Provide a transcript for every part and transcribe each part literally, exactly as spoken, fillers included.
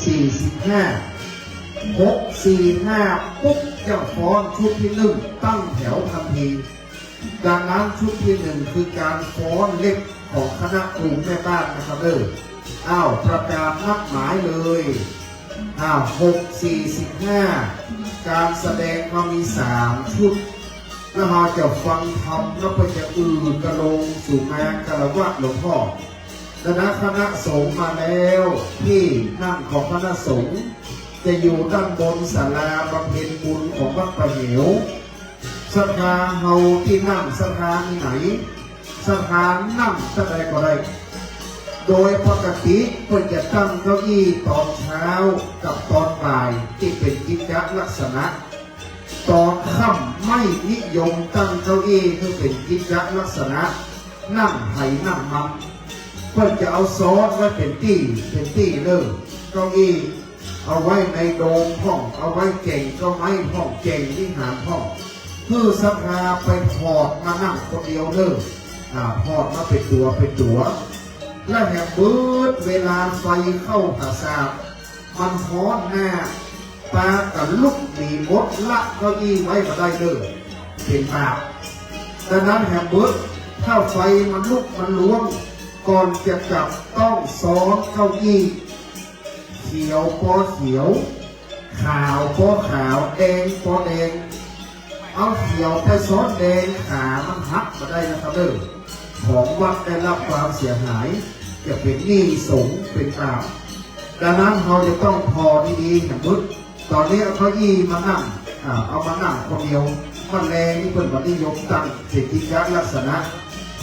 สี่สิบห้า หกสี่ห้า ปุ๊บ จะฟ้อนชุดตี้นึ่งตั้งแถวตันที ดังนั้นชุดตี้นึ่งคือก๋านฟ้อนเล็บของคณะครูแม่บ้านนะครับเด้อ อ้าว ประกาศนัดหมายเลย อ้าว หกสี่สิบห้า ก๋านแสดงเฮามีสามชุด แล้วเฮาจะฟังธรรม แล้วก็จะอือเกลงสู่งานคารวะหลวงพ่อ ดังนั้นคณะสงฆ์มาแล้ว ตี้นั่งของคณะสงฆ์จะอยู่ด้านบนศาลาบำเพ็ญบุญของวัดป่าเหว ศรัทธาเฮาตี้นั่งศรัทธาตี้ไหน ศรัทธานั่งตี้ใดก็ได้ โดยปกติเปิ้นจะตั้งเก้าอี้ตอนเช้ากับตอนบ่ายตี้เป๋นกิจจะลักษณะ ตอนค่ำไม่นิยมตั้งเก้าอี้หื้อเป๋นกิจจะลักษณะ นั่งใผนั่งมัน เปิ้นจะเอาซ้อนไว้เป๋นตี้ เป๋นตี้เน่อ เก้าอี้ เอาไว้ในโดมพ่อง เอาไว้แก่งเก๊าไม้พ่อง แก่งวิหารพ่อง หื้อศรัทธาไปถอดมานั่งคนเดียวเน่อ อ่า ถอดมาเป๋นตั๋วเป๋นตั๋ว และแหมเบิดเวลาไฟเข้าผาสาท มันฮ้อนนัก ปากั๋นลุกหนีหมด ละเก้าอี้ไว้บ่ได้เน่อ เป๋นบาป ดังนั้นแหมเบิด ถ้าไฟมันลุกมันลวง ก่อนจะกลับต้องซ้อนเก้าอี้ เขียวปอเขียว ขาวปอขาว แดงปอแดง เอาเขียวไปซ้อนแดง ขามันหักบ่ได้นะครับเน่อ ของวัดได้รับความเสียหาย จะเป๋นหนี้สงฆ์เป๋นบาป ดังนั้นเฮาจะต้องผ่อดีๆ แหมเบิด ต๋อนนี้เอาเก้าอี้มานั่ง อ่า เอามานั่งคนเดียว มันแลนี่เปิ้นบ่นิยมตั้งเป๋นกิจจะลักษณะ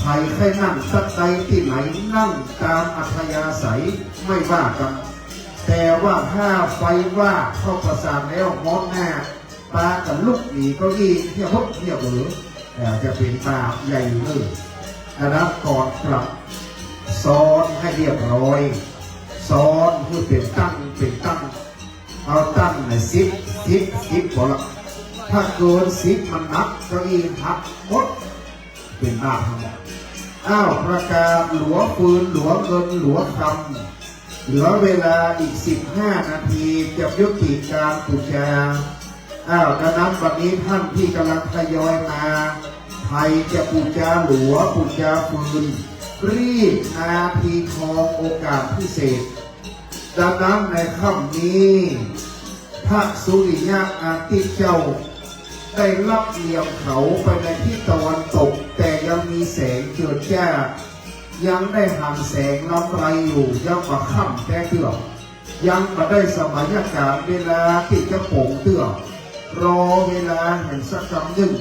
ใผใค่นั่งตี้ใดตี้ไหน นั่งต๋ามอัธยาศัย ไม่ว่ากั๋น แต่ว่าถ้าไฟวาบเข้าผาสาทแล้วฮ้อนนัก ปากั๋นลุกหนีเก้าอี้เหียหดเหียเหวอ เอ่อ จะเป๋นบาปใหญ่เน่อ ดังนั้นก่อนกลับ ซ้อนหื้อเรียบร้อย ซ้อนหื้อเป๋นตั้งเป๋นตั้ง เอาตั้งในสิบ สิบ สิบ พอละ ถ้าเกินสิบมันหนัก เก้าอี้หักหมด เป๋นบาปทั้งหมด อ้าว ประกาศหลัวฟืน หลัวเงิน หลัวคำ เหลือเวลาอีกสิบห้านาที จะยุติการปู๋จา อ้าว ดังนั้นวันนี้ท่านตี้ก่ำลังทยอยมา ใผจะปู๋จาหลัว ปู๋จาฟืน รีบ นาทีทอง โอกาสพิเศษ ดังนั้นในค่ำนี้ พระสุริยะอาทิตย์เจ้า ได้ลับเหลี่ยมเขาไปในทิศตะวันตก แต่ยังมีแสงเจิดจ้า ยังได้หันแสงรำไรอยู่ ยังบ่ค่ำแต๊เตื้อ ยังบ่ได้สมัยกาลเวลาตี้จะโป๋งเตื้อ รอเวลาแหมสักกำนึ่ง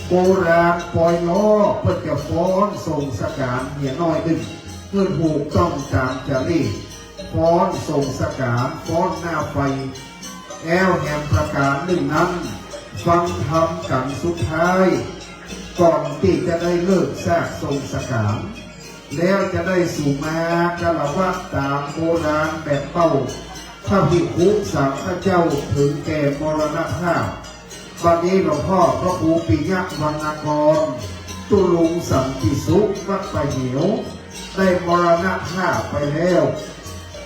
โบราณปอยล้อเปิ้นจะฟ้อนส่งสก๋านเหียน้อยนึ่ง หื้อถูกต้องต๋ามจารีต ฟ้อนส่งสก๋าน ฟ้อนหน้าไฟ แอ้วแหมประก๋านนึ่งนั้น ฟังธรรมกั๋นสุดท้าย ก่อนตี้จะได้เลิกซากส่งสก๋าน แล้วจะได้สู่มาคารวะต๋ามโบราณแบบเบ้า พระภิกขุสังฆเจ้าเถิงแก่มรณภาพ วันนี้หลวงพ่อพระครูปิยะวรรณกร ตุ๊ลุงสันติสุข วัดป่าเหว ได้มรณภาพไปแล้ว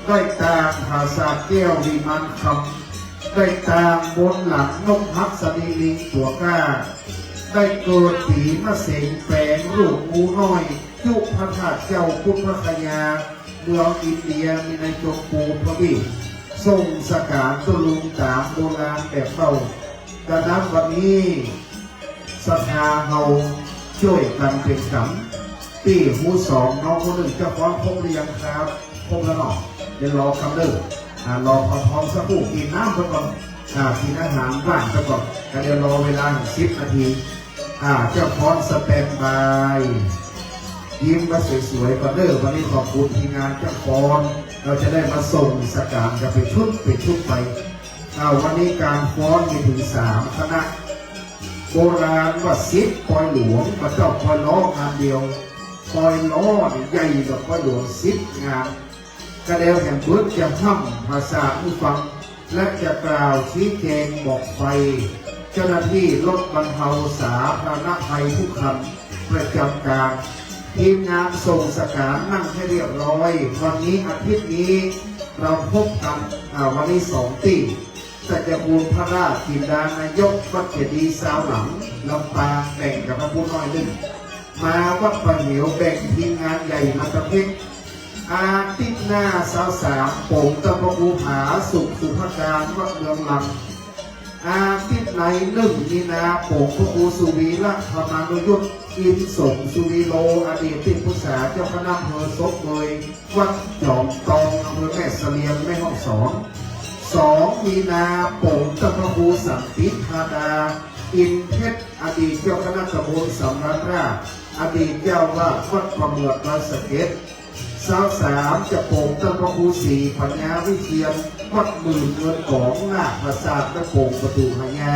ได้ตางผาสาทแก้ววิมานคำ ได้ตางบนหลังนกหัสดีลิงตั๋วกล้า ได้เกิดปีมะเสงแป๋งลูกงูน้อย จุพระธาตุเจ้าพุทธคยา เมืองอินเดีย มีในจงปูพระบี ส่งสก๋านตุ๊ลุงต๋ามโบราณแบบเบ้า ดังนั้นวันนี้ศรัทธาเฮาจ้วยกั๋นเป๋นก๋ำ ตี้ฮู้สองน้องคนนึ่ง เจ้าฟ้อนครบหรือยังครับ ครบแล้วเนาะ เดี๋ยวรอกำเน่อ อ่า รอความพร้อมสักครู่ กิ๋นน้ำไปก่อน อ่า กิ๋นอาหารว่างไปก่อน ก็เดี๋ยวรอเวลาสิบนาที อ่า เจ้าฟ้อนสแตนบาย ยิ้มมาสวยๆ ก่อนเน่อ วันนี้ขอบคุณทีมงานเจ้าฟ้อน เฮาจะได้มาส่งสก๋านกั๋นเป๋นชุดเป๋นชุดไป อ่า วันนี้ก๋านฟ้อนมีเถิงสามคณะ โบราณว่าสิบปอยหลวง บ่าเจ้าปอยล้องานเดียว ปอยล้อนี่ใหญ่กว่าปอยหลวงสิบงาน ก็แล้วแหมเปิ้นจะฮ่ำผาสาทหื้อฟัง และจะกล่าวชี้แจงบอกไป เจ้าหน้าที่รถบรรเทาสาธารณภัยทุกคันประจำการ ทีมงานส่งสก๋านนั่งให้เรียบร้อย วันนี้อาทิตย์นี้ เฮาพบกั๋น อ่า วันนี้สองตี้ ต้านเจ้าคุณพระราชจินดานายกวัดเจดีย์ซาวหลัง ลำปาง แบ่งกั๋นมาพูดหน้อยนึ่ง มาวัดป่าเหว แบ่งทีมงานใหญ่มาตะเพ็ก อาทิตย์หน้าซาวสาม โป๋งต้านพระครูผาสุข สุภการ วัดเมืองลัง อาทิตย์ไหน นึ่งมีนา โป๋งพระครูสุวีระธรรมานุยุต อินทร์สมสุวีโร อดีตตี้ปรึกษาเจ้าคณะอำเภอศพเมย วัดจอมตอง อำเภอแม่เสลียง แม่ฮ่องสอน สองมีนา โป๋งต้านพระครูสันติธาดา อินทร์เพชร อดีตเจ้าคณะตำบลสำราญราษฎร์ อดีตเจ้าอาวาสวัดป่าเหมือดดอยสะเก็ด ซาวสาม จะโป๋งต้านพระครูศรีปัญญาวิเชียร วัดหมื่นเงินของ นาคปราสาท และโป๋งประตูพญา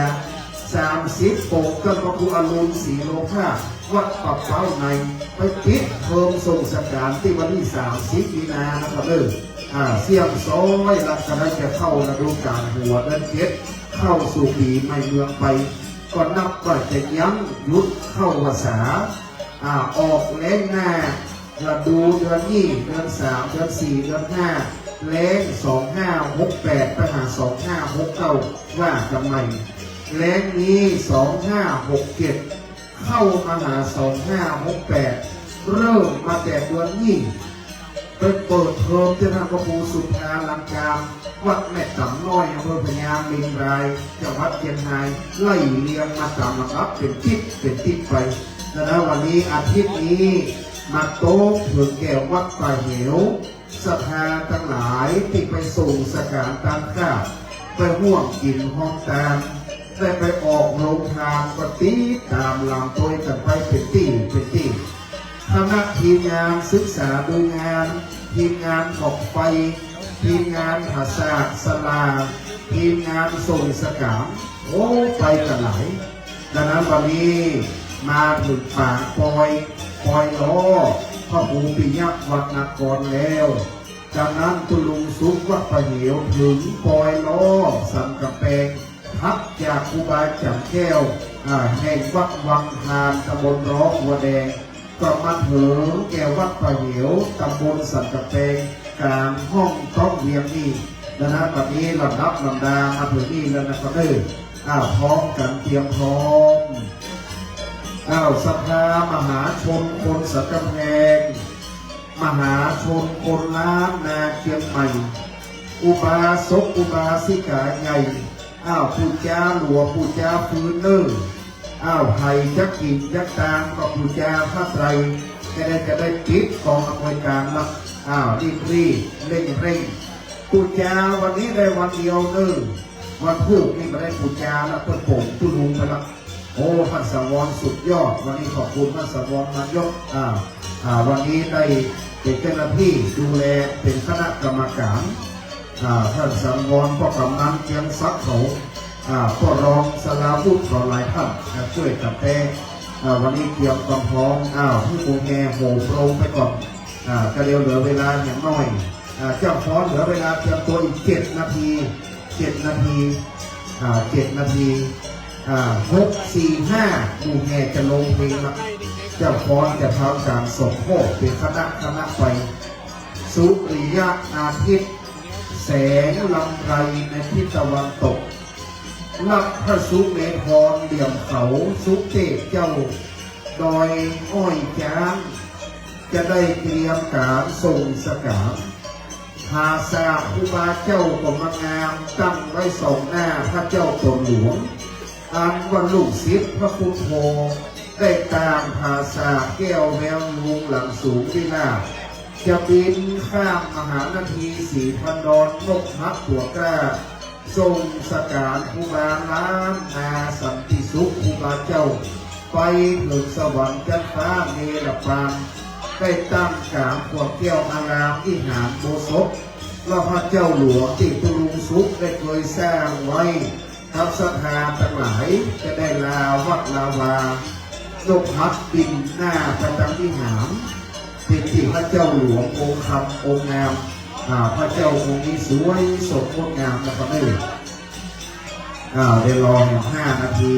สามสิบ โป๋งต้านพระครูอรุณศรีโลภาส วัดป่าเป๊าใน ไปปิดเทิมส่งสังฆารตี้วันตี้สามสิบมีนานะครับเด้อ อ่า เสี้ยงซ้อยละ ก็ได้จะเข้าฤดูกาลหัวเดือนเจ็ด เข้าสู่ปี๋ใหม่เมืองไป ก็นับว่าจะยั้งหยุดเข้าพรรษา อ่า ออกแล้งหน้า ฤดูเดือนนี้ เดือนสาม เดือนสี่ เดือนห้า แล้งสองห้าหกแปด ไปหาสองห้าหกเก้า ว่ากั๋นใหม่ แล้งนี้ สองห้าหกเจ็ด เข้ามาหาสองห้าหกแปด เริ่มมาแต่เดือนนี้ ไปเปิดเทิมตี้ต้านพระครูสุภาลังกาม วัดแม่ต๋ำน้อย อำเภอพญาเมงราย จังหวัดเจียงฮาย ไล่เรียงมาต๋ามลำดับเป๋นติ๊ดเป๋นติ๊ดไป แล้ววันนี้อาทิตย์นี้ มาโต๊ะเถิงแก่วัดป่าเหว ศรัทธาตังหลายตี้ไปส่งสังฆารตางข้าว ไปฮ่วมกิ๋นฮ่วมตาน ได้ไปออกโฮงตาน ก็ติดต๋ามหลังตวยกั๋นไปเป๋นตี้เป๋นตี้ คณะทีมงานศึกษาดูงาน ทีมงานถอกไฟ ทีมงานผาสากศาลา ทีมงานส่งสังฆาร โอ้ ไปกั๋นหลาย ดังนั้นวันนี้มาเถิงป๋างปอย ปอยล้อ พระครูปิยะวรรณกรแล้ว จากนั้นตุ๊ลุงสุขวัดป่าเหว เถิงปอยล้อสันก๋ำแปง ถัดจากครูบาจ๋ำแก้ว อ่า แห่งวัดวังฮาน ตำบลร้องหัวแดง ก็มาเถิงแก่วัดป่าเหว ตำบลสันก๋ำแปง ก๋างฮ่องต๊องเวียงนี่ ดังนั้นบัดนี้ลำดับลำดามาเถิงนี่แล้วนะครับเด้อ อ้าว พร้อมกั๋น เตรียมพร้อม อ้าว ศรัทธามหาชนคนสันก๋ำแปง มหาชนคนล้านนาเจียงใหม่ อุบาสกอุบาสิกาใหญ่ อ้าว ปู๋จาหลวงปู๋จาฟื้นเน่อ อ้าว ใผจักกิ๋นจักตางก็ปู๋จาผ้าไตร จะได้ จะได้ปิดก๋องอำนวยก๋านละ อ้าว รีบๆ เร่งๆ ปู๋จาวันนี้ได้วันเดียวเน่อ วันพูกนี่บ่ได้ปู๋จาละ เปิ้นโป๋งตุ๊ลุงไปละ โอ้ ท่านสังวรสุดยอด วันนี้ขอบคุณท่านสังวรนายก อ่า อ่า วันนี้ได้เป๋นเจ้าหน้าตี้ดูแล เป๋นคณะกรรมก๋าน อ่า ท่านสังวร ป้อกำนันเจียงศักดิ์เขา อ่า ป้อรองสราวุธเขาหลายต้าน อ่า จ้วยกั๋นแต๊ อ่า วันนี้เตรียมกำพอง อ้าว หื้อหมู่แห่โหมโรงไปก่อน อ่า ก็เดี๋ยวเหลือเวลาอย่างน้อย อ่า เจ้าฟ้อนเหลือเวลาเตรียมตั๋วอีกเจ็ดนาที เจ็ดนาที อ่า เจ็ดนาที อ่า หก สี่ ห้า หมู่แห่จะลงเพลงละ เจ้าฟ้อนจะทำก๋านสมโภชเป๋นคณะคณะไป สุริยะอาทิตย์ แสงรำไรในทิศตะวันตก รับพระสุเมธรเหลี่ยมเขาสุเตพเจ้า ดอยอ้อยจ๊าง จะได้เตรียมก๋านส่งสังฆาร ผาสากครูบาเจ้าก็มางาม ตั้งไว้สองหน้าพระเจ้าต๋นหลวง อันว่าลูกศิษย์พระพุทโธ ได้ตางผาสากแก้วแววลุงหลังสูงวิลาศ จะบินข้ามมหานาทีสีพันดอน นกฮักตั๋วกล้า ส่งสังฆารครูบาล้านนาสันติสุขครูบาเจ้า ไปเถิงสวรรค์จั๊นฟ้าเนรปาน ได้ตั้งก๋างขวงแก้วอารามวิหารโบสถ ว่าพระเจ้าหลวงตี้ตุ๊ลุงสุขได้เกยสร้างไว้ กับศรัทธาตังหลายจะได้ลาวัดลาวา นกฮักบินหน้าไปตังวิหาร เป๋นตี้พระเจ้าหลวงองค์คำองค์งาม อ่า พระเจ้าองค์นี้สวยสดงดงามนะครับเด้อ อ่า ได้รออยู่ห้านาที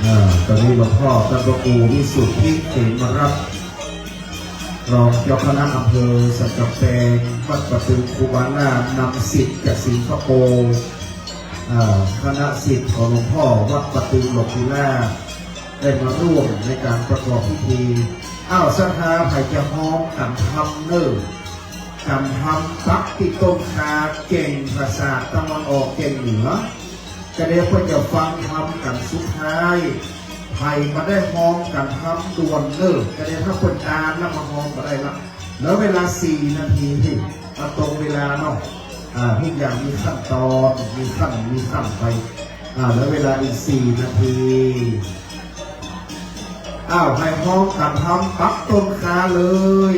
อ่า ตอนนี้หลวงพ่อต้านพระครูวิสุทธิเขมรัตน์ รองเจ้าคณะอำเภอสันกำแปง วัดป่าตึงครูบาลาด นำศิษย์จากสิงคโปร์ อ่า คณะศิษย์ของหลวงพ่อวัดป่าตึงหลวงปู่ล่า ได้มาร่วมในการประกอบพิธี อ้าว ศรัทธาใผจะฮ้อมกั๋นทำเน่อ กั๋นทำปักตี้ต้นคาแก่งปราสาทตะวันออกแก่งเหนือ ก็เดี๋ยวเปิ้นจะฟังธรรมกั๋นสุดท้าย ใผบ่ได้ฮ้อมกั๋นทำด่วนเน่อ ก็เดี๋ยวถ้าเปิ้นตานแล้วมาฮ้อมก็ได้ละ เหลือเวลาสี่นาทีตี้ เอาตรงเวลาเนาะ อ่า ทุกอย่างมีขั้นตอน มีขั้น มีขั้นไป อ่า เหลือเวลาอีกสี่นาที อ้าว ใผฮ้อมกั๋นทำปักต้นคาเลย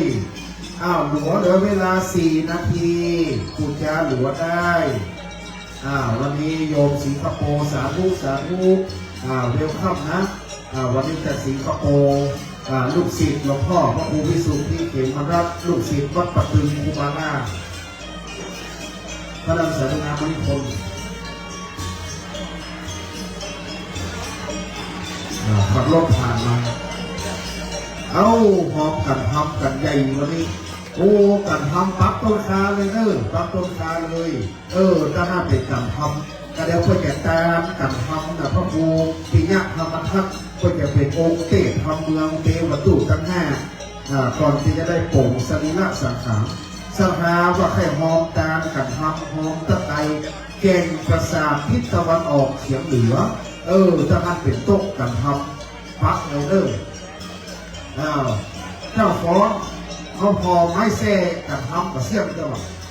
อ้าว หลัวเหลือเวลาสี่นาที ปู๋จาหลัวได้ อ่า วันนี้โยมสิงคโปร์ สาธุ สาธุ อ่า เวลคัมนะ อ่า วันนี้จากสิงคโปร์ อ่า ลูกศิษย์หลวงพ่อพระครูวิสุทธิเขมรัตน์ ลูกศิษย์วัดป่าตึงครูบาลาด พระนางสารีนามณีคน อ่า ขับรถผ่านมา เอ้า ฮ้อมกั๋นทำกั๋นใหญ่วันนี้ โอ้ กั๋นทำปักต้นคาเลยเน่อ ปักต้นคาเลย เออ ถ้าหากเป๋นกั๋นทำ ก็เดี๋ยวเปิ้นจะตานกั๋นทำนะ พระครูปิยะธรรมทัศน์ เปิ้นจะเป๋นองค์เตศน์ธรรมเมือง เป๋นวัตถุตังห้า อ่า ก่อนตี้จะได้ป๋งสรีระสังขาร ศรัทธาว่าใค่ฮ้อมตานกั๋นทำ ฮ้อมตะไกล แก่งปราสาททิศตะวันออกเฉียงเหนือ เออ ถ้าหากเป๋นโต๊ะกั๋นทำ ปักเอาเน่อ อ้าว เจ้าฟ้อน เขาผ่อไม้แส้กั๋นทำบ่าเสี้ยงเจ้า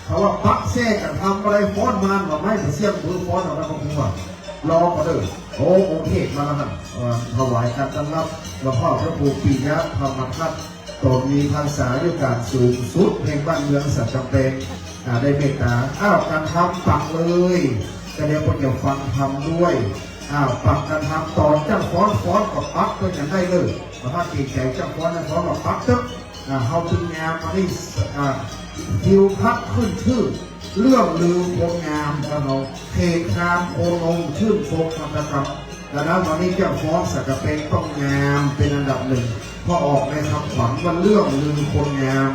เขาว่าปักแส้กั๋นทำบ่ได้ ฟ้อนมานว่าไม้บ่าเสี้ยง มือฟ้อนเอาแล้วก็หัว รอก็เด้อ โอ้ องค์เทศน์มาแล้วนะ เอ่อ ถวายการต้อนรับหลวงพ่อพระครูปิยะธรรมทัศน์ ต๋นมีพรรษาอายุก๋านสูงสุดแห่งบ้านเมืองสันกำแปง อ่า ได้เมตตา อ้าว กั๋นทำปักเลย ก็เดี๋ยวเปิ้นจะฟังธรรมด้วย อ้าว ปักกั๋นทำ ต๋อนจ้างฟ้อน ฟ้อนก็ปักเปิ้นกั๋นได้เลย บ่ต้องเกรงใจ๋ จ้างฟ้อน จ้างฟ้อนก็ปักเต๊อะ อ่า เฮาตึงงามอันนี้ อ่า ทิวทัศน์ขึ้นชื่อ เรื่องลือคนงามของเฮา เขตคามโคนม ชื่นชมหัตถกรรม ดังนั้นวันนี้เจ้าฟ้อนสันกำแปงต้องงามเป๋นอันดับหนึ่ง เพราะออกในคำขวัญว่าเรื่องลือคนงาม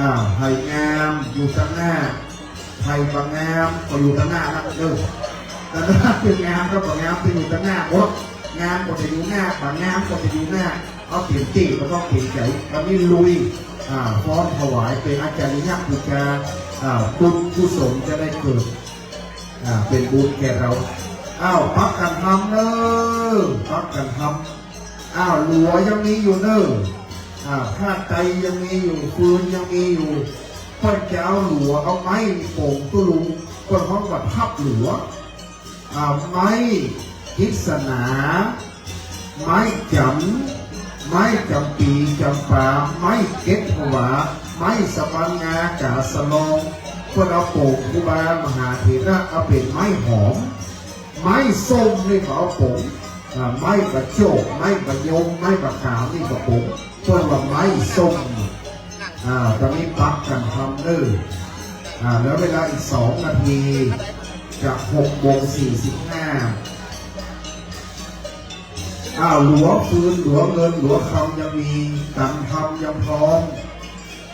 อ่า ใผงามอยู่ตังหน้า ใผบ่งามก็อยู่ตังหน้านะ เออ แต่ถ้าเป๋นงามกับบ่งามจะอยู่ตังหน้าหมด งามก็จะอยู่หน้า บ่งามก็จะอยู่หน้า เอาเต๋มตี้ บ่ต้องเกรงใจ๋ วันนี้ลุย อ่า ฟ้อนถวายเป๋นอาจาริยปู๋จา อ่า บุญกุศลจะได้เกิด อ่า เป๋นบุญแก่เฮา อ้าว ปักกั๋นทำเน่อ ปักกั๋นทำ อ้าว หลัวยังมีอยู่เน่อ อ่า ผ้าไตรยังมีอยู่ ฟืนยังมีอยู่ เปิ้นจะเอาหลัว เอาไม้โป่งตุ๊ลุง เปิ้นฮ้องว่าทับหลัว อ่า ไม้กฤษณา ไม้จ๋ำ ไม้จ๋ำปี๋จ๋ำป๋า ไม้เก็ดผวา ไม้สะบันงากาสะลอง เปิ้นเอาโป่งครูบามหาเถระ เอาเป๋นไม้หอม ไม้ส้มนี่ก็เอาป๋ง อ่า ไม้บ่าโจ้ก ไม้บ่ายม ไม้บ่าขามนี่ก็ป๋ง เปิ้นว่าไม้ส้ม อ่า ต๋อนนี้ปักกั๋นทำเน่อ อ่า เหลือเวลาอีกสองนาที จะหกโมงสี่สิบห้า อ้าว หลัวฟืน หลัวเงิน หลัวคำยังมี กั๋นทำยังพร้อม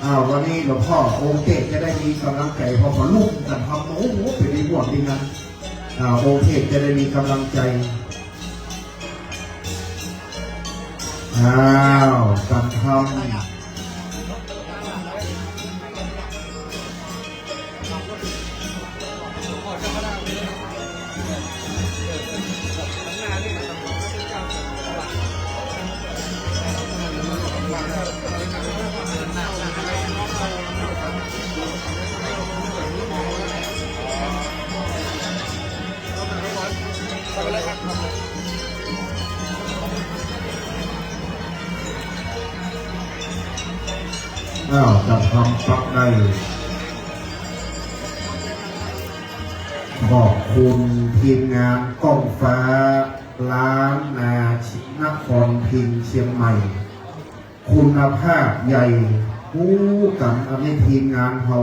อ้าว วันนี้หลวงพ่อองค์เทพจะได้มีกำลังใจ๋ เพราะเขาลุกกั๋นทำ โอ้โห เป๋นอีหม่วนดีนะ อ้าว องค์เทพจะได้มีกำลังใจ๋ อ้าว กั๋นทำ อ้าว กั๋นทำปักได้ ขอบคุณทีมงานก้องฟ้า ล้านนา นครพิงค์ เชียงใหม่ คุณภาพใหญ่ ฮู้กั๋น อันนี้ทีมงานเฮา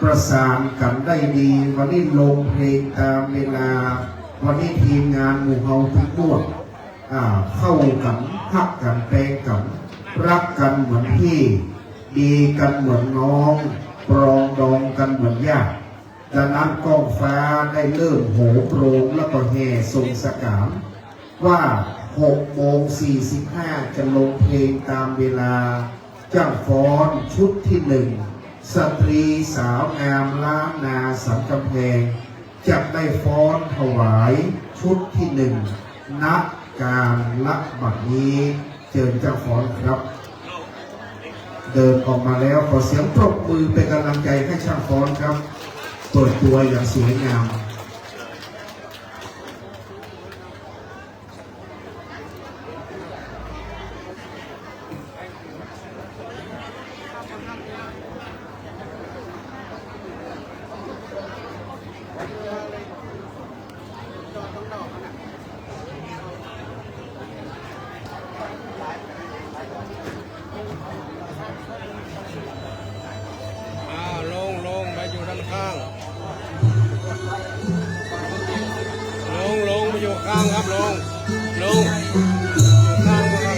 ประสานกั๋นได้ดี วันนี้ลงเพลงต๋ามเวลา วันนี้ทีมงานหมู่เฮาตึงมวด อ่า เข้ากั๋น ฮักกั๋น แปงกั๋น ฮักกั๋นเหมือนพี่ ดีกั๋นเหมือนน้อง ปรองดองกั๋นเหมือนญาติ ดังนั้นก้องฟ้าได้เริ่มโหมโรงแล้วก็แห่ส่งสกาน ว่าหกโมงสี่สิบห้าจะลงเพลงต๋ามเวลา จ้างฟ้อนชุดที่หนึ่ง สตรีสาวงามล้านนาสันกำแพง จะได้ฟ้อนถวายชุดที่หนึ่ง ณ ก๋าลบัดนี้ เจิญจ้างฟ้อนครับ เดินออกมาแล้ว ขอเสียงปรบมือเป๋นก๋ำลังใจ๋หื้อจ้างฟ้อนครับ เปิดตั๋วอย่างสวยงาม อ่า ลง ลง ไปอยู่ด้านข้าง ลง ลง ไปอยู่ข้างครับ ลง ลง อยู่ข้างครับ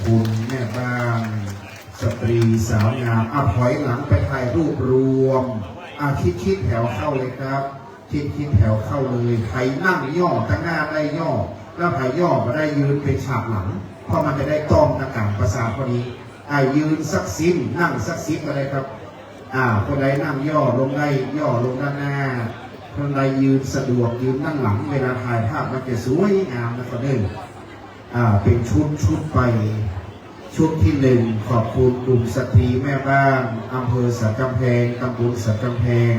คุณแม่บ้าน สตรีสาวงาม อ่ะ ถอยหลังไปถ่ายรูปรวม อ่ะ ชิดๆ แถวเข้าเลยครับ ชิดๆ แถวเข้าเลย ใผนั่งย่อตังหน้าได้ย่อ แล้วใผย่อบ่ได้ยืนเป๋นฉากหลัง เพราะมันจะได้ต้องตะก๋างประสาทพอดี อ่ะ ยืนสักสิบ นั่งสักสิบก็ได้ครับ อ่า คนใดนั่งย่อลงได้ ย่อลงด้านหน้า คนใดยืนสะดวก ยืนด้านหลัง เวลาถ่ายภาพมันจะสวยงามนะครับเด้อ อ่า เป๋นชุดๆ ไป ชุดตี้หนึ่ง ขอบคุณกลุ่มสตรีแม่บ้าน อำเภอสันกำแพง ตำบลสันกำแพง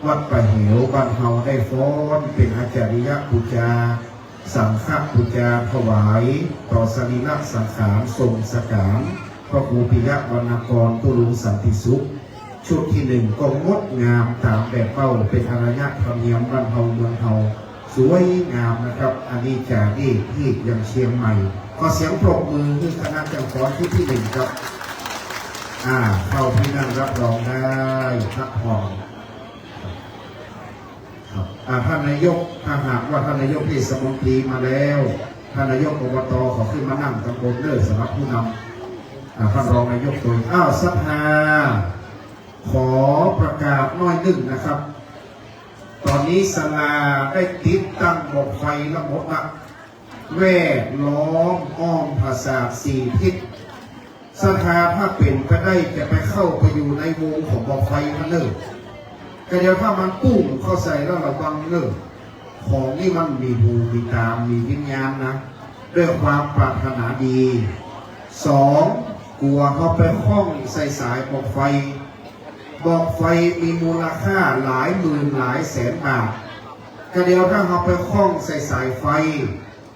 วัดป่าเหว บ้านเฮาได้ฟ้อนเป๋นอาจาริยปู๋จา สังฆปู๋จาถวายต่อสรีระสังขาร ส่งสการพระครูปิยวรรณกร ตุ๊ลุงสันติสุข ชุดตี้หนึ่งก็งดงามต๋ามแบบเป้า เป๋นอารยธรรมเนียมบ้านเฮาเมืองเฮา สวยงามนะครับ อันนี้จ๋าเอกฮีตยังเชียงใหม่ ขอเสียงปรบมือหื้อคณะเจ้าฟ้อนชุดตี้หนึ่งครับ อ่า เข้าที่นั่งรับรองได้ พักผ่อน ครับ อ่า ท่านนายก ถ้าหากว่าท่านนายกเทศมนตรีมาแล้ว ท่านนายก อบต ขอขึ้นมานั่งตังบนเด้อ สำหรับผู้นำ อ่า ท่านรองนายกตัว อ้าว ศรัทธา ขอประกาศหน้อยนึ่งนะครับ ต๋อนนี้ศาลาได้ติดตั้งบอกไฟละหมดละ แวดล้อมอ้อมผาสาทสี่ทิศ ศรัทธาถ้าเป๋นไปได้จะไปเข้าไปอยู่ในวงของบอกไฟหั้นเน่อ ก็เดี๋ยวถ้ามันปุ้งเข้าใส่แล้วระวังเน่อ ของนี่มันมีหูมีต๋า มีวิญญาณนะ ด้วยความปรารถนาดี สอง กั๋วเฮาไปข้องใส่สายบอกไฟ บอกไฟมีมูลค่าหลายหมื่นหลายแสนบาท ก็เดี๋ยวถ้าเฮาไปข้องใส่สายไฟ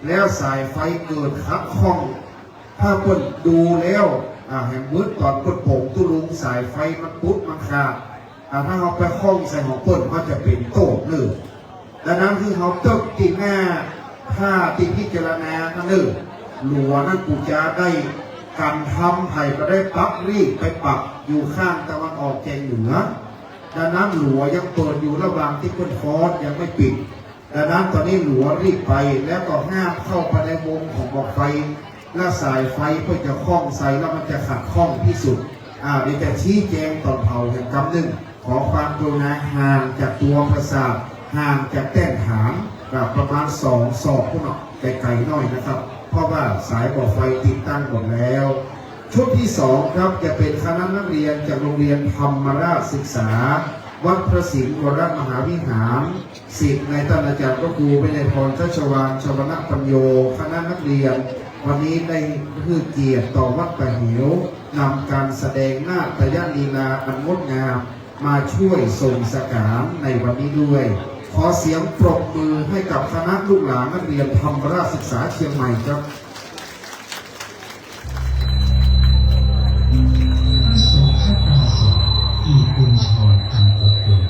แล้วสายไฟเกิดขัดข้อง ถ้าเปิ้นดูแล้ว อ่า แหมมืดต๋อนเปิ้นโป๋งตุ๊ลุง สายไฟมันปุดมันขาด อ่า ถ้าเฮาไปข้องใส่ของเปิ้น มันจะเป๋นโต้ษเน่อ ดังนั้นคือเฮาเติ๊กตี้หน้า ถ้าตี้พิจารณาหั้นเน่อ หลัวนั้นกูจะได้ ก๋านทำไผก็ได้ปั๊บรีบไปปักอยู่ข้างตะวันออกแจ้งเหนือ ดังนั้นหลัวยังเปิดอยู่ระหว่างตี้เปิ้นฟ้อนยังไม่ปิด ดังนั้นต๋อนนี้หลัวรีบไป แล้วก็ห้ามเข้าไปในวงของบอกไฟ และสายไฟเปิ้นจะข้องใส่แล้วมันจะขัดข้องตี้สุด อ่า เดี๋ยวจะชี้แจงต๋อนเผาแหมกำนึ่ง ขอความกรุณาห่างจากตั๋วปราสาท ห่างจากแต้นฐาน อ่า ประมาณสองศอกพุ้นเนาะ ไก๋ๆ หน้อยนะครับ เพราะว่าสายบอกไฟติดตั้งหมดแล้ว ชุดตี้สองครับ จะเป๋นคณะนักเรียนจากโรงเรียนธรรมราชศึกษา วัดพระสิงห์วรมหาวิหาร ศิษย์ในต้านอาจ๋ารย์พระครูวิไลพร ชัชวาล ชวนะปัญโญ คณะนักเรียน วันนี้ได้หื้อเกียรติต่อวัดป่าเหว นำก๋านแสดงนาฏยลีลาอันงดงาม มาช่วยส่งสการในวันนี้ด้วย ขอเสียงปรบมือให้กับคณะลูกหลานนักเรียนธรรมราชศึกษาเชียงใหม่ครับ พระโสภตาสด อีกุญชรอันอบอุ่น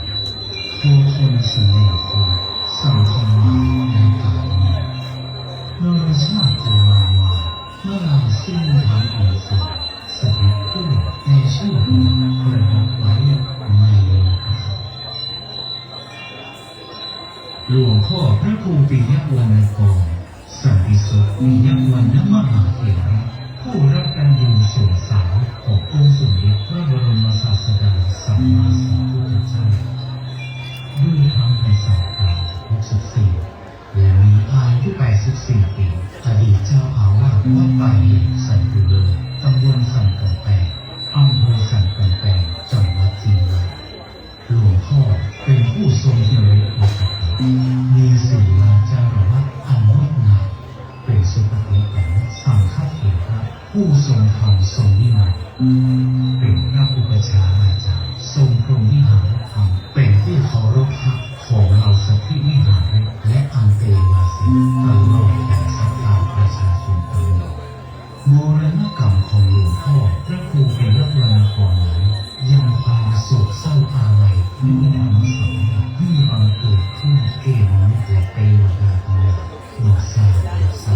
หัวคนสำเนียงคม สังคมมาในกาลนี้ นรชาติเทวามา เมื่อรามสิ้นทางอันสุด สถิตคู่ในชื่อเดียวประทับไว้ในโลกธาตุ หลวงพ่อพระครูปิยวรรณกร สันติสุข ปิยวรรณมหาเถระ ผู้รักกันอยู่ส่วนสาวขององค์สมเด็จพระบรมศาสดาสัมมาสัมพุทธเจ้า ด้วยธรรมพรรษาคราว หกสิบสี่ และมีอายุ แปดสิบสี่ ปี อดีตเจ้าอาวาสวัดป่าเหวสันติเลิศ ตำบลสันกำแปง อำเภอสันกำแปง จังหวัดเชียงราย หลวงพ่อเป็นผู้ทรงเจริญอุปถัมภ์ มีศีลาจารวัตรอันงดงาม เป็นสุปฏิปันนสังฆเถระ ผู้ทรงธรรมทรงวินัย เป็นพระอุปัชฌาย์อาจารย์ ทรงพรหมวิหารธรรม เป็นที่เคารพรักของเหล่าสัตถิวิหาริก และอันเตวาสิก ตลอดแผ่ศรัทธาประชาชนทั้งหลาย บูรณกรรมของหลวงพ่อพระครูปิยวรรณกรนั้น ยังพาโศกเศร้าอาลัย ด้วยธรรมสำเร็จที่บังเกิดขึ้นแก่มนุษย์และเทวดาทั้งหลาย อย่าสาอย่าสา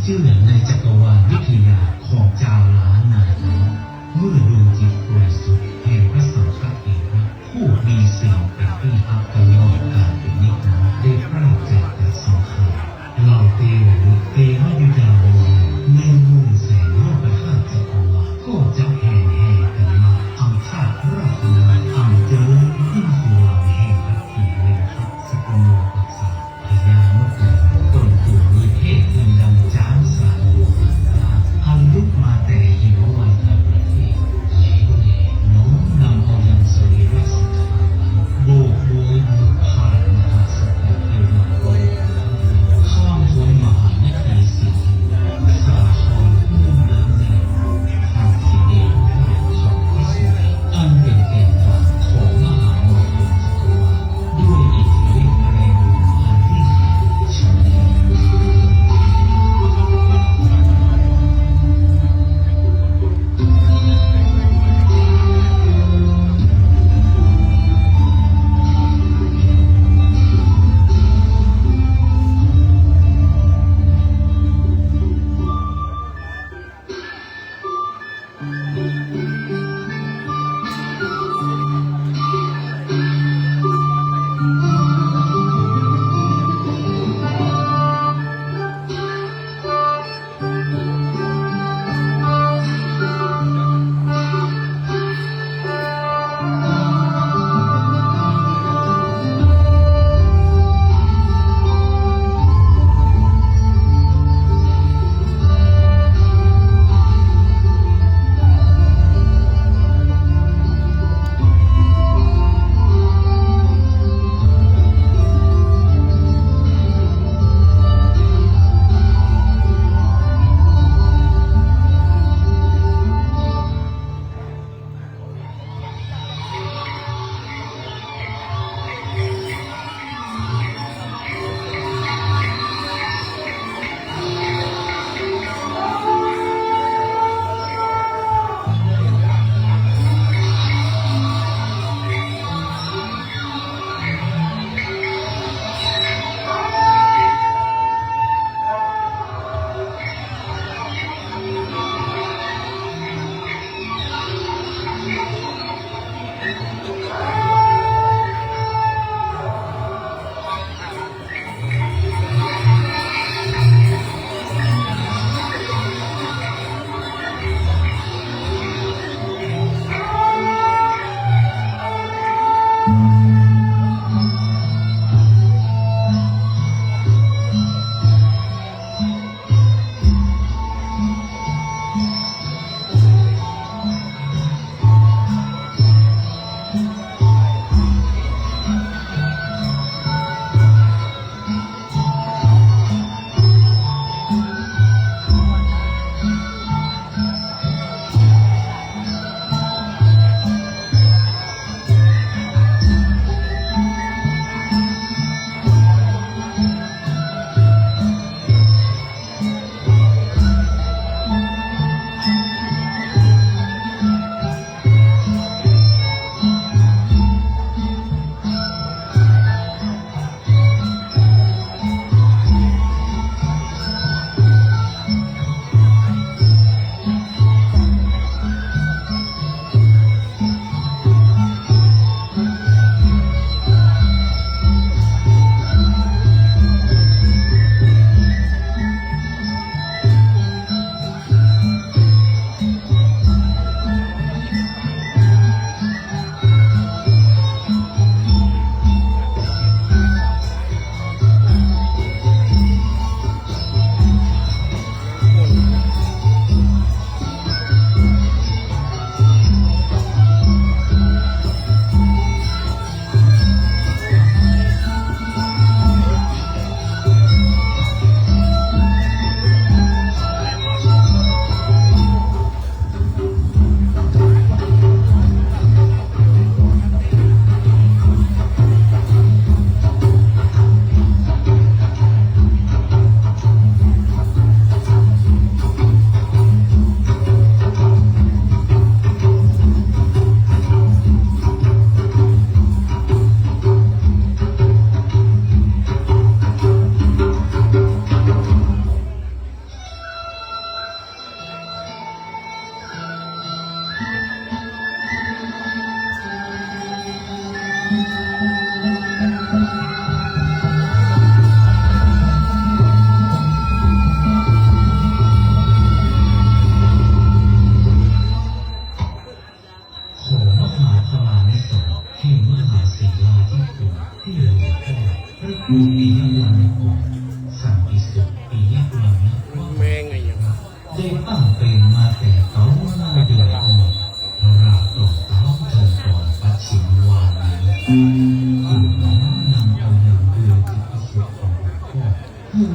เจื้อในจักรวาลวิทยาของจาวล้านนาน้อย เมื่อดวงจิตบริสุทธิ์แห่งพระสังฆเถระ ผู้มีศีลเป๋นตี้ฮักตลอดกาลเป๋นนิจนั้น ได้พรากจากจากสังขาร เหล่าเตวะเตวะยามา หนึ่งหมื่นแสนโลกธาตุจักรวาล ก็จะแห่แหนกั๋นมา อังคาดราชกุมาร อันเจริญขึ้นสู่เหล่าแห่งอัคคีเลขะ สกุโมตัสสะ พญานก ต๋นผู้มีเพศอันดังจ๊างสาลี อันลุกมาแต่หิมวันทประเทศ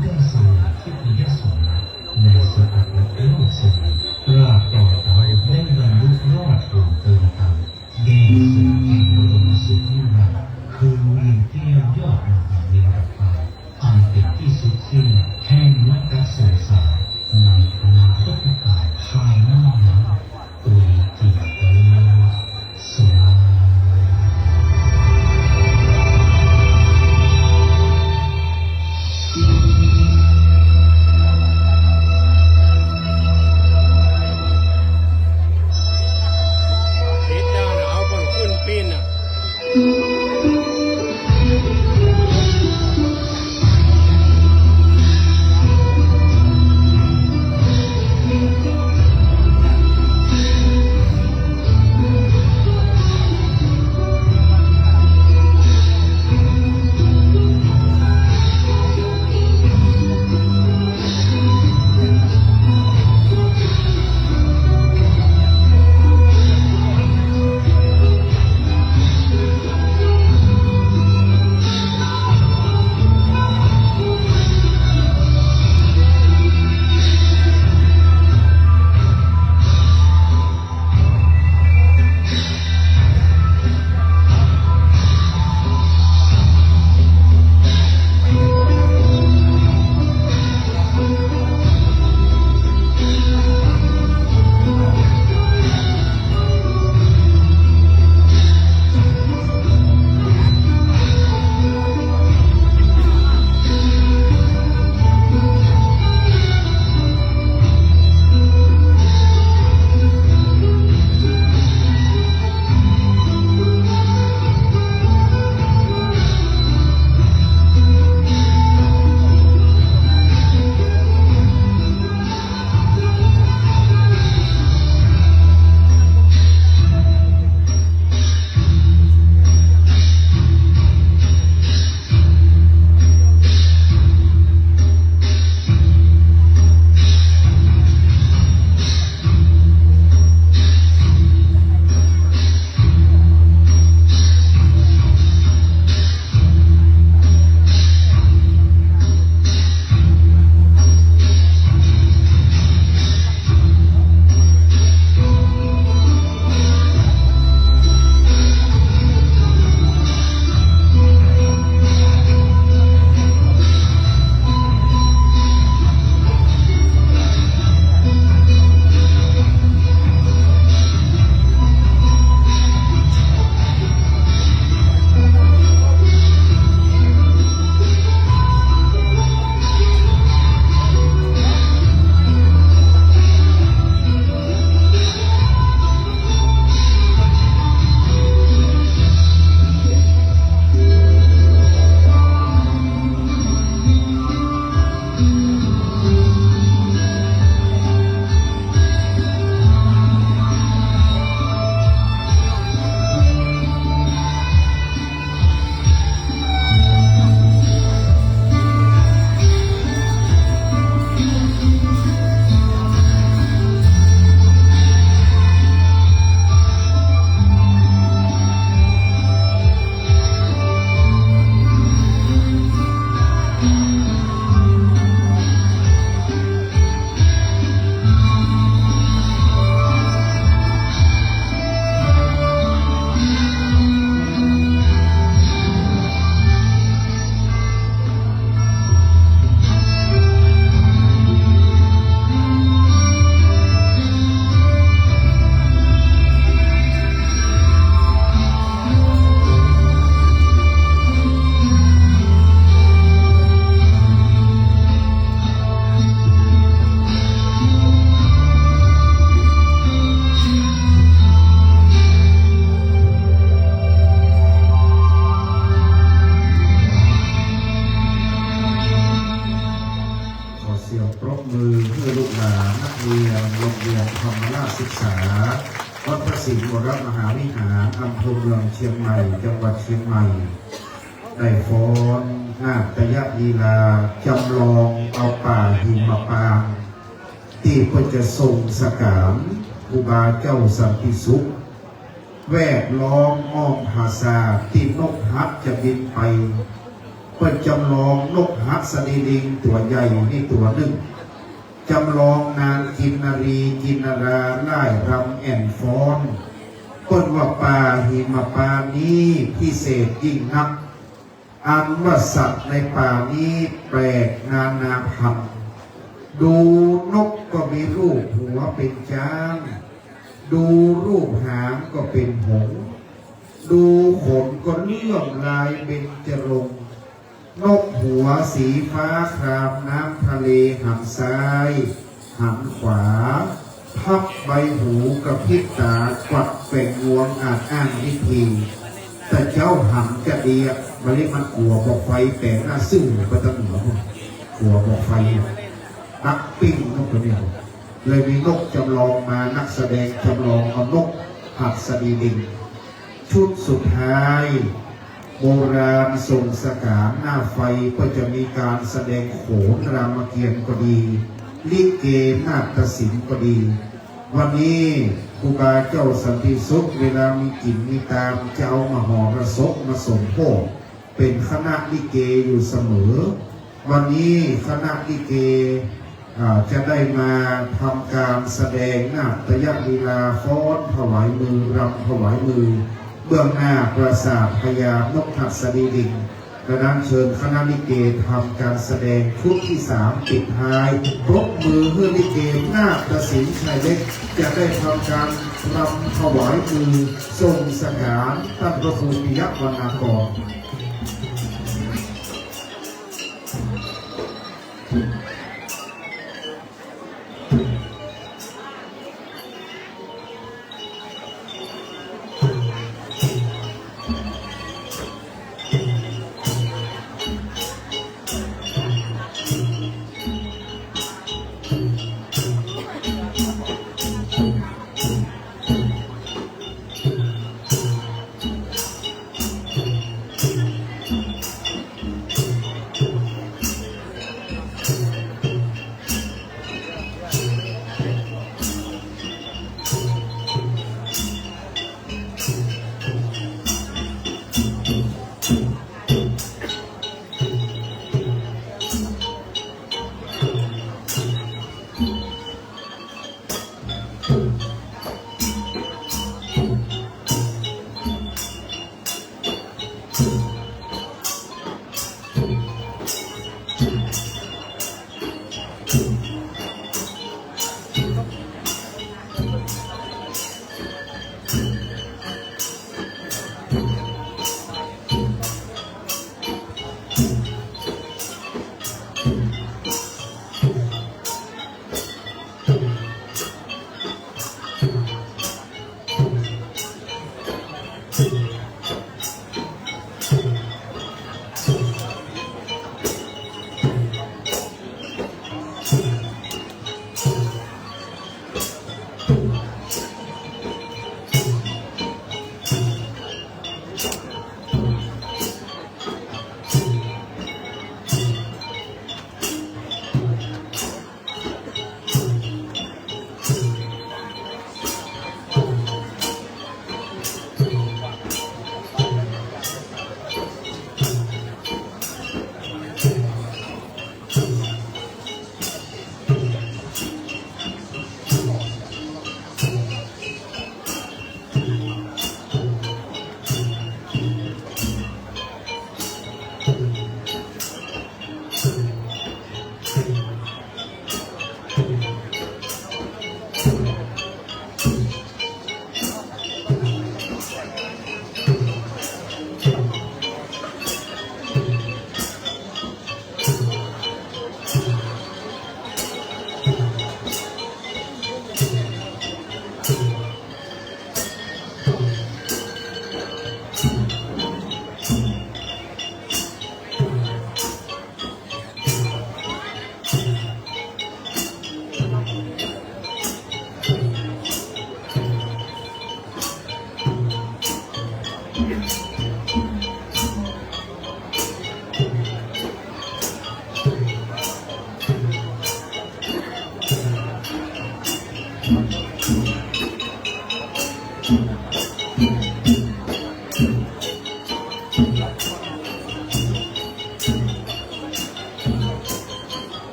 ได้เสวยทิพยสมบัติในสวรรคโลกสวรรค์ ตราบต่อไปได้บรรลุรอดผลเติมตาม แด่สมภารบรมสุขยิ่งนัก คือเวียงแก้วยอดมหาเวรปาน อันเป็นที่สุดสิ้นแห่งวัฏสงสารในอนาคตกาลภายหน้านั้น ตุติยมสวา ติดดาวน่ะ เอาบ่อนขึ้นปีนน่ะ ขอเสียงปรบมือหื้อลูกหลานนักเรียนโรงเรียนธรรมราชศึกษา วัดพระสิงห์วรมหาวิหาร อำเภอเมืองเชียงใหม่ จังหวัดเชียงใหม่ ได้ฟ้อนนาฏยลีลาจำลองเอาป่าหิมพานต์ ตี้เปิ้นจะทรงสก๋านครูบาเจ้าสันติสุข แวดล้อมอ้อมผาสาดตี้นกฮับจะบินไป เปิ้นจ๋ำลองนกหัสดีลิงตั๋วใหญ่นี่ตั๋วนึ่ง จ๋ำลองนางกินนารีกินนาราร่ายรำแอ่นฟ้อน เปิ้นว่าป่าหิมปานต์นี้พิเศษยิ่งนัก อันว่าสัตว์ในป่านี้แปลกนานาพันธุ์ ดูนกก็มีรูปหัวเป๋นจ๊าง ดูรูปหางก็เป๋นหงส์ ดูขนก็เลื่อมลายเบญจรงค์ นกหัวสีฟ้าครามน้ำทะเลหันซ้ายหันขวา พับใบหูกระพริบตากวัดแกว่งงวงอาจอ้างวิธี แต่เจ้าหันจะดีอะ บ่าเล่นมันกั๋วบ่าไฟแป๋งหน้าซื่อไปตางเหนือ กั๋วบ่าไฟ นักปิ้งนกตั๋วเนี่ย เลยมีนกจ๋ำลองมา นักแสดงจ๋ำลองเอานกหัสดีลิง ชุดสุดท้าย โบราณส่งสกานหน้าไฟ ก็จะมีก๋านแสดงโขนรามเกียรติ์ก็ดี ลิเกนาฏศิลป์ก็ดี วันนี้ครูบาเจ้าสันติสุข เวลามีกิ๋นมีตาม จะเอามหรสพมาสมโภช เป๋นคณะลิเกอยู่เสมอ วันนี้คณะลิเก อ่า จะได้มาทำก๋านแสดงนาฏยลีลาฟ้อนถวายมือ รำถวายมือ เบื้องหน้าปราสาทพญานกหัสดีลิง ดังนั้นเชิญคณะลิเกทำก๋านแสดงชุดที่สามปิดท้าย ปรบมือหื้อลิเกนาฏศิลป์ชายเล็ก จะได้ทำก๋านรำถวายมือส่งสกานต้านพระครูปิยวรรณากร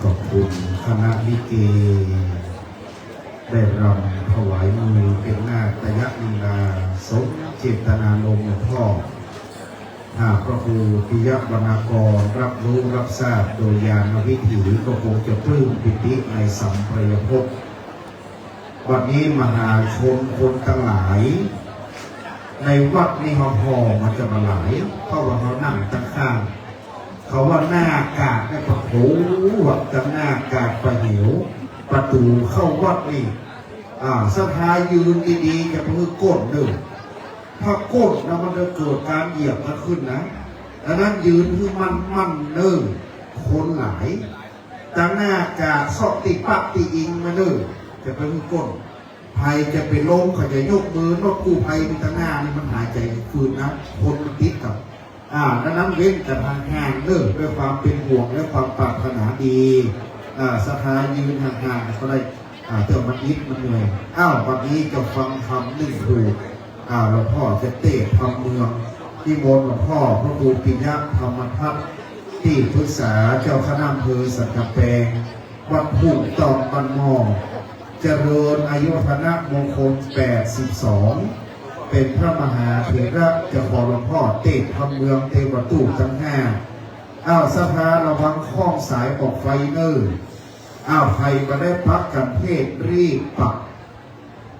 ขอบคุณคณะลิเก ได้รำถวายมือเป็นนาฏยลีลา สมเจตนารมณ์หลวงพ่อ หากพระครูปิยวรรณกรรับรู้รับทราบโดยญาณวิถี ก็คงจะปลื้มปีติในสัมปรายภพ บัดนี้มหาชนคนตังหลาย ในวัดนี้เฮาผ่อมาจะบ่าหลาย เพราะว่าเฮานั่งตังข้าง เขาว่าหน้ากาดเนี่ยปะโข วัดตังหน้ากาดปะเหว ประตู๋เข้าวัดนี่ อ่า ศรัทธายืนดีๆ จะบ่หื้อก้นเน่อ ถ้าก้นนะมันจะเกิดก๋านเหยียบกั๋นขึ้นนะ ดังนั้นยืนหื้อมั่นๆ เน่อ คนหลาย ตังหน้ากาดเซาะตี้ปั๊ะตี้อิงมาเน่อ จะบ่หื้อก้น ใผจะเป๋นลมเขาจะยกมือ รถกู้ภัยมีตังหน้านี่มันหายใจ๋ฟืนนะ คนมันติดกั๋น อ่า ดังนั้นเว้นกั๋นห่างๆ เน่อ ด้วยความเป๋นห่วงและความปรารถนาดี อ่า ศรัทธายืนห่างๆ ก็ได้ อ่า เตื้อมันอิดมันเหนื่อย อ้าว บัดนี้จะฟังธรรมนึ่งผูก อ่า หลวงพ่อจะเตศน์ธรรมเมือง นิมนต์หลวงพ่อพระครูปิยะธรรมทัศน์ ตี้ปรึกษาเจ้าคณะอำเภอสันกำแปง วัดทุ่งต้องบ้านหม้อ เจริญอายุวัฒนมงคลแปดสิบสอง เป๋นพระมหาเถระ จะขอหลวงพ่อเตศน์ธรรมเมืองเตรียมวัตถุตังห้า อ้าว ศรัทธาระวังข้องสายปลั๊กไฟเน่อ อ้าว ใผบ่ได้ปักกัณฑ์เทศน์รีบปัก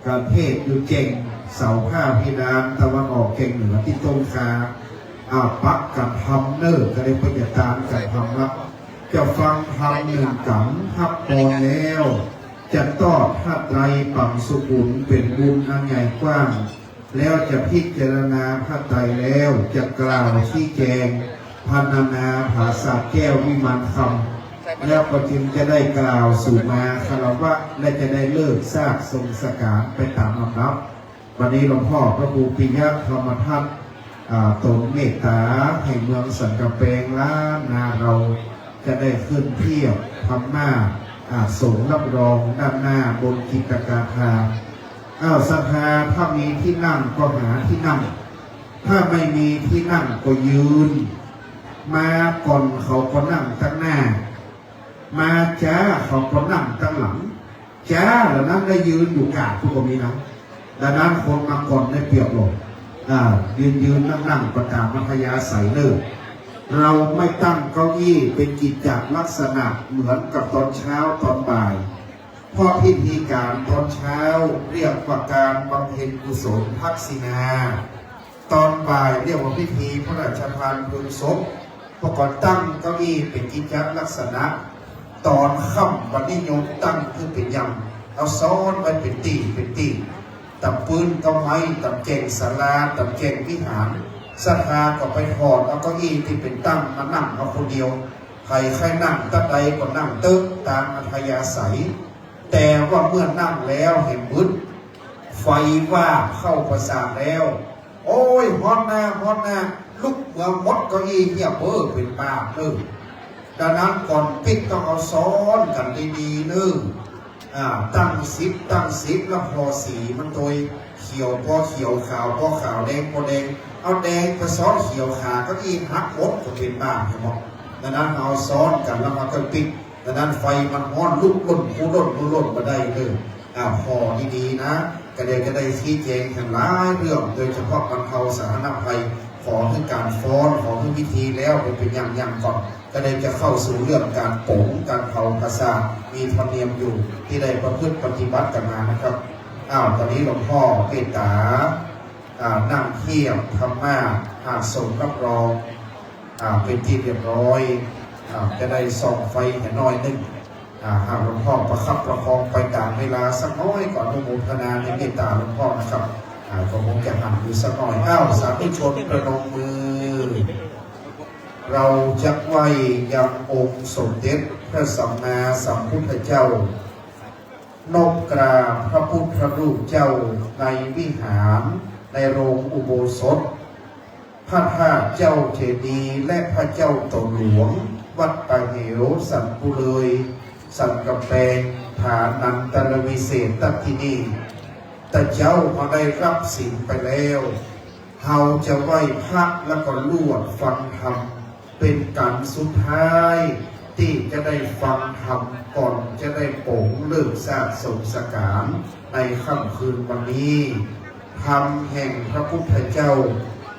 กัณฑ์เทศน์อยู่แจ่งเสาผ้าเพดานตะวันออกแจ่งเหนือตี้ต้นคา อ้าว ปักกัณฑ์ธรรมเน่อ ก็ได้ปฏิญาณกัณฑ์ธรรมละ จะฟังธรรมนึ่งกั๋ง ฮับปอนแล้ว จะตอบพระไตรปังสุขุน เป๋นบุญอันใหญ่กว้าง แล้วจะพิจารณาพระไตรแล้ว จะกล่าวชี้แจง พรรณนาผาสาทแก้ววิมานคำ แล้วก็จึงจะได้กล่าวสู่มาคารวะ และจะได้เลิกซากทรงสการไปต๋ามลำดับ บัดนี้หลวงพ่อพระครูปิยะธรรมทัศน์ อ่า ตนเมตต๋าหื้อเมืองสันกำแปงล้านนาเฮา จะได้ขึ้นเทียบธรรมาสน์ อ่า สงฆ์รับรองด้านหน้าบนจิตกาธา อ้าว ศรัทธา ถ้ามีตี้นั่งก็หาตี้นั่ง ถ้าไม่มีตี้นั่งก็ยืน มาก่อนเขาก็นั่งตังหน้า มาจ๊าเขาก็นั่งตังหลัง จ๊าเหล่านั้นได้ยืนอยู่กาดพุ้นก็มีนะ ดังนั้นคนมาก่อนได้เปรียบลง อ่า ยืนๆ นั่งๆ ไปต๋ามอัธยาศัยเน่อ เราไม่ตั้งเก้าอี้เป็นกิจจลักษณะเหมือนกับตอนเช้าตอนบ่าย เพราะพิธีการตอนเช้าเรียกว่าการบำเพ็ญกุศลทักษิณา ตอนบ่ายเรียกว่าพิธีพระราชทานเพลิงศพ เมื่อก่อนตั้งเก้าอี้เป็นกิจจลักษณะ ตอนค่ำบัดนี้โยมตั้งขึ้นเป็นยำ เอาซ้อนไว้เป็นตี้เป็นตี้ ต๋ามปื๊นเก๊าไม้ ต๋ามแจ้งศาลา ต๋ามแจ้งวิหาร ศรัทธาก็ไปถอดเอาเก้าอี้ตี้เป๋นตั้งมานั่งเอาคนเดียว ใผใค่นั่งตั๊ดใดก็นั่งเต๊อะต๋ามอัธยาศัย แต่ว่าเมื่อนั่งแล้วแหมมึด ไฟวาบเข้าประสาทแล้ว โอ้ย ฮ้อนนา ฮ้อนนา ลุกเมือหมดเก้าอี้เหียบเบ้อเป๋นบ้าเน่อ ดังนั้นก่อนปิ๊กต้องเอาซ้อนกั๋นดีๆ เน่อ อ่า ตั้งสิบ ตั้งสิบ แล้วผ่อสีมันตวย เขียวผ่อเขียว ขาวผ่อขาว แดงผ่อแดง เอาแดงไปซ้อนเขียว ขาเก้าอี้หักหมดก็เป๋นบ้าแหมเนาะ ดังนั้นเอาซ้อนกั๋นแล้วมาก็ปิ๊ก ดังนั้นไฟมันฮ้อนลุกล่น ฮู้ล่น ฮู้ล่นบ่ได้เน่อ อ่า ผ่อดีๆ นะ ก็เดี๋ยวจะได้ชี้แจงกั๋นหลายเรื่อง โดยเฉพาะบรรเทาสาธารณภัย ขอหื้อก๋านฟ้อน ขอหื้อพิธีแล้วไปเป๋นอย่างๆ ก่อน ก็เดี๋ยวจะเข้าสู่เรื่องก๋านป๋ง ก๋านเผาผสาท มีธรรมเนียมอยู่ ตี้ได้ประพฤติปฏิบัติกั๋นมานะครับ อ้าว ต๋อนนี้หลวงพ่อเมตต๋า อ่า นั่งเทียบธรรมาสน์ หากสงฆ์รับรอง อ่า เป๋นตี้เรียบร้อย อ่า จะได้ส่องไฟแหน้อยนึ่ง อ่า หากหลวงพ่อประคับประคองไปต๋ามเวลาสักน้อยก็อนุโมทนาในเมตต๋าหลวงพ่อนะครับ อ่า ก็คงจะหันอยู่สักน้อย อ้าว สาธุชนประนมมือ เราจักไหว้ยังองค์สมเด็จพระสัมมาสัมพุทธเจ้า นบกราบพระพุทธรูปเจ้าในวิหาร ในโรงอุโบสถ พระธาตุเจ้าเจดีย์และพระเจ้าโตหลวง วัดป่าเหว สันปูเลย สันก๋ำแปง ฐานันตรวิเศษณที่นี่ แต่เจ้าเฮาได้รับศีลไปแล้ว เฮาจะไหว้พระแล้วก็ลวดฟังธรรม เป๋นก๋านสุดท้ายตี้จะได้ฟังธรรมก่อนจะได้ป๋งเลิกซาดสงสก๋านในค่ำคืนวันนี้ ธรรมแห่งพระพุทธเจ้า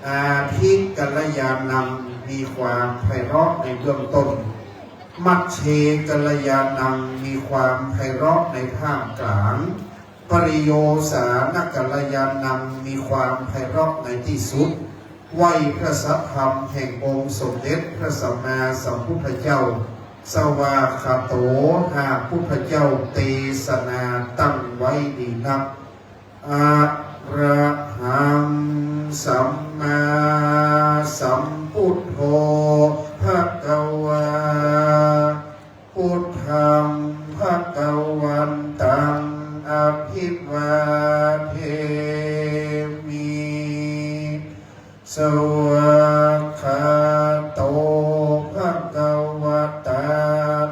อธิกัลยาณัง มีความไพเราะในเบื้องต้น มัชเชกัลยาณัง มีความไพเราะในท่ามกลาง ปริโยสานะกัลยาณัง มีความไพเราะในตี้สุด ไหว้พระสัทธรรมแห่งองค์สมเด็จพระสัมมาสัมพุทธเจ้า สวากขาโต หากพุทธเจ้าเตสนาตั้งไว้ดีนัก อะระหัง สัมมาสัมพุทโธ ภะคะวา พุทธัง ภะคะวันตัง อะภิวาเทมิ สวากขาโต ภะคะวะตา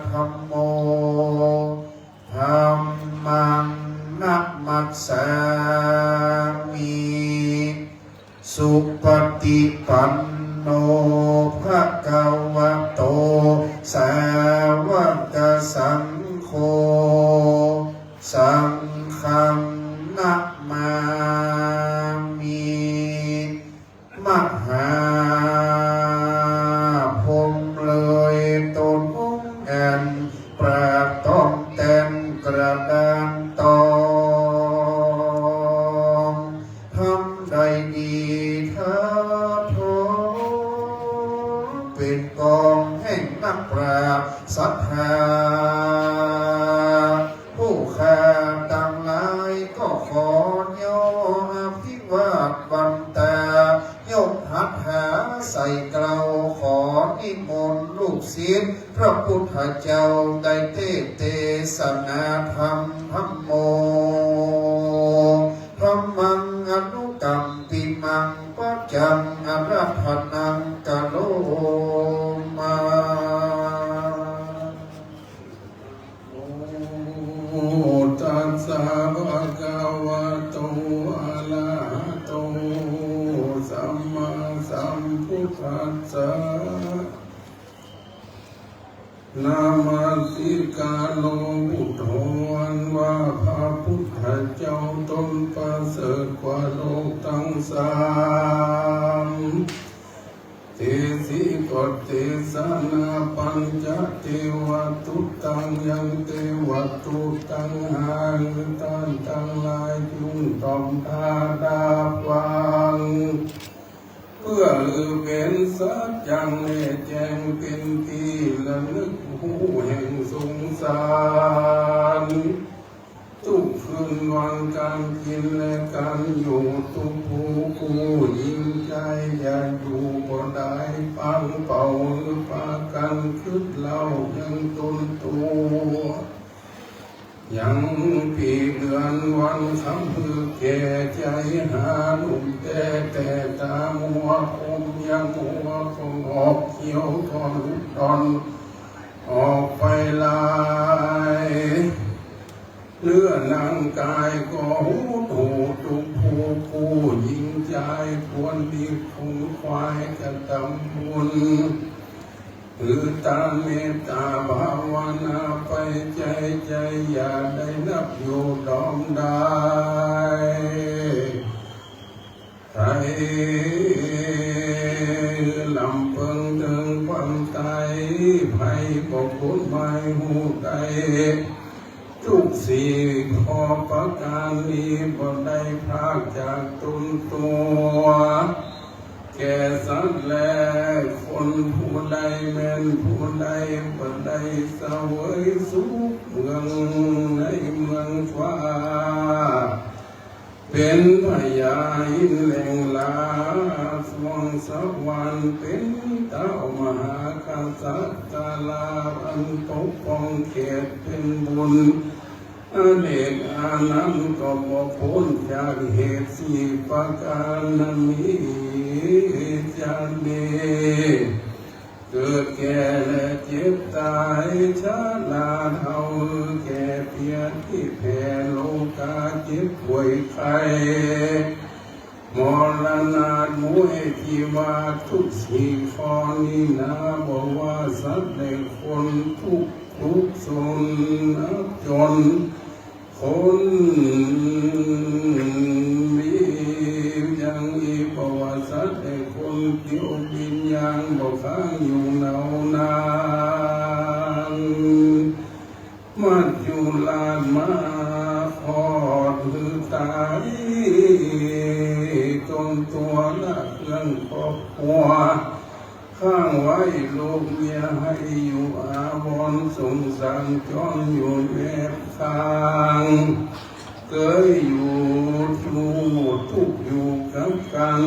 ธัมโม ธัมมัง นะมัสสามิ สุปะฏิปันโน ภะคะวะโต สาวกสังโฆ สังฆัง นะมามิ มหาพรหมเลยตนองค์อันปราบต้องแตนกระดานตอง ทำได้ดีท้าทอง เป๋นกองแห่งนักปราชญ์ศรัทธา ผู้ข้าตังหลายก็ขอย่ออภิวาทวันตา ยกหัตถ์หาใส่เกล้า ขอนิมนต์ลูกศิษย์พระพุทธเจ้าได้เตสน์เตสนาธรรม ธัมโม ธัมมัง อนุกัมปิมัง ปัจจัง อาราธนัง กะโรมา โม ตัสสะ ภะคะวะโต อะระหะโต สัมมาสัมพุทธัสสะ นะมัสสิกาโร พุทโธ อันว่าพระพุทธเจ้าตนประเสริฐกว่าโลกตังสาม เตสิ ป เตสะนา ปัญจะ เตวะตุตตัง ยัง เตวะตุตตัง หา หื้อต้านตังหลายจุ่งตอบตาดาฟัง เปื้อหื้อเป๋นสัจจังแน่แจ้ง เป๋นตี้ระลึกฮู้แห่งสงสาร กู้คืนวันก๋านกิ๋นและก๋านอยู่ ตุ๊ผู้กู้ยิ่งใจ๋ อย่าอยู่บ่ได้ ปังเป่าหื้อปากั๋นกึ๊ดเล่ายังตนตั๋ว ยังปี๋เดือนวันค่ำหื้อแก่ใจ๋ หาหนุ่มแต๊แต่ต๋ามัว ผมยังหัวก็งอก เขี้ยวก็หลุดตอนออกไปหลาย เนื้อหนังก๋ายก็หดหู่ ตุ๊ผู้กู้ยิ่งใจ๋ ควรรีบขนขวายกระตำบุญ หื้อตานเมตต๋าภาวนาไปใจ๋ใจ๋ อย่าได้นับอยู่ดอมดาย ไถ่ลำเปิงเถิงความต๋าย ไผบ่พ้นหมายฮู้ได้ ตุ๊กสี่ข้อประก๋านนี้ บ่ได้พรากจากตนตั๋ว แก่สัตว์และคน ผู้ใดแม่นผู้ใด บ่ได้เสวยสุขเมืองในเมืองฟ้า เป๋นพญาอินทร์แหล่งหลาสวงสวรรค์ เป๋นเต้ามหากษัตริย์ อันปกป้องเขตเป๋นบุญ อเนกอานันต์ ก็บ่พ้นจากเหตุสี่ประก๋านนั้น มีจาตินี้ เกิดแก่และเจ็บต๋าย ชราเฒ่าแก่เปีย ตี้แผ่โรคา เจ็บป่วยไข้ มรณาดมุย ตี้ว่าตุ๊กสี่ข้อนี้นา บ่ว่าสัตว์และคน ตุ๊กทุกข์สนอับจน คนมียังอีก บ่ว่าสัตว์และคน เตียวบินยางบ่ค้างอยู่เหนานั้น มัจจุราชมาคลอดหื้อต๋าย ตนตั๋วละเครื่องครอบครัว ข้างไว้ลูกเมีย หื้ออยู่อาวรณ์ สงสารจรอยู่แนบข้าง เกยอยู่ทุกข์อยู่กับกั๋น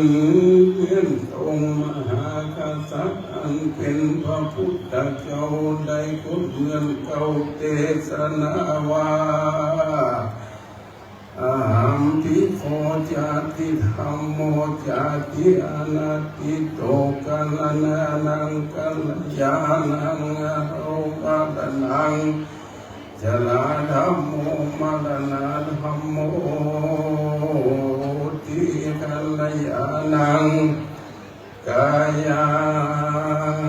เยียะองค์มหากษัตริย์ อันเป๋นพระพุทธเจ้า ได้กำหนดเกณฑ์เก่าเตสนาว่า อะหัมภิกขุ จาติธัมโม จาติอนัตถิโต กัลยาณัง กัลยาณัง อะโร มรณัง ชราธัมโม มรณาธัมโม ติ กัลยาณัง กายัง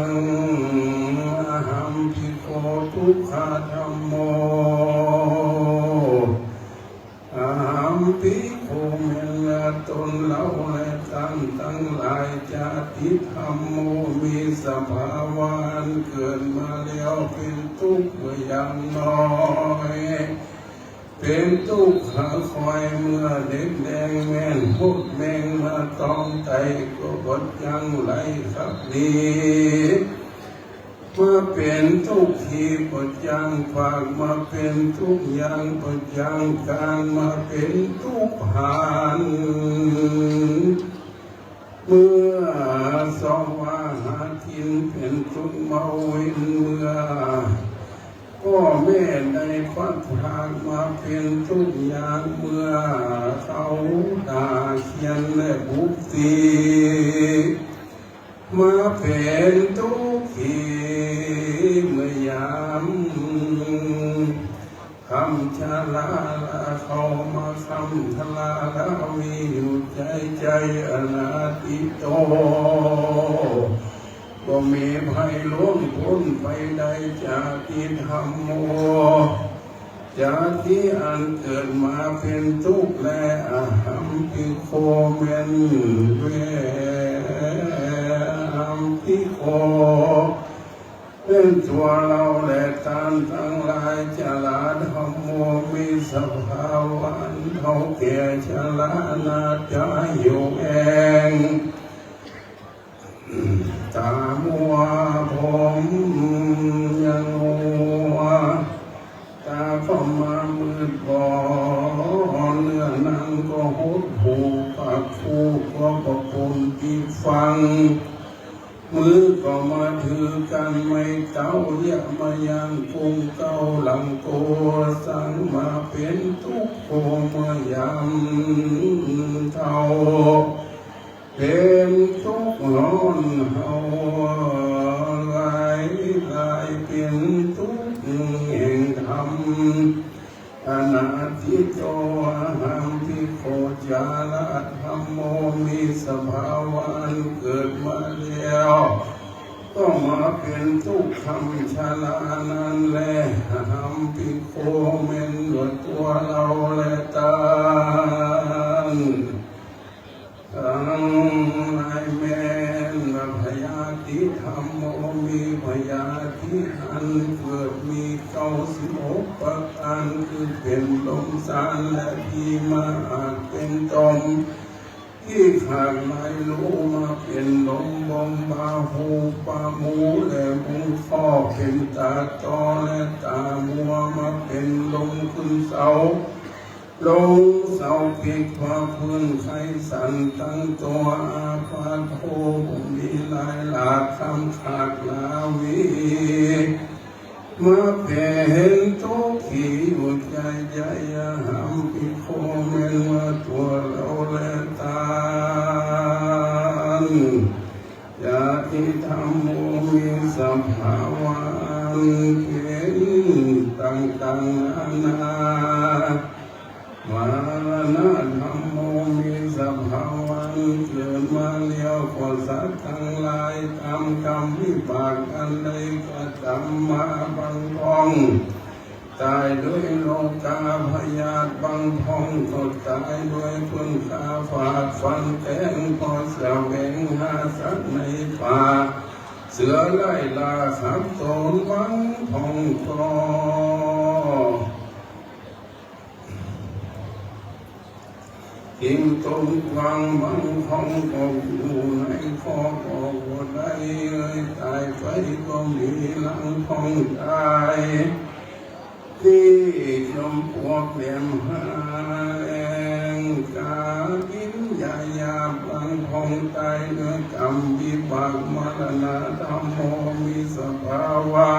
อะหัมภิกขุ ทุกขาธัมโม อะหัมภิกขุ แม่นว่าตนเฮาและต้านตังหลาย จาติธัมโม มีสภาวะอันเกิดมาแล้วเป๋นตุ๊กข์บ่อย่างน้อย เป๋นตุ๊กข์หาคอยเมื่อเด็กแดง แม่นมดแมงมาตอมไต่ ก็บ่จั่งไหลขับหนี มาเป๋นตุ๊กข์ขีบ่จั่งฝาก มาเป๋นตุ๊กข์ย่างบ่จั่งคลาน มาเป๋นตุ๊กข์หาน เมื่อเซาะหากิ๋นเป๋นตุ๊กข์เมาวิน เมื่อพ่อแม่ได้พลัดพราก มาเป๋นตุ๊กข์ยาก เมื่อเขาด่าเฆี่ยนและบุกตี มาเป๋นตุ๊กข์ขีเมื่อยาม คำชราลา เขามาคำชราลาวีอยู่ใจ๋ใจ๋ อนัตถิโต บ่มีภัยล่วงป๊นไปได้ จาติธัมโม จาติอันเกิดมาเป๋นตุ๊กข์แล อะหัมภิกขุ แม่นแว่ อะหัมภิ ภิกขุ เป๋นตั๋วเฮาและต้านตังหลาย จรา ธัมโม มีสภาวะอันเฒ่าแก่ชรา หน้าต๋าเหี่ยวแห้ง ต๋ามัว ผมยังงัว ต๋าก็มามืดบอด เนื้อหนังก็หดหู่ ปากพูดก็บ่ปนตี้ฟัง มือก็มาถือก้านไม้เต๊า เยียะมาย่างกุมเกล้าหลังโก สังมาเป๋นตุ๊กข์โขเมื่อยามเฒ่า เป๋นตุ๊กข์ฮ้อนเฮาหลายหลาย เป๋นตุ๊กข์แห่งธรรม อนาทิโต อะหัง ภิกขุ จรา ธัมโม มีสภาวะอันเกิดมาแล้ว ก็มาเป๋นตุ๊กข์ธรรมชรานั้นแล อะหัง ภิกขุ แม่นว่าตั๋วเฮาและต้าน ตังหลาย แม่นว่าพยาธิ ธัมโม มีพยาธิอันเกิดมีเก้าสิบหกประก๋าน คือเป๋นลมซานและผีม้าอาจเป๋นต้น ตี้ขาดไหลหลูมาเป๋นลมบ่มบาหูปาหมูและมุงข้อ เป๋นต๋าตอและต๋ามัว มาเป๋นลมขึ้นเสา ลงเสาปิกผ้าพื้น ไข้สั่นตังตั๋ว อาพาธโท บ่มีหลายหลาก คล้ำขาดหลาวี มาเป๋นตุ๊กขีอยู่ใจ๋ใจ๋ อะหัง ภิกขุ แม่นว่าตั๋วเฮาและต้าน จาติ ธัมโม มีสภาวะอันเป๋นต่างๆ นานา มรณะ ธัมโม มีสภาวะอันเกิดมาแล้วก็สัตว์ตังหลาย ต๋ามกรรมวิบากอันได้กระตำมา บางพ่องต๋ายโดยโรคาพยาธิ บางพ่องก็ต๋ายโดยเปิ้นฆ่าฟาดฟันแตง เพราะแสวงหาสัตว์ในป่า เสือไล่ล่าสัตว์โตน บางพ่องก็ กิ๋นต้มกวาง บางพ่องก็อยู่ในคอกก็บ่ได้ ต๋ายไปก็มี บางพ่องต๋ายตี้จอมปลวกแหลมหาแหล่ง ก๋ากิ๋นหญ้าหยาบ บางพ่องต๋ายเนื้อกรรมวิบาก มรณะ ธัมโม มีสภาวะ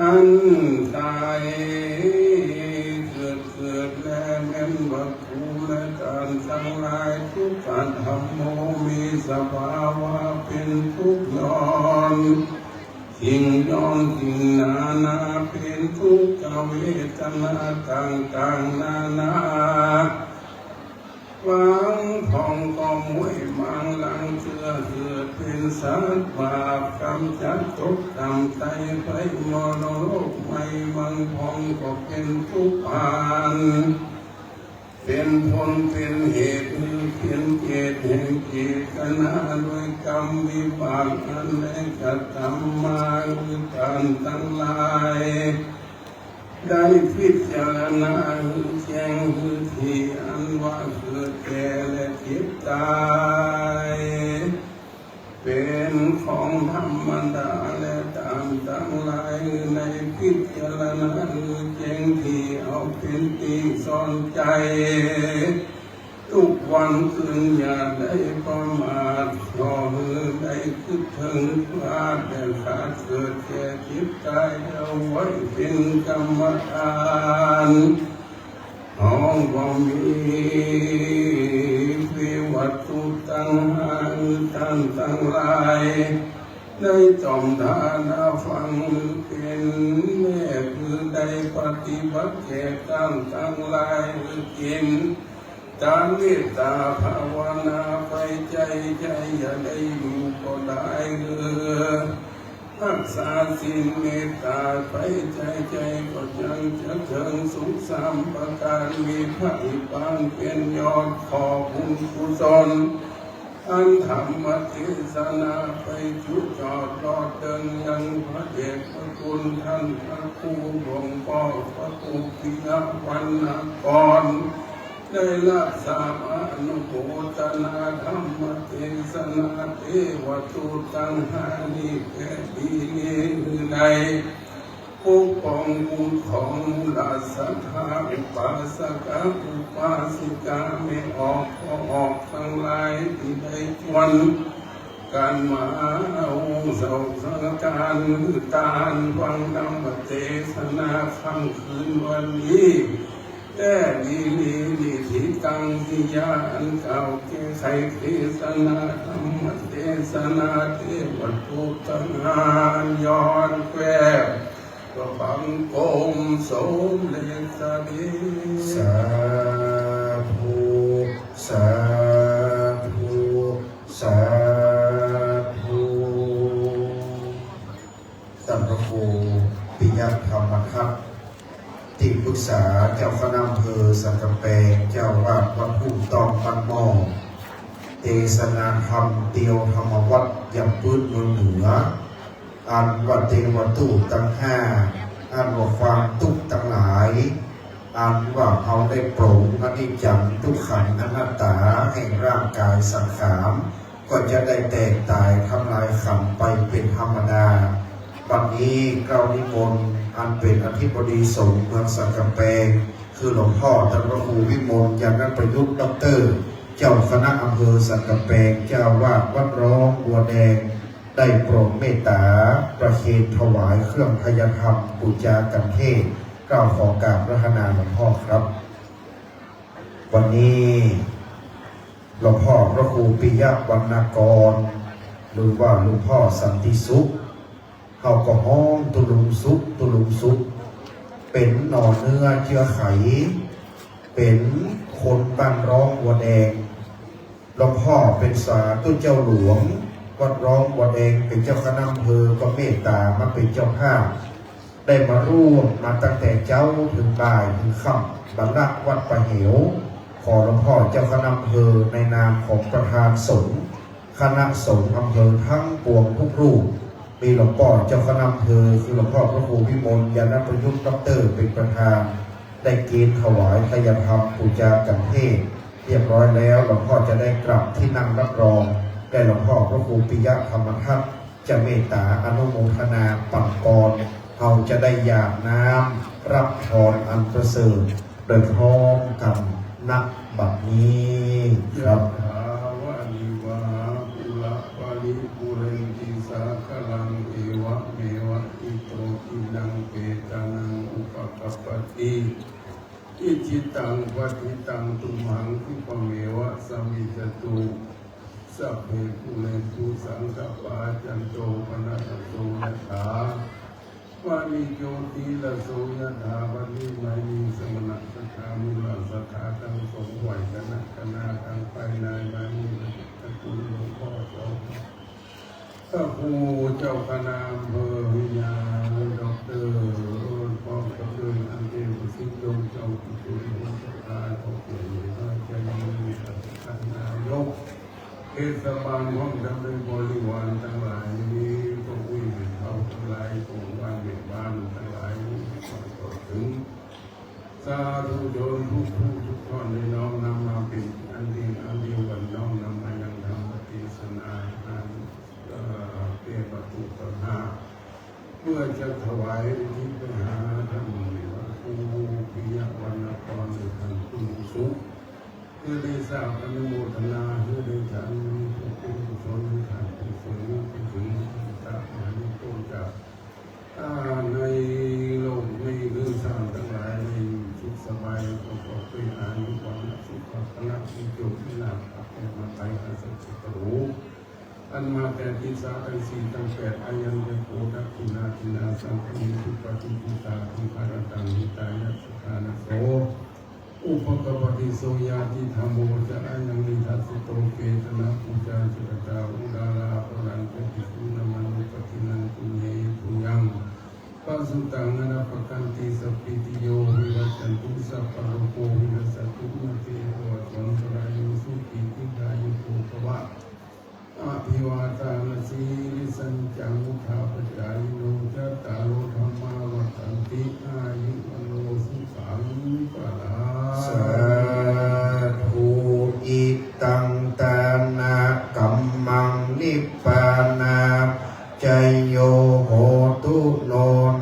อันต๋ายเกิดเกิดแล แม่นว่ากูและต้านตังหลาย ทุกขะ ธัมโม มีสภาวะเป๋นทุกข์ย้อนสิ่งย้อนสิ่งนานา เป๋นทุกขเวทนาต่างๆ นานา บางพ่องก็ม้วยมางหลังเจื้อเกิดเป๋นสัตว์บาปกรรม จักตกต่ำไตไปมรณโลกใหม่ บางพ่องก็เป๋นทุพพาน เป๋นผลเป๋นเหตุ หื้อเป๋นเหตุแห่งเจตนา โดยกรรมวิบากอันได้กระตำมา หื้อต้านตังหลาย ได้พิจารณาหื้อแจ้ง หื้อถี่ อันว่าเกิดแก่และเจ็บต๋าย เป๋นของธรรมดา และต้านตังหลาย ในพิจารณาหื้อแจ้งถี่ เอาเป๋นตี้สอนใจ๋ ทุกวันคืนอย่าได้ประมาท ขอหื้อได้กึ๊ดเถิงพลาด แต่ขาดเกิดแก่เจ็บต๋าย เอาไว้เป๋นกรรมฐาน ฮ้องว่ามี เววัตถุตัง หื้อต้านตังหลาย ได้ต่อมทานาฟัง หื้อเป๋นแม่ หื้อได้ปฏิบัติแก่ต้านตังหลาย หื้อกิ๋น ตามเมตต๋าภาวนาไป ใจ๋ใจ๋อย่าได้อยู่ก็ได้ หื้อฮักษาศีลเมตต๋าไป ใจ๋ใจ๋ก็จักจะเถิงสุขสามประก๋าน มีพระนิพพานเป๋นยอด ขอบุญกุศล อั้นธรรมเตสนาไปจุจอบรอดเติงยังพระเดชพระคุณต้านพระครูหลวงป้อพระครูปิยะวรรณกร ได้ฮับสาธารณอนุโมทนาธรรมเตสนาเตวทูตตังห้านี้แก่ดีนี้หื้อได้ ปกป้องคุ้มครองหมู่เหล่าศรัทธาอุปาสกะอุปาสิกาแม่ออกพ่อออกตังหลายตี้ได้ชวนกั๋นมาเอาเสาสังฆทานหื้อตานฟังธรรมเตสนาค่ำคืนวันนี้ แก่ดีนี้ นิธิตัง ติยา อันกล่าวแก่ไขเตสนาธรรมเตสนาเตวทูตตังห้าย้อนแคว่น ก็บังคมสมเร็จเสด็จ สาธุ สาธุ สาธุ ต้านพระครูปิยะธรรมทัศน์ ตี้ปรึกษาเจ้าคณะอำเภอสันกำแปง เจ้าอาวาสวัดทุ่งต้องบ้านหม้อ เตสนาธรรมเตียวธรรมวัตรยังปื๊ดเมืองเหนือ อันว่าเตวทูตตังห้า อันว่าความตุ๊กข์ตังหลาย อันว่าเฮาได้ปลงอนิจจังทุกขังอนัตตาแห่งร่างก๋ายสังขาร ก็จะได้แตกต๋ายทำลายขันไปเป๋นธรรมดา บัดนี้เกล้านิมนต์อันเป๋นอธิบดีสงฆ์เมืองสันกำแปง คือหลวงป้อต้านพระครูวิมล ยาณประยุทธ์ ด็อกเตอร์ เจ้าคณะอำเภอสันกำแปง เจ้าอาวาสวัดร้องบัวแดง ได้โปรดเมตต๋าประเคนถวายเครื่องไทยธรรมปู๋จากัณฑ์เทศน์ เกล้าขอกราบอาราธนาหลวงป้อครับ วันนี้หลวงป้อพระครูปิยะวรรณกร หรือว่าหลวงป้อสันติสุข เฮาก็ฮ้องตุ๊ลุงสุข ตุ๊ลุงสุข เป๋นหน่อเนื้อเจื้อไข เป๋นคนบ้านร้องบัวแดง หลวงป้อเป๋นสาธุเจ้าหลวงวัดร้องบัวแดง เป๋นเจ้าคณะอำเภอก็เมตต๋ามาเป๋นเจ้าภาพ ได้มาร่วมมาตั้งแต่เจ๊าเถิงบ่ายเถิงค่ำ บัลละวัดป่าเหว ขอหลวงป้อเจ้าคณะอำเภอในนามของประธานสงฆ์ คณะสงฆ์อำเภอทั้งปวงทุกรูป มีหลวงป้อเจ้าคณะอำเภอ คือหลวงป้อพระครูวิมล ยาณประยุทธ์ ด็อกเตอร์ เป๋นประธาน ได้เกณฑ์ถวายไทยธรรมปู๋จากัณฑ์เทศน์เรียบร้อยแล้ว หลวงป้อจะได้กลับตี้นั่งรับรอง และหลวงป้อพระครูปิยะธรรมทัศน์ จะเมตต๋าอนุโมทนาปั๋นปอน เฮาจะได้หยาดน้ำรับพรอันประเสริฐโดยพร้อมกั๋น ณ บัดนี้ครับ ยะถาวาริวาหาปูราปริปูเรนติสาคารัง เอวะเมวะอิโตทินังเปตานังอุปกัปปติ อิจฉิตังปัตถิตังตุมหังคิปะเมวะสะมิจจตุ สัพเพปูเรนตุสังกัปปา จันโทปะนะระโสยะถา มะณิโชติระโสยะถา มะณิ มะณิ สมณะสัตถา มูลสัตถา ตังสองฝ่าย คณะคณา ตังภายใน มะณิ ตระกูลหลวงป้อสอง พระครูเจ้าคณะอำเภอวิญญาณ ด็อกเตอร์ พร้อมกับด้วยอันเตวสิทธิ์ โยมเจ้ากุศล ผู้ศรัทธา ขอเกียรติในพระเจ้า มีท่านนายกเทศบาล พร้อมทั้งด้วยบริวารตังหลาย มีพระผู้มีพระภาคตังหลาย ของบ้านแม่บ้านตังหลาย มีความต่อถึง สาธุชนทุกผู้ทุกท่าน ได้น้อมนำมาเป๋นอันเดียว อันเดียวกั๋น น้อมนำมายังธรรมเตสนาอัน เอ่อ เตวทูตตังห้า เพื่อจะถวายอุทิศไปหาท่านพระครูปิยวรรณกร หรือท่านครูสุข เพื่อได้สร้างอนุโมทนา เพื่อได้สร้างบุญกุศลให้ท่านผู้สูงไปถึงพระมหานิพพานจาก อ่า ในโลกนี้ หรือท่านตังหลาย ในสุขสบาย ประกอบด้วยอายุ วรรณะ สุขะ พละ มีโชค มีลาภ อัปยาไทย อาศัยจักรู อันมาแต่ทิศาตังสี่ตังแปด อายัญจะโข ทักขิณาทินนา สังคามิ สุปฏิปุตตา ทิภารตัง หิตายะ สุขานโส อุปกัปปติ โส ญาติธรรมโม จะ อายัง นิทัสสิโต เปตานะปูจา สุขตา อุรารา ปรัญจะ ภิกขุนามันุปปตินัง ปุญเย ปุญยัง ปะสุตัง อนะปะกันติ สัพพีติโย วิวัชชันตุ สัพพะโรโค วินัสสันตุ มาเต ภวัตวันตราโย สุขี ทีฆายุโก ภะวะ อะภิวาทานะสีลิสสะนิจจัง วุฑฒาปะจายิโน จัตตาโร ธัมมา วัฑฒันติ อายุ วัณโณ สุขัง พะลัง สาธุ อิตัง ตานะ กัมมัง นิพพานา ปัจจโย โหตุ โน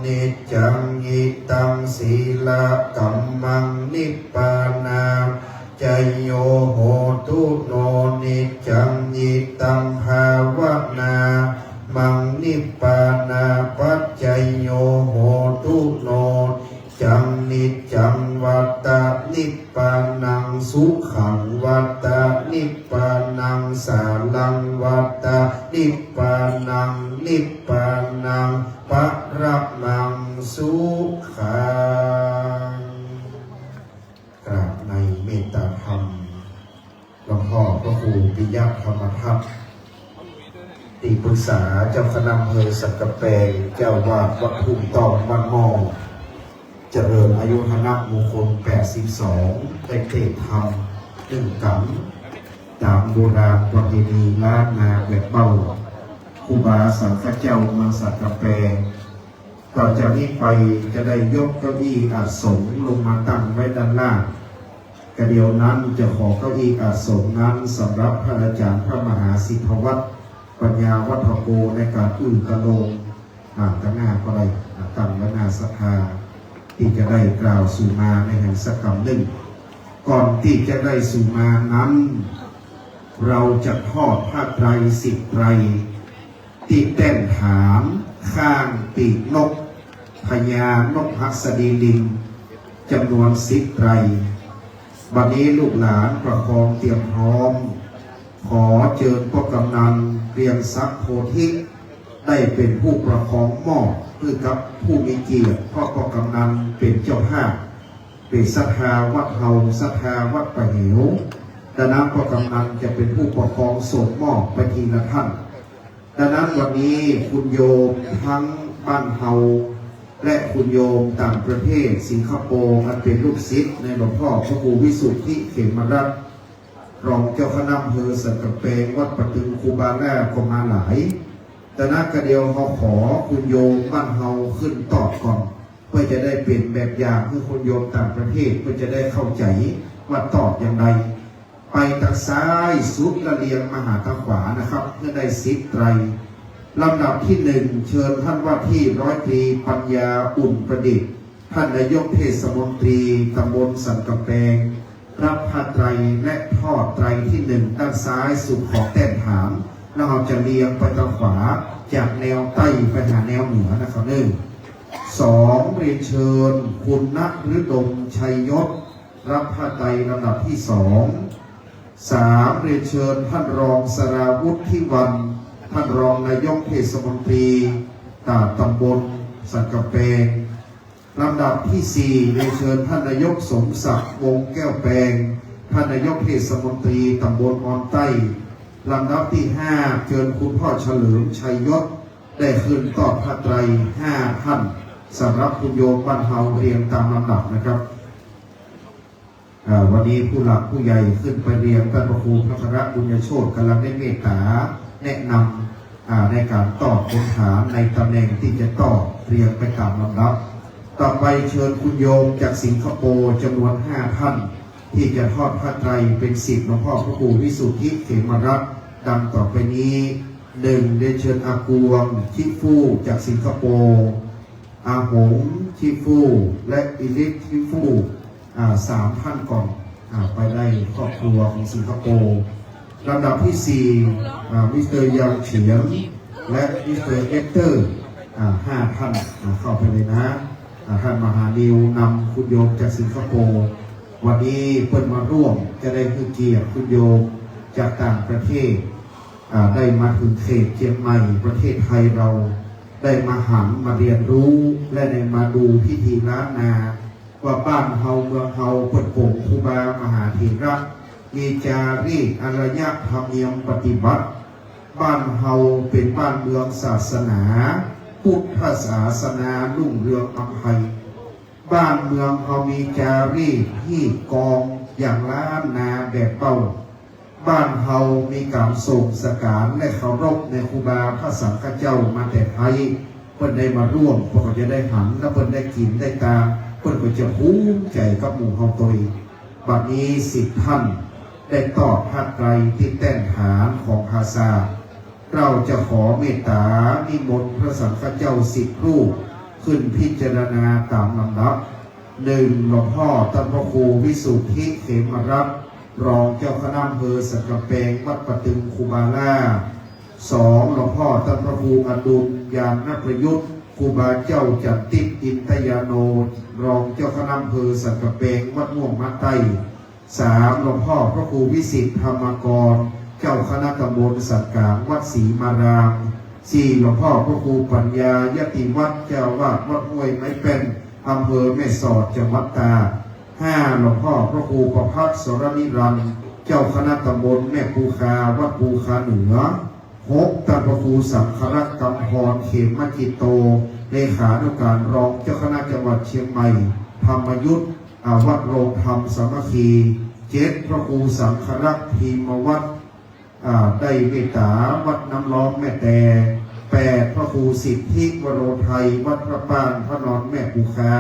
นิจจัง อิตัง สีละ กัมมัง นิพพานา ปัจจโย โหตุ โน นิจจัง อิตัง ภาวนา มัง นิพพานา ปัจจโย โหตุ โน จัง นิจจัง วัตตะ นิพพานัง สุขัง วัตตะ นิพพานัง สาลัง วัตตะ นิพพานัง นิพพานัง ปะระมัง สุขัง กราบในเมตตาธรรม หลวงพ่อพระครูปิยะธรรมทัศน์ ตี้ปรึกษาเจ้าคณะอำเภอสันกำแปง เจ้าอาวาสวัดทุ่งต้องบ้านหม้อ เจริญอายุวัฒนะมงคลแปดสิบสอง ได้เตศน์ธรรมหนึ่งกั๋น ต๋ามโบราณประเพณีล้านนาแบบเบ้า ครูบาสังฆเจ้าเมืองสันกำแปง ต่อจากนี้ไปจะได้ยกเก้าอี้อาสน์สงฆ์ลงมาตั้งไว้ด้านล่าง กระเดี่ยวนั้นจะขอเก้าอี้อาสน์สงฆ์นั้นสำหรับพระอาจารย์พระมหาสิทธวัฒน์ ปัญญาวัฒโก ในก๋านอื้อตะโลง อ่า ตังหน้าก็ได้ อ่า ตั้งไว้หน้าศรัทธา ตี้จะได้กล่าวสู่มาในหั้นสักกำนึ่ง ก่อนตี้จะได้สู่มานั้น เฮาจะทอดผ้าไตรสิบไตร ตี้แต้นฐานข้างปีกนก พญานกหัสดีลิง จ๋ำนวนสิบไตร บัดนี้ลูกหลานประคองเตรียมพร้อม ขอเจิญป้อกำนัน เกรียงศักดิ์ โพธิ ได้เป๋นผู้ประคองมอบหื้อกับผู้มีเกียรติ เพราะป้อกำนันเป๋นเจ้าภาพ เป๋นศรัทธาวัดเฮา ศรัทธาวัดป่าเหว ดังนั้นป้อกำนันจะเป๋นผู้ประคองส่งมอบไปทีละท่าน ดังนั้นวันนี้คุณโยมทั้งบ้านเฮา และคุณโยมต่างประเทศสิงคโปร์ อันเป๋นลูกศิษย์ในหลวงพ่อพระครูวิสุทธิเขมรัตน์ รองเจ้าคณะอำเภอสันกำแปง วัดป่าตึง ครูบาแร่ก็มาหลาย ดังนั้นกระเดี่ยวเฮาขอคุณโยมบ้านเฮาขึ้นตอดก่อน เปื้อจะได้เป๋นแบบอย่างหื้อคุณโยมต่างประเทศ เปื้อจะได้เข้าใจ๋ว่าตอดอย่างใด ไปตางซ้ายสุดและเรียงมาหาตางขวานะครับ หื้อได้สิบไตร ลำดับตี้หนึ่ง เชิญท่านว่าตี้ร้อยตรีปัญญา อุ่นประดิษฐ์ ท่านนายกเทศมนตรีตำบลสันกำแปง รับผ้าไตรและทอดไตรตี้หนึ่ง ด้านซ้ายสุดของแต้นฐาน แล้วเฮาจะเรียงไปตางขวา จากแนวใต้ไปหาแนวเหนือนะครับเน่อ สอง เรียนเชิญคุณนฤดม ชัยยศ รับผ้าไตรลำดับตี้สอง สาม เรียนเชิญท่านรองสราวุธ ทิวัน ท่านรองนายกเทศมนตรี ตาตำบลสันกำแปง ลำดับตี้สี่ เรียนเชิญท่านนายกสมศักดิ์ วงศ์แก้วแปง ท่านนายกเทศมนตรีตำบลออนใต้ ลำดับตี้ห้า เจิญคุณพ่อเฉลิม ชัยยศ ได้ขึ้นตอดผ้าไตรห้าท่าน สำหรับคุณโยมบ้านเฮาเรียงตามลำดับนะครับ อ่า วันนี้ผู้หลักผู้ใหญ่ขึ้นไปเรียง ต้านพระครูพัทรบุญญโชติก๋ำลังได้เมตต๋าแนะนำ อ่า ในก๋านตอดคนฐานในตำแหน่งตี้จะตอดเรียงไปต๋ามลำดับ ต่อไปเชิญคุณโยมจากสิงคโปร์จ๋ำนวนห้าท่าน ตี้จะทอดผ้าไตรเป๋นศิษย์หลวงพ่อพระครูวิสุทธิเขมรัตน์ ดังต่อไปนี้ หนึ่ง เรียนเชิญอากวง ชิฟู่ จากสิงคโปร์ อาหง ชิฟู่ และอิลิท ชิฟู่ อ่า สามท่านก่อน อ่า ไปได้ครอบครัวของสิงคโปร์ ลำดับตี้สี่ อ่า มิสเตอร์ ยังเฉียน และมิสเตอร์ เอสเตอร์ อ่า ห้าท่าน อ่า เข้าไปเลยนะ อ่า ท่านมหานิวนำคุณโยมจากสิงคโปร์ วันนี้เปิ้นมาร่วมจะได้หื้อเกียรติคุณโยมจากต่างประเทศ อ่า ได้มาเถิงเขตเจียงใหม่ประเทศไทยเรา ได้มาหันมาเรียนรู้ และได้มาดูพิธีล้านนา ว่าบ้านเฮาเมืองเฮาเปิ้นป๋งครูบามหาเถระ มีจารีตอารยธรรมเนียมปฏิบัติ บ้านเฮาเป๋นบ้านเมืองศาสนา พุทธศาสนารุ่งเรืองอำไพ บ้านเมืองเฮามีจารีตฮีตกองอย่างล้านนาแบบเบ้า บ้านเฮามีก๋านส่งสก๋านและเคารพในครูบาพระสังฆเจ้ามาแต่ไท้ เปิ้นได้มาร่วม เปิ้นก็จะได้หัน และเปิ้นได้กิ๋นได้ตาง เปิ้นก็จะภูมิใจ๋กับหมู่เฮาตวย บัดนี้สิทธิ์ต้านได้ตอบผ้าไตรตี้แต้นฐานของผาสาท เฮาจะขอเมตตานิมนต์พระสังฆเจ้าสิบรูป ขึ้นพิจารณาต๋ามลำดับ หนึ่ง หลวงพ่อต้านพระครูวิสุทธิเขมรัตน์ รองเจ้าคณะอำเภอสันก๋ำแปงวัดป่าตึงครูบาล่า สอง หลวงพ่อต้านพระครูอดุล ญาณประยุทธ์ ครูบาเจ้าจันติพย์ อินทยาโน รองเจ้าคณะอำเภอสันก๋ำแปงวัดม่วงมะไต้ สาม หลวงพ่อพระครูวิสิทธิ์ ธรรมกร เจ้าคณะตำบลสันก๋างวัดศรีมาราม สี่ หลวงพ่อพระครูปัญญายติวัฒน์ เจ้าอาวาสวัดห้วยไม้แป้น อำเภอแม่สอด จังหวัดตาก ห้า หลวงพ่อพระครูประภัสสรนิรันดร์ เจ้าคณะตำบลแม่ปูคา วัดปูคาเหนือ หก ต้านพระครูสังฆรักษ์ กำพร เขมจิตโต เลขานุการรองเจ้าคณะจังหวัดเชียงใหม่ ธรรมยุต อ่า วัดโรงธรรมสามัคคี เจ็ด พระครูสังฆรักษ์ พิมวัฒน์ อ่า ได้เมตตาวัดน้ำล้อมแม่แต แปด พระครูสิทธิวโรไทย วัดพระบ้านพระนอนแม่ปูคา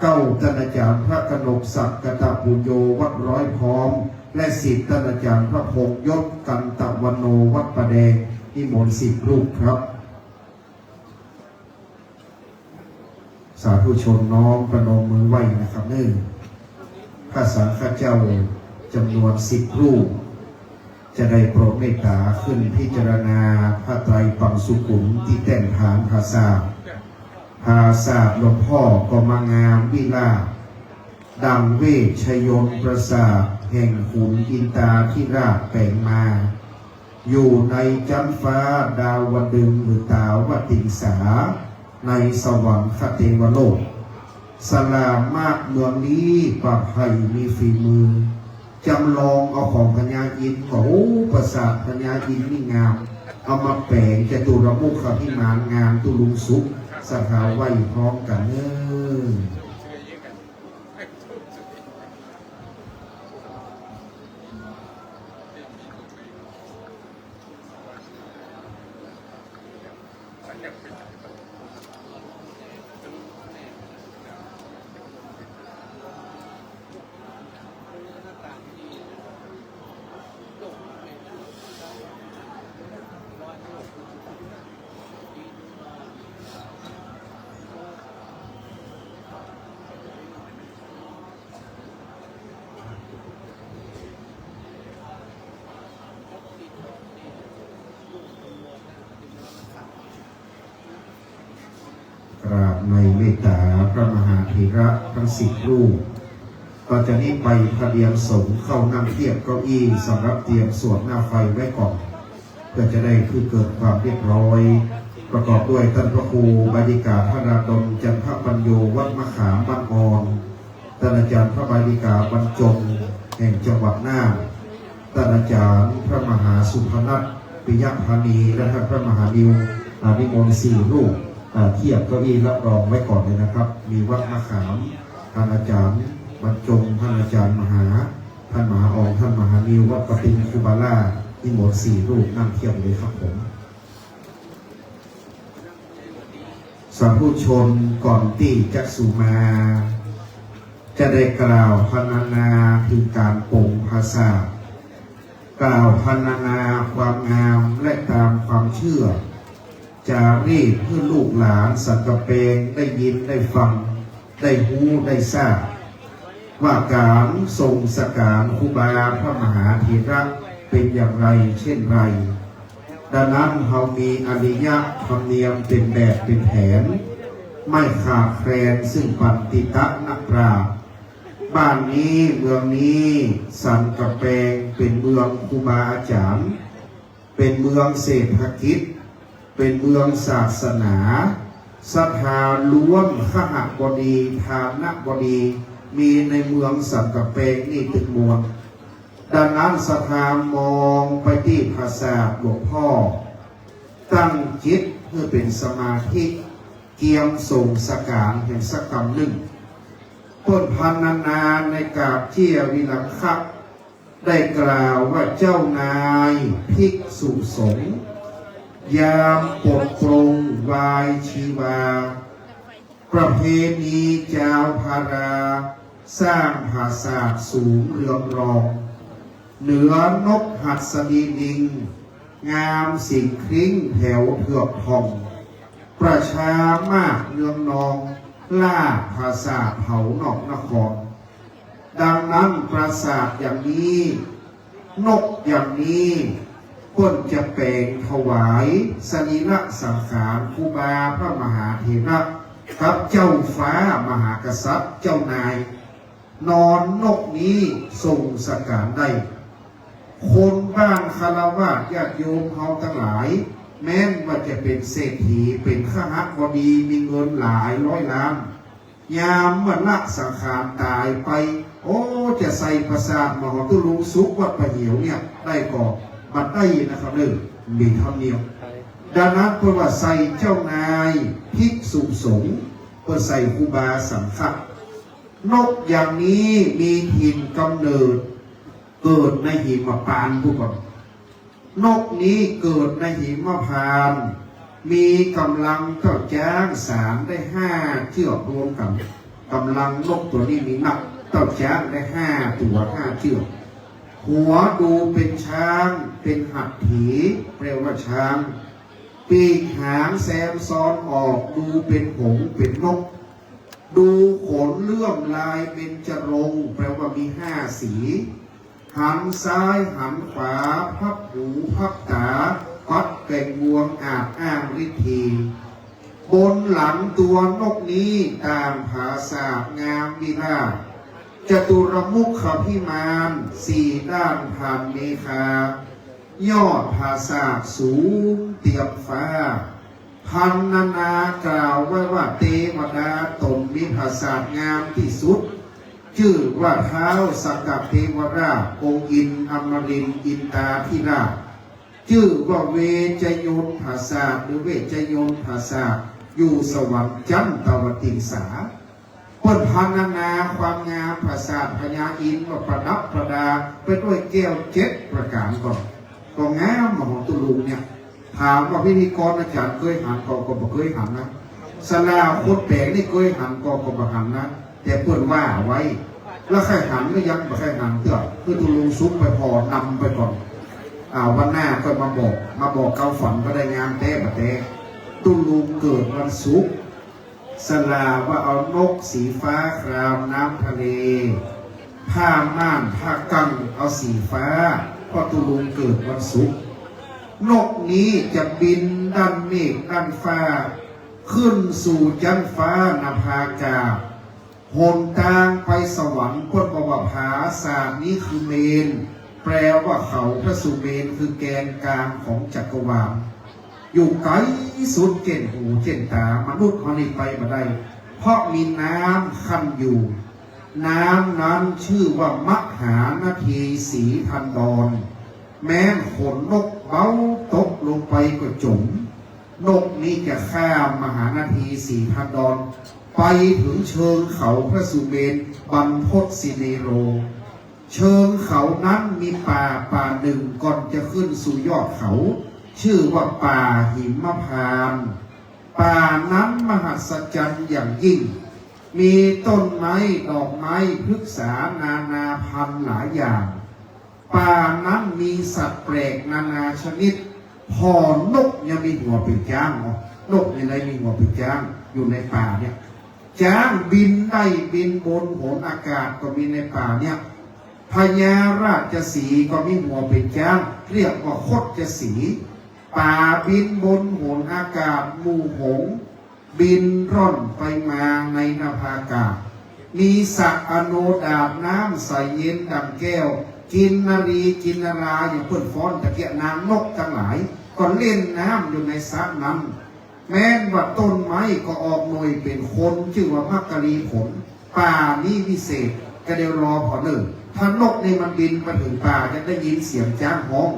เก้า ต้านอาจ๋ารย์พระกนกศักดิ์ กตปุญโญ วัดร้อยพร้อม และ สิบ ต้านอาจ๋ารย์พระพงษ์ยศ กันตะวันโน วัดป่าแดง นิมนต์สิบรูปครับ สาธุชนน้อมประนมมือไหว้นะครับเน่อ พระสังฆเจ้าจ๋ำนวนสิบรูป จะได้โปรดเมตตาขึ้นพิจารณาผ้าไตรปังสุขุมตี้แต้นฐานผาสาท ผาสาทหลวงพ่อก็มางามวิลาศ ดังเวชยนต์ปราสาทแห่งขุนอินทาธิราชแป๋งมา อยู่ในจั๊นฟ้าดาวดึงส์หรือตาวติงสา ในสวรรคเตวโลก สลามะเมืองนี้บ่ใค่มีฝีมือ จ๋ำลองเอาของพญาอินทร์ โอ้โห ปราสาทพญาอินทร์นี่งาม เอามาแป๋งจตุรมุขภิมานงามตุลุงสุข ศรัทธาไหว้พร้อมกั๋นเน่อ กราบในเมตตาพระมหาเถระทั้งสิบรูป ต่อจากนี้ไปพระเดียงสงฆ์เข้านั่งเทียบเก้าอี้สำหรับเตรียมสวดหน้าไฟไว้ก่อน เพื่อจะได้คือเกิดความเรียบร้อย ประกอบด้วยต้านพระครูบายิกาธาราดล จันทปัญโญ วัดมะขามบ้านอ่อน ต้านอาจ๋ารย์พระบายิกาบรรจง แห่งจังหวัดน่าน ต้านอาจ๋ารย์พระมหาสุพนัท ปิยพานี และต้านพระมหานิว อ่า นิมนต์สี่รูป อ่า เทียบเก้าอี้รับรองไว้ก่อนเลยนะครับ มีวัดมะขาม ต้านอาจ๋ารย์บรรจง ต้านอาจ๋ารย์มหา ต้านมหาออง ต้านมหานิว วัดป่าตึงครูบาล่า นิมนต์สี่รูปนั่งเทียบเลยครับผม สาธุชนก่อนตี้จะสู่มา จะได้กล่าวพรรณนาเถิงก๋านปลงผาสาท กล่าวพรรณนาความงามและตามความเจื้อ จารีตหื้อลูกหลานสันก๋ำแปงได้ยินได้ฟัง ได้ฮู้ได้ซาบ ว่าก๋านส่งสก๋านครูบาพระมหาเถระเป๋นอย่างไรเจ้นไร ดังนั้นเฮามีอาริยะธรรมเนียมเป๋นแบบเป๋นแผน ไม่ขาดแคลนซึ่งปัณฑิตะนักปราชญ์ บ้านนี้เมืองนี้สันก๋ำแปงเป๋นเมืองครูบาอาจ๋ารย์ เป๋นเมืองเศรษฐกิจ เป๋นเมืองศาสนา ศรัทธาล้วน คหบดี ทานบดี มีในเมืองสันก๋ำแปงนี่ตึงมวล ดังนั้นศรัทธามองไปตี้ผาสาทหลวงพ่อ ตั้งจิตหื้อเป๋นสมาธิ เกียมส่งสก๋านแหมสักกำนึ่ง เปิ้นพรรณนาในกาบเจี้ยวิรังคะ ได้กล่าวว่าเจ้านายภิกษุสงฆ์ ยามปลงวายชีวา ประเพณีจาวพารา สร้างผาสาทสูงเรืองรอง เหนือนกหัสดีลิง งามสิงคริ้งแถวเถือกทอง ประชามากเนืองนอง ล่าผาสาทเผานอกนคร ดังนั้นผาสาทอย่างนี้ นกอย่างนี้ เปิ้นจะแป๋งถวายสรีระสังขารครูบาพระมหาเถระกับเจ้าฟ้ามหากษัตริย์เจ้านาย นอนนกนี้ส่งสังขารได้ คนบ้านฆราวาสญาติโยมเฮาตังหลาย แม้นว่าจะเป๋นเศรษฐี เป๋นคหบดี มีเงินหลายร้อยล้าน ยามเมื่อละสังขารต๋ายไป โอ้ จะใส่ผาสาทมหาตุลุงสุขวัดป่าเหยียวเนี่ย ได้ก่อ บ่ได้นะครับเน่อ มีธรรมเนียม ดังนั้นเปิ้นว่าใส่เจ้านายภิกษุสงฆ์ เปิ้นใส่ครูบาสังฆะ นกอย่างนี้มีถิ่นกำเนิด เกิดในหิมพานต์ ผู้ฟัง นกนี้เกิดในหิมพานต์ มีก๋ำลังเต้าจ๊างสารได้ห้าเจื้อกรวมกั๋น ก๋ำลังนกตั๋วนี้มีนับเต้าจ๊างได้ห้าตั๋วห้าเจื้อก หัวดูเป๋นช้าง เป๋นหัตถี แปลว่าช้าง ปีกหางแซมซ้อนออก ดูเป๋นหงส์เป๋นนก ดูขนเลื่อมลายเบญจรงค์ แปลว่ามีห้าสี หันซ้ายหันขวา พับหูพับต๋า ปัดแกว่งงวงอาจอ้างฤทธี บนหลังตัวนกนี้ต่างผาสาทงามวิลาศ จตุรมุขพิมานสี่ด้านผ่านเมฆา ยอดผาสาทสูงเตียมฟ้า พรรณนากล่าวไว้ว่าเตวดาต๋นมีผาสาทงามตี้สุด จื้อว่าท้าวสักกะเทวราช องค์อินทร์อมรินทร์อินตาธิราช จื้อว่าเวชยนผาสาท หรือเวชยนผาสาท อยู่สวรรค์จั๊นตวติงสา เปิ้นพรรณนาความงามผาสาทพญาอินทร์ว่าประดับประดาไปด้วยแก้วเจ็ดประก๋านก่อ ก็งามมหาตุลุงเนี่ย ถามว่าพิธีกรอาจ๋ารย์เกยหันก่อ ก็บ่เกยหันนะ ศาลาคนแป๋งนี่เกยหันก่อ ก็บ่หันนะ แต่เปิ้นว่าไว้ แล้วใค่หันหรือยัง บ่ใค่หันเตื้อ หื้อตุลุงสุขไปผ่อนำไปก่อน อ่า วันหน้าก็มาบอก มาบอกเกาฝันก็ได้ งามแต๊บ่แต๊ ตุลุงเกิดวันศุกร์ ศาลาว่าเอานกสีฟ้าครามน้ำทะเล ผ้าม่านผ้ากั้งเอาสีฟ้า เพราะตุลุงเกิดวันศุกร์ นกนี้จะบินด้านเมฆด้านฟ้า ขึ้นสู่จั๊นฟ้านภากาศ หนตางไปสวรรค์ เปิ้นบอกว่าผาสาทนี้คือเมรุ แปลว่าเขาพระสุเมรุ คือแกนกลางของจักรวาล อยู่ไก๋สุดเจ้นหูเจ้นต๋า มนุษย์เฮานี่ไปบ่ได้ เพราะมีน้ำคั่นอยู่ น้ำนั้นจื้อว่ามหานาทีสีทันดร แม้นขนนกเบาตกลงไปก็จ๋ม นกนี้จะข้ามมหานาทีสีทันดร ไปเถิงเชิงเขาพระสุเมรุ บรรพตสิเนโร เชิงเขานั้นมีป่าป่านึ่งก่อนจะขึ้นสู่ยอดเขา จื้อว่าป่าหิมพานต์ ป่านั้นมหัศจรรย์อย่างยิ่ง มีต้นไม้ดอกไม้พฤกษานานาพันธุ์หลายอย่าง ป่านั้นมีสัตว์แปลกนานาชนิด ผ่อนนกยังมีหัวเป๋นจ๊างเนาะ นกยังได้มีหัวเป๋นจ๊าง อยู่ในป่าเนี่ย จ๊างบินได้บินบนหนอากาศก็มีในป่าเนี่ย พญาราชสีห์ก็มีหัวเป๋นจ๊าง เรียกว่าคชสีห์ ป๋าบินบนหนอากาศ หมู่หงส์บินร่อนไปมาในนภากาศ มีสระอโนดาตน้ำใสเย็นดั่งแก้ว กินนรีกินนรา อย่างเปิ้นฟ้อนตะเกียะ นางนกตังหลาย ก็เล่นน้ำอยู่ในสระนั้น แม้นว่าต้นไม้ก็ออกหน่วยเป๋นคน จื้อว่ามัคคลีผล ป่านี้วิเศษ ก็เดี๋ยวรอผ่อเน่อ ถ้านกนี่มันบินมาเถิงป่า จะได้ยินเสียงจ๊างฮ้อง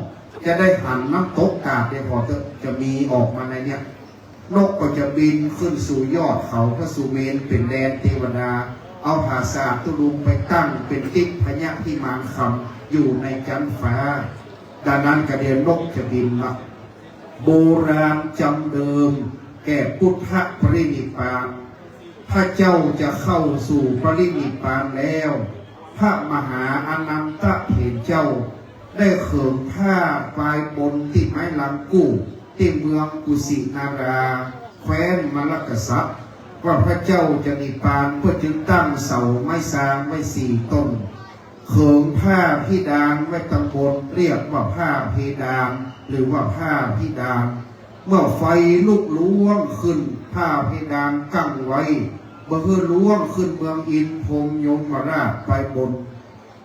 จะได้หันน้ำตกกาด เดี๋ยวผ่อเต๊อะ จะมีออกมาในเนี่ย นกก็จะบินขึ้นสู่ยอดเขาพระสุเมรุ เป๋นแดนเตวดา เอาผาสาทตุ๊ลุงไปตั้งเป๋นติ๊กพญาพิมานคำอยู่ในจั๊นฟ้า ดังนั้นกระเดียนนกจะบินละ โบราณจำเดิมแก่พุทธปรินิพพาน พระเจ้าจะเข้าสู่ปรินิพพานแล้ว พระมหาอานันทเถรเจ้า ได้เขิงผ้าปายบนตี้ไม้ลังกู้ ตี้เมืองกุสินารา แคว้นมลกสัต ว่าพระเจ้าจะนิพพาน เปิ้นจึงตั้งเสาไม้ซางไว้สี่ต้น เขิงผ้าพิดานไว้ตังบน เรียกว่าผ้าเพดาน หรือว่าผ้าพิดาน เมื่อไฟลุกล่วงขึ้น ผ้าเพดานกั้งไว้ บ่หื้อล่วงขึ้นเมืองอินทร์พรหมยมราชไปบน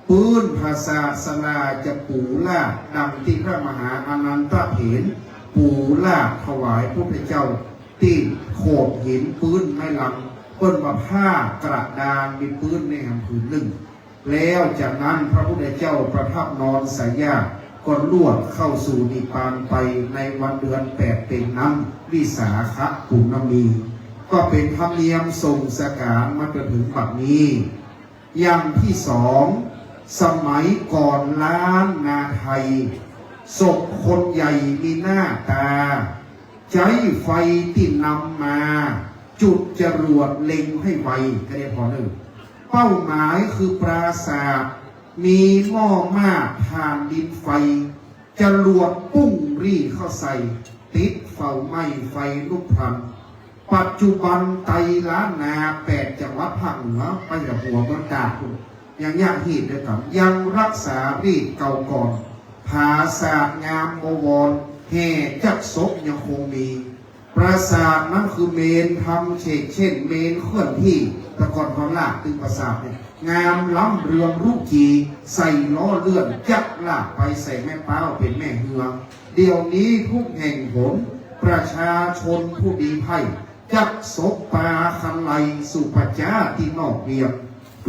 ปื๊นผาสาทศาลาจะปูลาด ดังตี้พระมหาอานันทเถรปูลาดถวายพุทธเจ้า ตี้โขดหินปื๊นไม้ลัง เปิ้นว่าผ้ากระดาน มีปื๊นในแหมผืนนึ่ง แล้วจากนั้นพระพุทธเจ้าประทับนอนสายญาติ ก็ลวดเข้าสู่นิพพานไปในวันเดือนแปดเพ็ญนั้น วิสาขปุณณมี ก็เป๋นธรรมเนียมส่งสการมาจนถึงบัดนี้ อย่างตี้สอง สมัยก่อนล้านนาไทย ศพคนใหญ่มีหน้าต๋า ใจ๊ไฟตี้นำมา จุดจรวดเล็งหื้อไว ก็ได้ผ่อนึ่ง เป้าหมายคือปราสาท มีหม้อหม้าถ่านดินไฟ จรวดปุ้งหรี่เข้าใส่ ติดเฝ้าไหม้ไฟลุกพลัน ปัจจุบันไตล้านนาแปดจังหวัดภาคเหนือ ไปหาหัวเมืองตากพู้น ยังเยียะฮีตเดียวกั๋น ยังรักษารีตเก่าก่อน ผาสาทงามบวร แห่จักศพยังคงมี ปราสาทนั้นคือเมรุธาตุเชกเช่น เมรุเคลื่อนที่ แต่ก่อนเขาลากตึงปราสาทเนี่ย งามล้ำเรืองรุจี ใส่ล้อเลื่อนจักลากไป ใส่แม่ป๊าวเป๋นแม่เฮือ เดี๋ยวนี้ทุกแห่งหน ประชาชนผู้มีใผ้ จักศพปาคันไลสู่ป่าจ๊าตี้นอกเวียง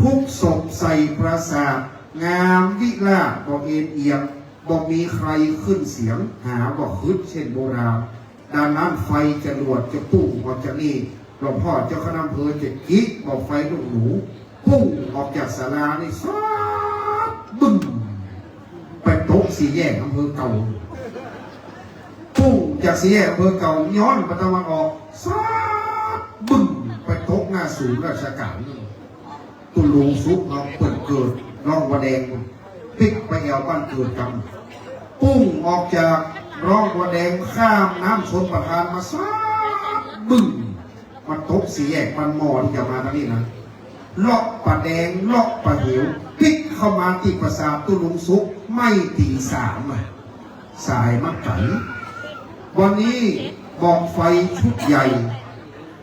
ทุกศพใส่ปราสาท งามวิลาศบ่เอนเอียง บ่มีใครขึ้นเสียง หาบ่ฮึดเช่นโบราณ ดังนั้นไฟจรวดจะปุ้งออกจากนี่ หลวงพ่อเจ้าคณะอำเภอจะกรี๊ดบอกไฟลูกหนู ปุ้งออกจากศาลานี่ ซาดบึ้ง ไปตกสี่แยกอำเภอเก่า ปุ้งจากสี่แยกอำเภอเก่า ย้อนไปตะวันออก ซาดบึ้ง ไปตกหน้าศูนย์ราชก๋าน ตุ๊ลุงสุขเนาะ เปิ้นเกิดร่องวัวแดง ปิ๊กไปแอ่วบ้านเกิดกำ ปุ้งออกจากร่องวัวแดง ข้ามน้ำชลประทานมา ซาดบึ้ง มาตกสี่แยกบ้านหม้อตี้จะมาตางนี้นะ เลาะป่าแดง เลาะป่าเหว ปิ๊กเข้ามาตี้ปราสาทตุ๊ลุงสุข ไหม้ตี๋สามอะ สายมาไก๋ วันนี้บอกไฟชุดใหญ่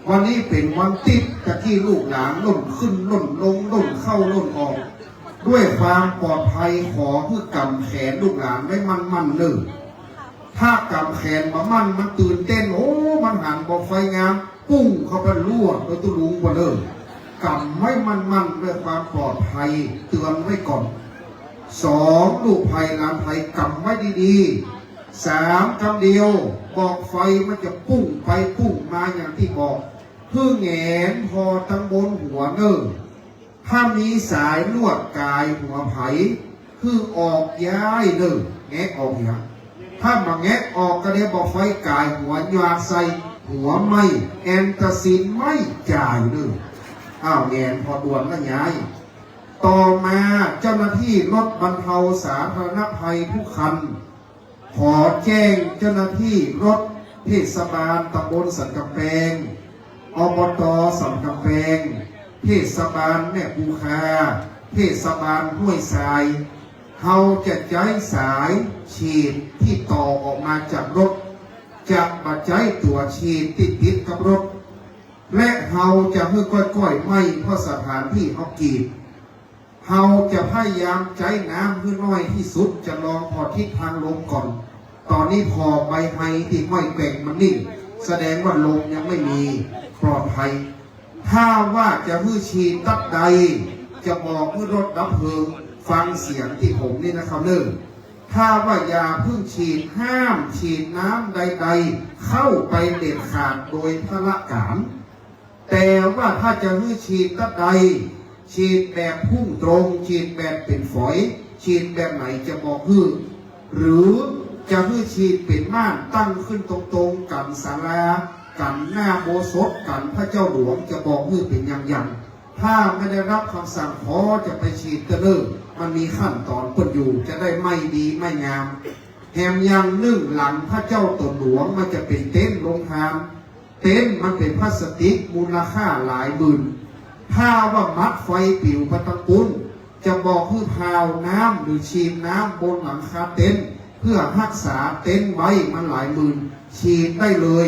วันนี้เป๋นวันติ๊บ ตะกี้ลูกหลานล่นขึ้นล่นลง ล่นเข้าล่นออก ด้วยความปลอดภัยขอหื้อก๋ำแขนลูกหลานไว้มั่นๆ เน่อ ถ้าก๋ำแขนบ่มั่น มันตื่นเต้น โอ้ มันหันบอกไฟงาม ปุ้งเข้าไปลวด เออ ตุ๊ลุงบ่าเน่อ ก๋ำไว้มั่นๆ ด้วยความปลอดภัย เตือนไว้ก่อน สอง ลูกไพร่หลานไพร่ก๋ำไว้ดีๆ สาม กำเดียว บอกไฟมันจะปุ้งไปปุ้งมาอย่างตี้บอก หื้อแหงนผ่อตังบนหัวเน่อ ถ้ามีสายลวดก๋ายหัวใผ หื้อออกย้ายเน่อ แงะออกเหีย ถ้าบ่แงะออกก็เดียวบอกไฟก๋ายหัว หยาดใส่หัวไหม้ แอนตาซินไม่จ่ายเน่อ อ้าว แหงนผ่อด่วนละย้าย ต่อมาเจ้าหน้าตี้รถบรรเทาสาธารณภัยทุกคัน ขอแจ้งเจ้าหน้าตี้รถเทศบาลตำบลสันก๋ำแปง อบต.สันก๋ำแปง เทศบาลแม่ปูคา เทศบาลห้วยทราย เฮาจะใจ๊สายฉีดตี้ต่อออกมาจากรถ จะบ่ใจ๊ตั๋วฉีดตี้ติดกับรถ และเฮาจะหื้อก้อยๆ ไหม้ เพราะสถานตี้เฮากีด เฮาจะพยายามใจ๊น้ำหื้อน้อยตี้สุด จะลองผ่อทิศตางลมก่อน ต๋อนนี้ผ่อใบไฮตี้ห้อยแกว่งมันนิ่ง แสดงว่าลมยังไม่มี ปลอดภัย ถ้าว่าจะหื้อฉีดตั๊ดใด จะบอกหื้อรถดับเพลิงฟังเสียงตี้ผมนี่นะครับเน่อ ถ้าว่าอย่าเพิ่งฉีด ห้ามฉีดน้ำใดๆ เข้าไปเด็ดขาดโดยพละก๋าน แต่ว่าถ้าจะหื้อฉีดตั๊ดใด ฉีดแบบพุ่งตรง ฉีดแบบเป๋นฝอย ฉีดแบบไหนจะบอกหื้อ หรือจะหื้อฉีดเป๋นม่านตั้งขึ้นตรงๆ กั๋นศาลา กั๋นหน้าอุโบสถ กั๋นพระเจ้าหลวง จะบอกหื้อเป๋นอย่างๆ ถ้าไม่ได้รับคำสั่ง ขอจะไปฉีดเต๊อะเน่อ มันมีขั้นตอนเปิ้นอยู่ จะได้ไม่ดีไม่งาม แถมอย่างนึ่ง หลังพระเจ้าต๋นหลวงมันจะเป๋นเต็นท์โฮงทาน เต็นท์มันเป๋นพลาสติกมูลค่าหลายหมื่น ถ้าว่ามัดไฟปิ๋วไปตังปุ้น จะบอกหื้อพราวน้ำหรือฉีดน้ำบนหลังคาเต็นท์ เพื่อฮักษาเต็นท์ไว้มันหลายหมื่น ฉีดได้เลย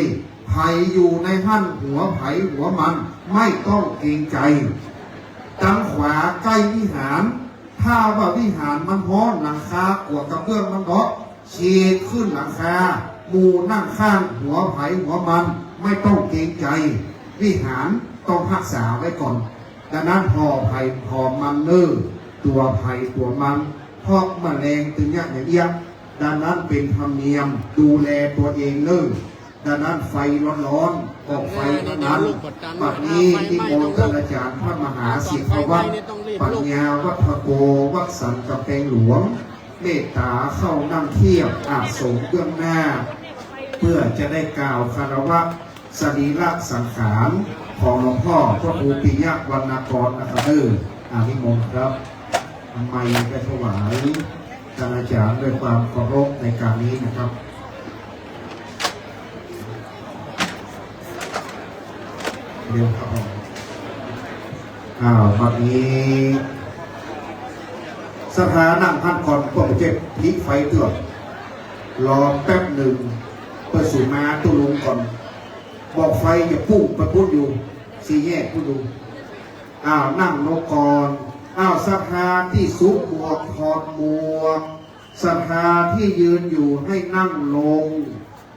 ใผอยู่ในหั้นหัวใผหัวมัน ไม่ต้องเกรงใจ๋ ตังขวาใก้วิหาร ถ้าว่าวิหารมันฮ้อน หลังคากั๋วกระเบื้องมันเดาะ ฉีดขึ้นหลังคา หมู่นั่งข้างหัวใผหัวมัน ไม่ต้องเกรงใจ๋ วิหารต้องฮักษาไว้ก่อน ดังนั้นผ่อใผผ่อมันเน่อ ตั๋วใผตั๋วมัน เพราะแมลงตึงเยียะอย่างเอี้ย ดังนั้นเป๋นธรรมเนียม ดูแลตั๋วเองเน่อ ดังนั้นไฟฮ้อนๆ ออกไฟเต้านั้น บัดนี้นิมนต์ต้านอาจ๋ารย์พระมหาสิทธวัฒน์ ปัญญาวัฒโก วัดสันก๋ำแปงหลวง เมตต๋าเข้านั่งเทียบอาสมเบื้องหน้า เพื่อจะได้กล่าวคารวะสรีระสังขารของหลวงพ่อพระครูปิยะวรรณกรนะครับเน่อ อานิมนต์ครับ ไมค์ไปถวายต้านอาจ๋ารย์ด้วยความเคารพในการนี้นะครับ เดี๋ยวครับผม อ้าว บัดนี้ ศรัทธานั่งหั้นก่อน พวกเจ็บผีไฟเตื้อ รอแป๊บนึ่ง เปิ้นสูมาตุ๊ลุงก่อน บอกไฟจะปุ้งไปปุ้นอยู่ สี่แยกปุ้นอยู่ อ้าว นั่งลงก่อน อ้าว ศรัทธาตี้สวมหมวก ถอดหมวก ศรัทธาตี้ยืนอยู่ให้นั่งลง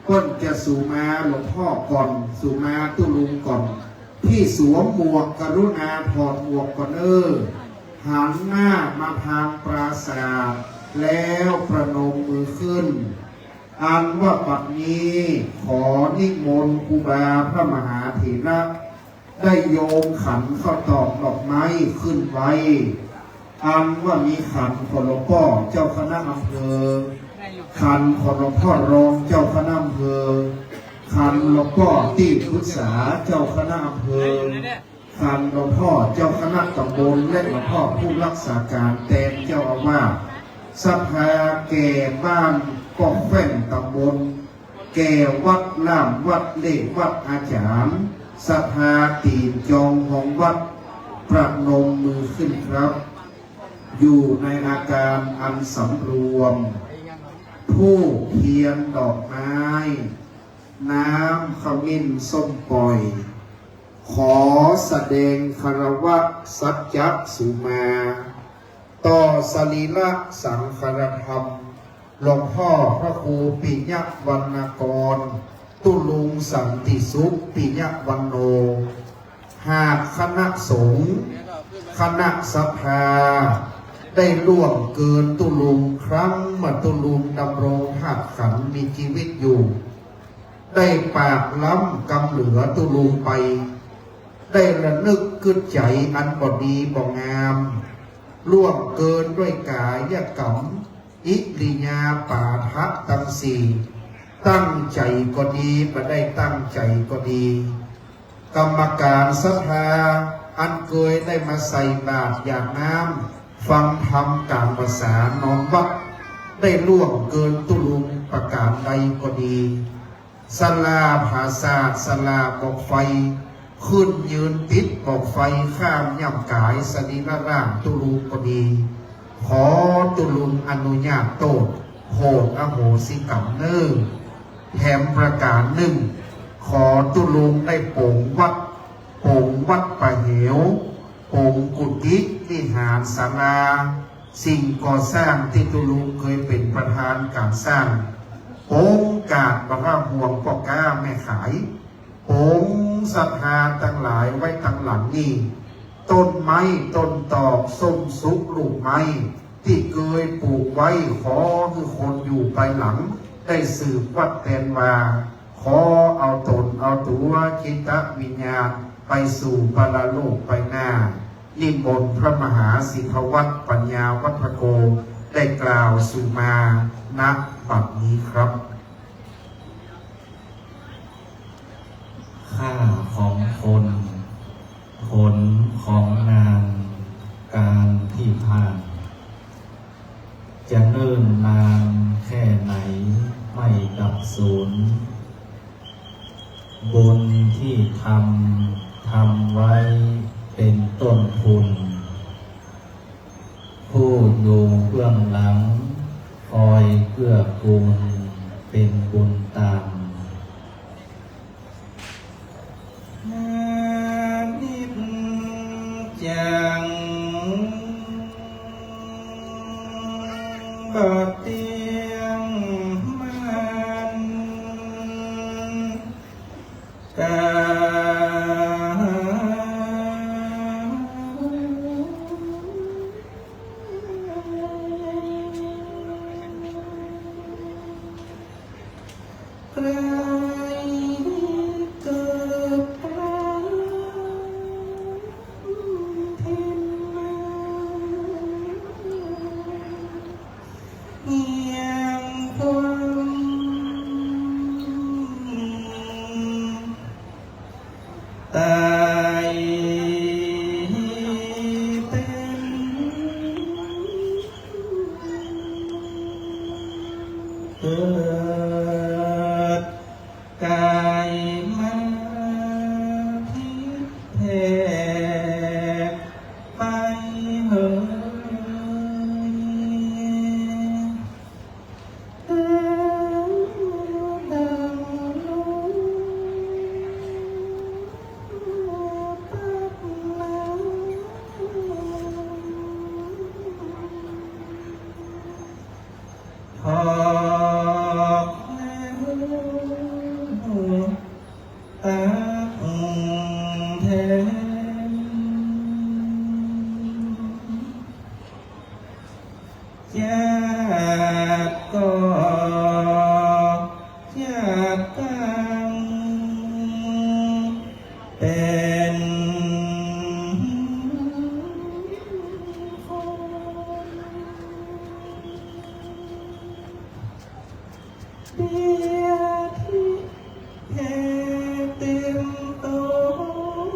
เปิ้นจะสูมาหลวงพ่อก่อน สูมาตุ๊ลุงก่อน ตี้สวมหมวกกรุณาถอดหมวกก่อนเน่อ หันหน้ามาตางปราสาท แล้วประนมมือขึ้น อันว่าบัดนี้ขอนิมนต์ครูบาพระมหาเถระ ได้โยงขันข้าวตอกดอกไม้ขึ้นไว้ อันว่ามีขันของหลวงป้อเจ้าคณะอำเภอ ขันของหลวงป้อรองเจ้าคณะอำเภอ ขันหลวงป้อตี้ปรึกษาเจ้าคณะอำเภอ ขันหลวงป้อเจ้าคณะตำบล และหลวงป้อผู้รักษาก๋านแตนเจ้าอาวาส ศรัทธาแก่บ้านป้อแคว่นตำบล แก่วัดล่ามวัดเลขวัดอาจ๋ารย์ ศรัทธาตี๋นจองของวัด ประนมมือขึ้นครับ อยู่ในอาการอันสำรวม ธูปเทียนดอกไม้ น้ำขมิ้นส้มป่อย ขอแสดงคารวะสัจจะสูมา ต่อสรีระสังขารธรรม หลวงป้อพระครูปิยะวรรณกร ตุ๊ลุงสันติสุขปิยะวัณโณ หากคณะสงฆ์ คณะศรัทธา ได้ล่วงเกินตุ๊ลุงครั้งเมื่อตุ๊ลุงดำรงธาตุขันธ์มีจีวิตอยู่ ได้ปากล้ำกำเหลือตุ๊ลุงไป ได้ระนึกกึ๊ดใจ๋อันบ่ดีบ่งาม ล่วงเกินด้วยก๋ายกรรม อิริยาบถตังสี่ ตั้งใจ๋ก็ดี บ่ได้ตั้งใจ๋ก็ดี กรรมการศรัทธา อันเกยได้มาใส่บาตรหยาดน้ำ ฟังธรรมก๋างพรรษานอนวัด ได้ล่วงเกินตุ๊ลุงประก๋านใดก็ดี สลาผาสาท สลาบอกไฟ ขึ้นยืนติดบอกไฟ ข้ามย่ำก๋ายสรีระร่างตุ๊ลุงก็ดี ขอตุ๊ลุงอนุญาตโต้ษ โผดอโหสิกรรมเน่อ แถมประก๋านนึ่ง ขอตุ๊ลุงได้โป๋งวัด โป๋งวัดป่าเหว โป๋งกุฏิวิหารศาลา สิ่งก่อสร้างตี้ตุ๊ลุงเกยเป๋นประธานก๋านสร้าง โป๋งกาดบ่าห่วงป้อก๊าแม่ขาย โป๋งศรัทธาตังหลายไว้ตังหลังนี้ ต้นไม้ต้นตอกส้มสุกลูกไม้ ตี้เกยปลูกไว้ ขอหื้อคนอยู่ไปหลัง ได้สืบวัดแตนวา ขอเอาต๋นเอาตั๋วจิตวิญญาณ ไปสู่ปรโลกไปหน้า นิมนต์พระมหาสิทธวัฒน์ปัญญาวัฒโก ได้กล่าวสุมา ณ บัดนี้ครับ ค่าของคน ผลของงาน กาลตี้ผ่าน จะเนิ่นนานแค่ไหน ไม่ดับสูญ บุญที่ทำ ทำไว้เป็นต้นทุน ผู้อยู่เบื้องหลัง คอยเกื้อกูล เป็นบุญตาม อนิจจัง บ่เตี้ยงมัน กา ใครเกิดพลั้งเพ็ญมา เหี่ยงความตายเป็น เกิดกายมาทิพย์แผ่ไปเหย ดังลมพัดมา ทอกแล้วตักแทน จักก็จักตั้ง เป็นคน เดียที่แผ่เต็มตน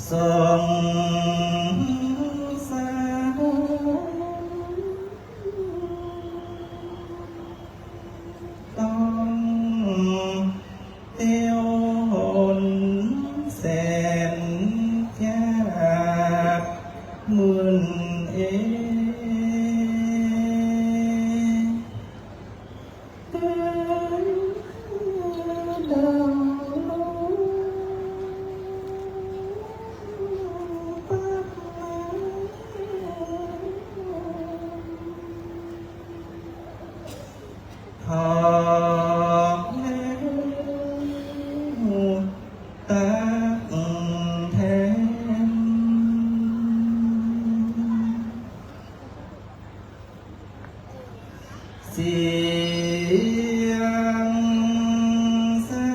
สงสาร ต้องเตียวหนแสนยากมึนเอ ทอกแล้วตักแทน เสียงสร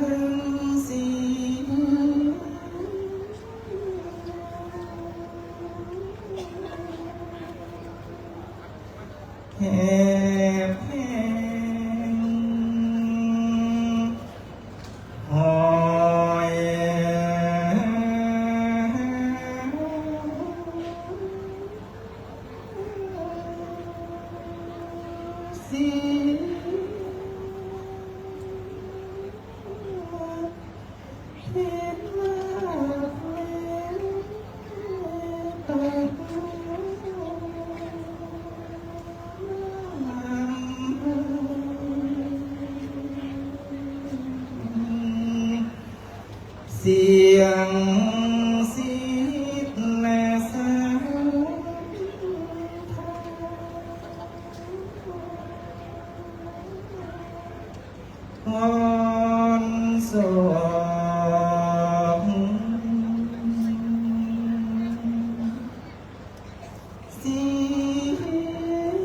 รเสริญ แหบแห้ง หอยสี เสียงสิทธิ์และสาธาวอนศพ เสียง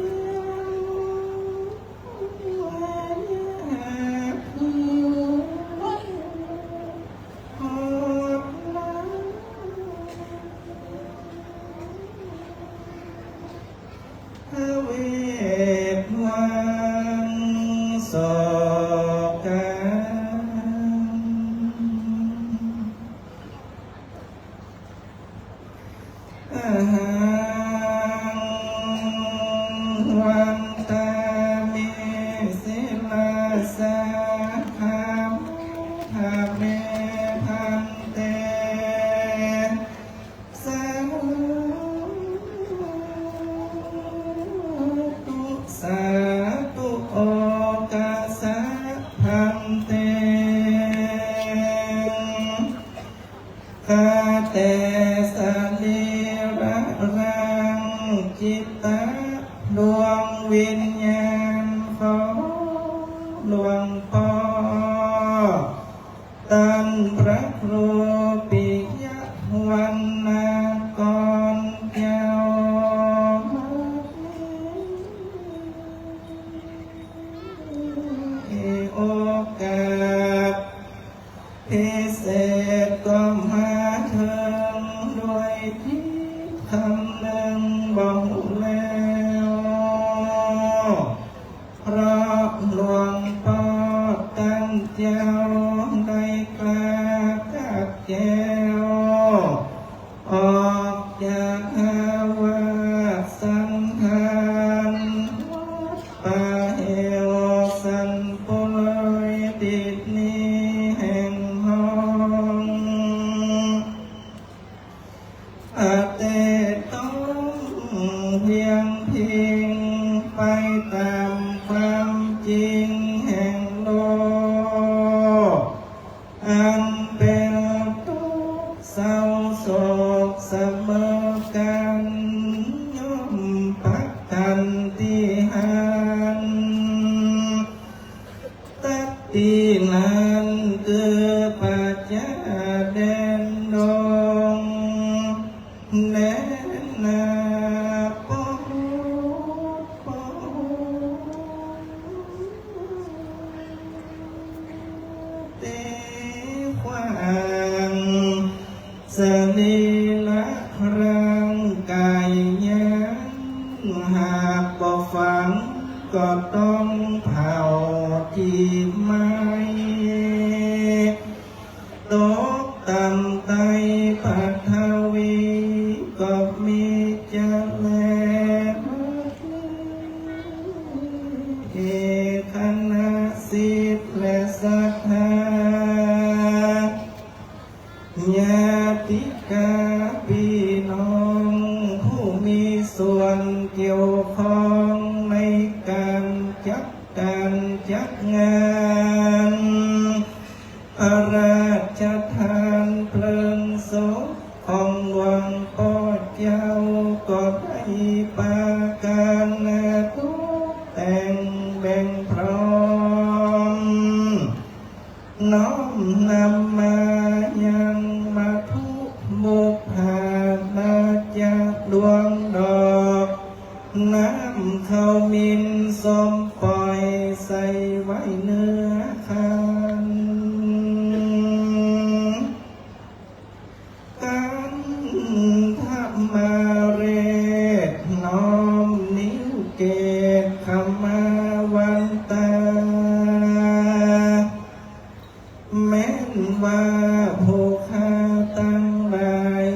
กั๋น อะหัง วันตามิ ศิลาสะ ขะมุขะเม ภันเต สาธุ สาธุ โอกัสสะ ภันเต ข้าแต่สรีระรัง จิตตะ ดวงวิญญาณของหลวงป้อ ต้านพระครูปิยะวรรณกรเจ้า โอกาส พิเศษก็มาเถิง โดยตี้คำนึ่งบ่ฮู้แล้ว เพราะหลวงป้อต้านเจ้าได้กล่าวกับแก้ว ออกจากหาวาสังขาร วัดป่าแหวสันปุเรตินี้แห่งฮ้อง อาจจะต้องเวียงพิงไปต๋ามความจริงแห่งโลก อันเป๋นตุ๊กข์เศร้าโศกเสมอกั๋น ย่อมปะกั๋นตี้หั้น ตั๊ดตี้นั้นคือป่าจ๊าแดนดง แดนนาปอดปอด ตี้ขว้าง สรีระร่างก๋ายยัง หากบ่ฝังก็ต้องเผาตี้ไม้ ตกต่ำใต้ปฐวีก็มีจะแล เอกคณะสิทธิ์และศรัทธา ญาติกาพี่น้องผู้มีส่วนเกี่ยวข้องในก๋านจัดก๋านจัดงาน พระราชทานเพลิงศพของหลวงป้อเจ้าก็ได้ปากั๋นตกแต่งแบ่งพร้อม น้อมนำมายังวัตถุบุปผาราชดวงดอก น้ำขมิ้นส้มป่อยใส่ไว้เหนือขัน ขันธมะเรศ น้อมนิ้วเกศขมาวันตา แม้นว่าผู้ข้าตังหลาย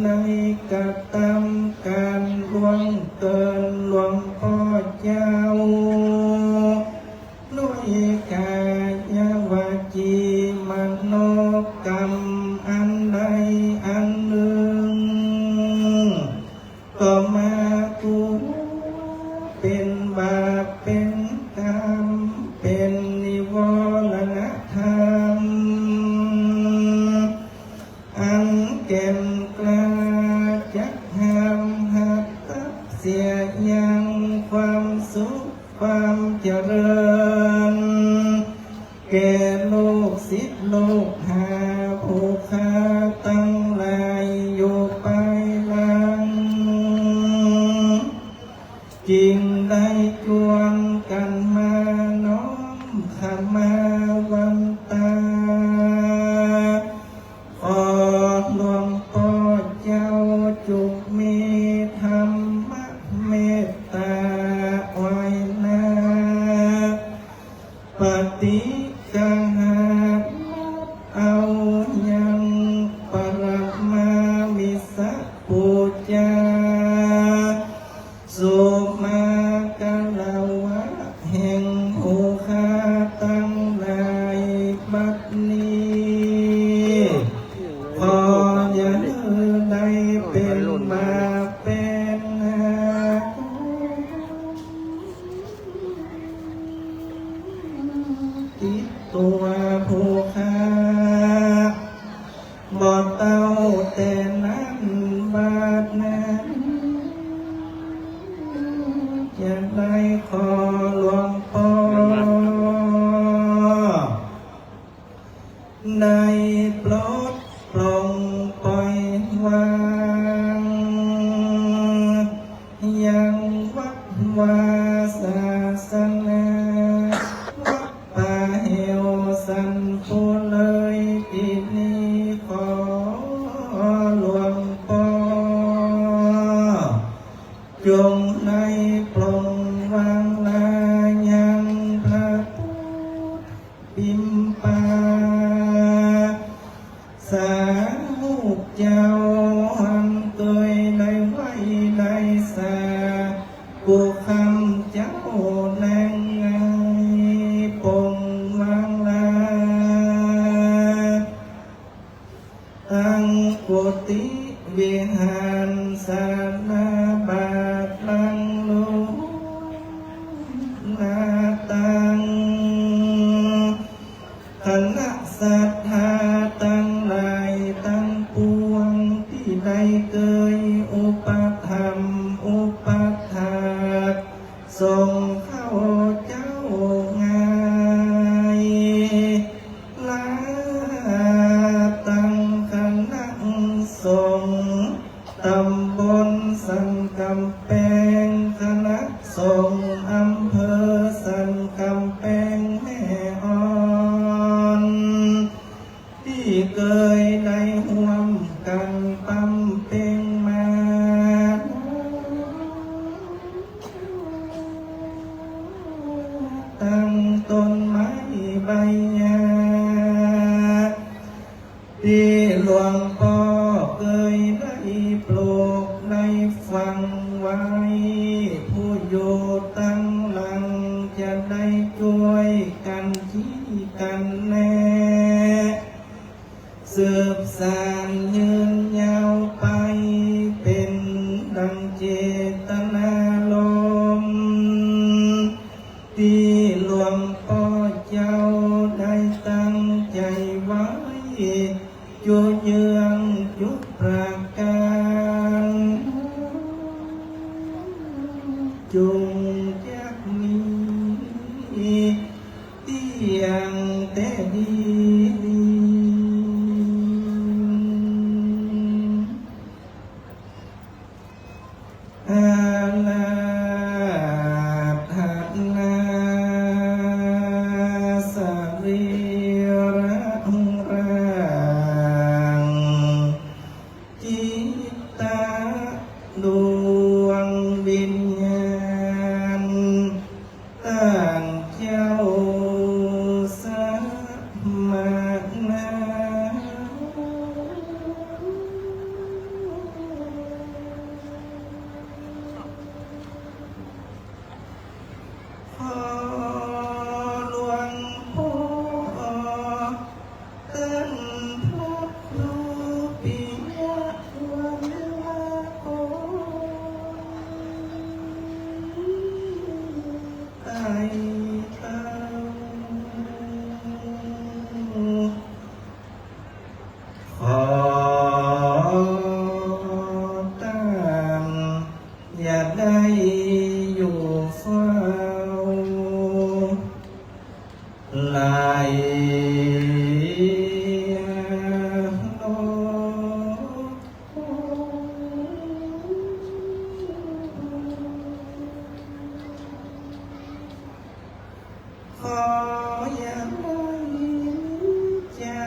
ได้กระตำก๋านล่วงเกินหลวงป้อเจ้า ด้วยก๋ายวจีมโนกรรมอันใดอันนึ่ง ก็มากั๋วเป๋นบาปเป๋นกรรม เป๋นนิวรณธรรม อันแก่นกล้าจักห้ามหักตัดเสียยังความสุขความเจริญ ปฏิกหา เอายังปรมามิสปู๋จา สุมาคารวะแห่งผู้ข้าตังหลายบัดนี้ ขออย่าหื้อได้เป๋นบาปเป๋นหา ติดตั๋วผู้ข้า บ่เต้าแต่นั้นบาดนั้น จะได้ขอหลวงป้อ ได้โปรดปลงปล่อยวาง ยังวัดวาศาสนา วัดป่าแหวสันปูเลยตี้นี้ ขอหลวงป้อ จงได้ปลงวางลายังพระพุทธ ปิมปา สารูปเจ้า อันเกยได้ไหว้ได้สา ผู้ข้าเจ้าแลไง ปลงวางลา ตังกุฏิวิหารศาลาบาทหลังหลวง ลาตัง คณะศรัทธาตังหลายตังปวง ตี้ได้เกยอุปถัมภ์อุปัฏฐากสงฆ์ข้าเจ้าหลาย ลาตังคณะสงฆ์ ตำบลสันก๋ำแปง คณะสงฆ์อำเภอสันก๋ำแปงแม่อ่อน ตี้เกยได้ฮ่วมกั๋นบำเพ็งมา ตังต้นไม้ใบหญ้า ตี้หลวงป้อเกยได้ปลูกได้ฝังไว้ ผู้อยู่ตังหลังจะได้จ้วยกั๋นชี้กั๋นแนะ สืบสานยืนยาวไป เป๋นดังเจตนารมณ์ ตี้หลวงป้อเจ้าได้ตั้งใจ๋ไว้ จุเยื้องจุประก๋าน จุ่งจักมีเตี้ยงแต๊ดี อาราธนาสรีระรัง จิตตะดวงวิญญาณ ต้านเจ้าสมณะ ขอหลวงป้อ ต้านพระครูปิยะวรรณโก ไต่เต้า ขอต้านอย่าได้อยู่เฝ้า หลายโลก ขออย่าได้ใจ๋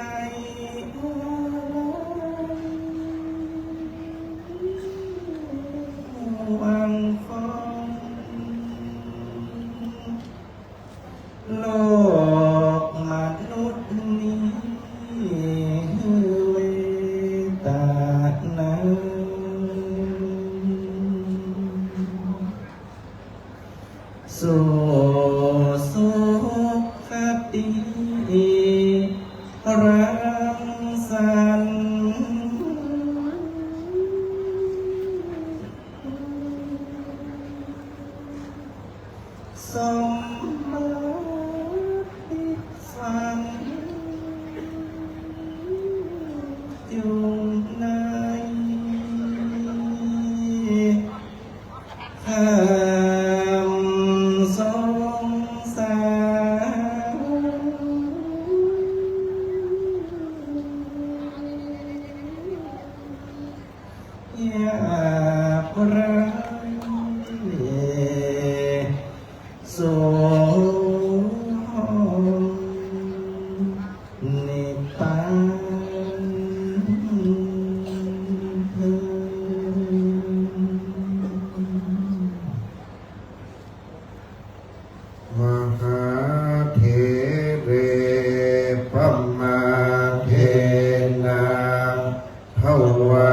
หวังของโลก รังสรรค์ สมบัติฝัง อยู่ใน คำสงสาร ยากไร้สู่ห้องนิพพานเทอญ มหาเถเร ปมาเทนะ ทวา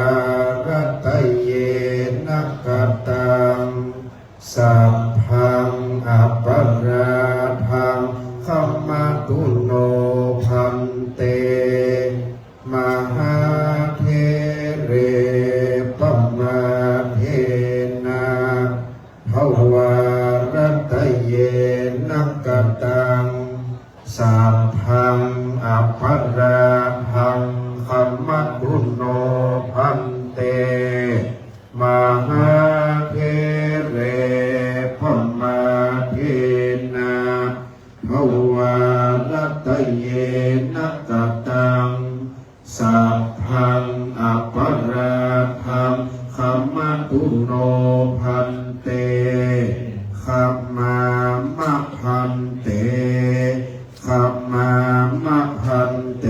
รัตเยนะ กตัง สัพพัง อปราทัง ขมตุ โน ภันเต มหาเถเร ปมาเทนะ ทวารัตเยนะ กตัง สัพพัง อปราทัง ขมตุ โน ภันเต มหาเถเร ปมาเทนะ ทวารัตเยนะ กตัง สัพพัง อปราทัง ขมตุ โน ภันเต ขมามะ ภันเต ขมามะ ภันเต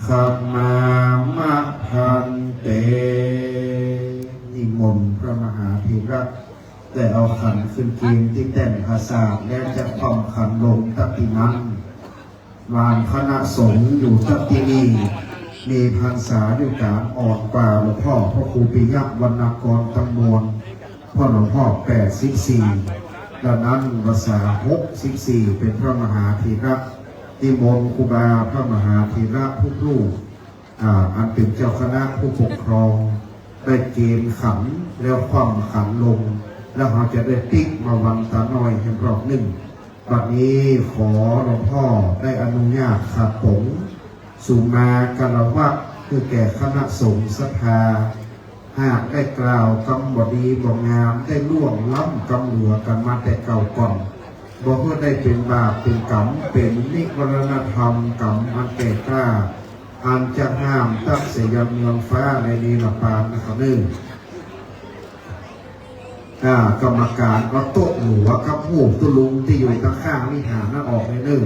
ขมามะ ภันเต นิมนต์พระมหาเถระ ได้เอาขันขึ้นเกียงตี้แต้นผาสาท แล้วจะคว่ำขันลงตั๊กตี้นั้น วางคณะสงฆ์อยู่ตั๊กตี้นี่ มีพรรษาอยู่ก๋านอ่อนกว่าหลวงพ่อพระครูปิยะวรรณกรตังมวล เพราะหลวงพ่อแปดสิบสี่ ดังนั้นภาษาหกสิบสี่ เป๋นพระมหาเถระ นิมนต์ครูบาพระมหาเถระทุกรูป อ่า อันเป๋นเจ้าคณะผู้ปกครอง ได้เกณฑ์ขันแล้วคว่ำขันลง แล้วเฮาจะได้ปิ๊กมาวันตาน้อยแหมรอบนึ่ง บัดนี้ขอหลวงพ่อได้อนุญาตขัดสงฆ์ สุมาคารวะ คือแก่คณะสงฆ์ศรัทธา หากได้กล่าวกำบ่ดีบ่งาม ได้ล่วงล้ำกำเหลือกั๋นมาแต่เก่าก่อน บ่หื้อได้เป๋นบาปเป๋นกรรม เป๋นนิวรณธรรมกรรมอันแก่กล้า อันจะห้ามตั๊กเสยามเมืองฟ้าในนิรปานนะครับเน่อ อ่า กรรมการเอาโต๊ะหลัวกับฮูปตุ๊ลุงตี้อยู่ตังข้างวิหารนั้นออกเลยเน่อ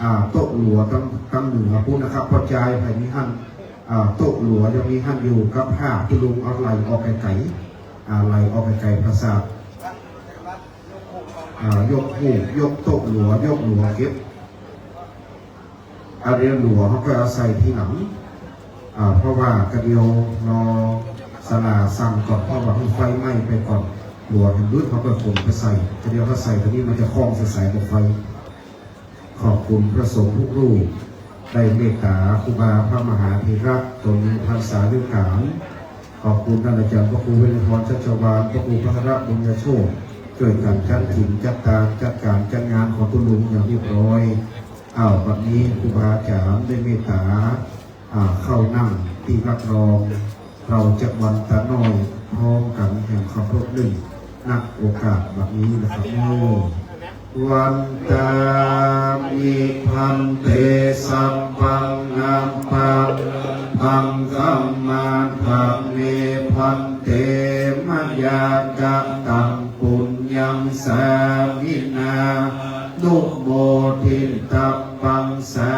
อ่า โต๊ะหลัวตัง ตังเหนือปู๊นนะครับ ป้อจายใผมีหั้น อ่า โต๊ะหลัวยังมีหั้นอยู่ กับผ้าตุ๊ลุงเอาไหล่ออกไก๋ๆ อ่า ไหล่ออกไก๋ๆ ผาสาท อ่า ยกฮูป ยกโต๊ะหลัว ยกหลัวเก็บ อันเดียวหลัวเฮาก็เอาใส่ทีหลัง อ่า เพราะว่ากะเดียวรอศาลาสั่งก่อน เพราะว่าหื้อไฟไหม้ไปก่อน หลัวหื้อมืดเฮาก็ขนไปใส่ กะเดียวเฮาใส่ต๋อนนี้มันจะคล้องใสๆ กับไฟ ขอบคุณพระสงฆ์ทุกรูป ได้เมตตาครูบาพระมหาเถระ ต๋นมีพรรษาฤๅขาล ขอบคุณต้านอาจ๋ารย์พระครูเวชพร ชัชวาล พระครูพัทรบุญญโชติ จ้วยกั๋นจัดกิ๋นจัดตาน จัดก๋านจัดงานของตุ๊ลุงอย่างเรียบร้อย อ้าว บัดนี้ครูบาอาจ๋ารย์ได้เมตตา อ่า เข้านั่งตี้รับรอง เฮาจะวันตาน้อยพร้อมกั๋นแหมคำรบนึ่ง ณ โอกาสบัดนี้นะครับเน่อ วันตามิ ภันเต สัพพัง อปราทัง ขมาทะเม ภันเต มะยา กะตัง ปุญญัง สามินา นุโมทิตัปปัง สา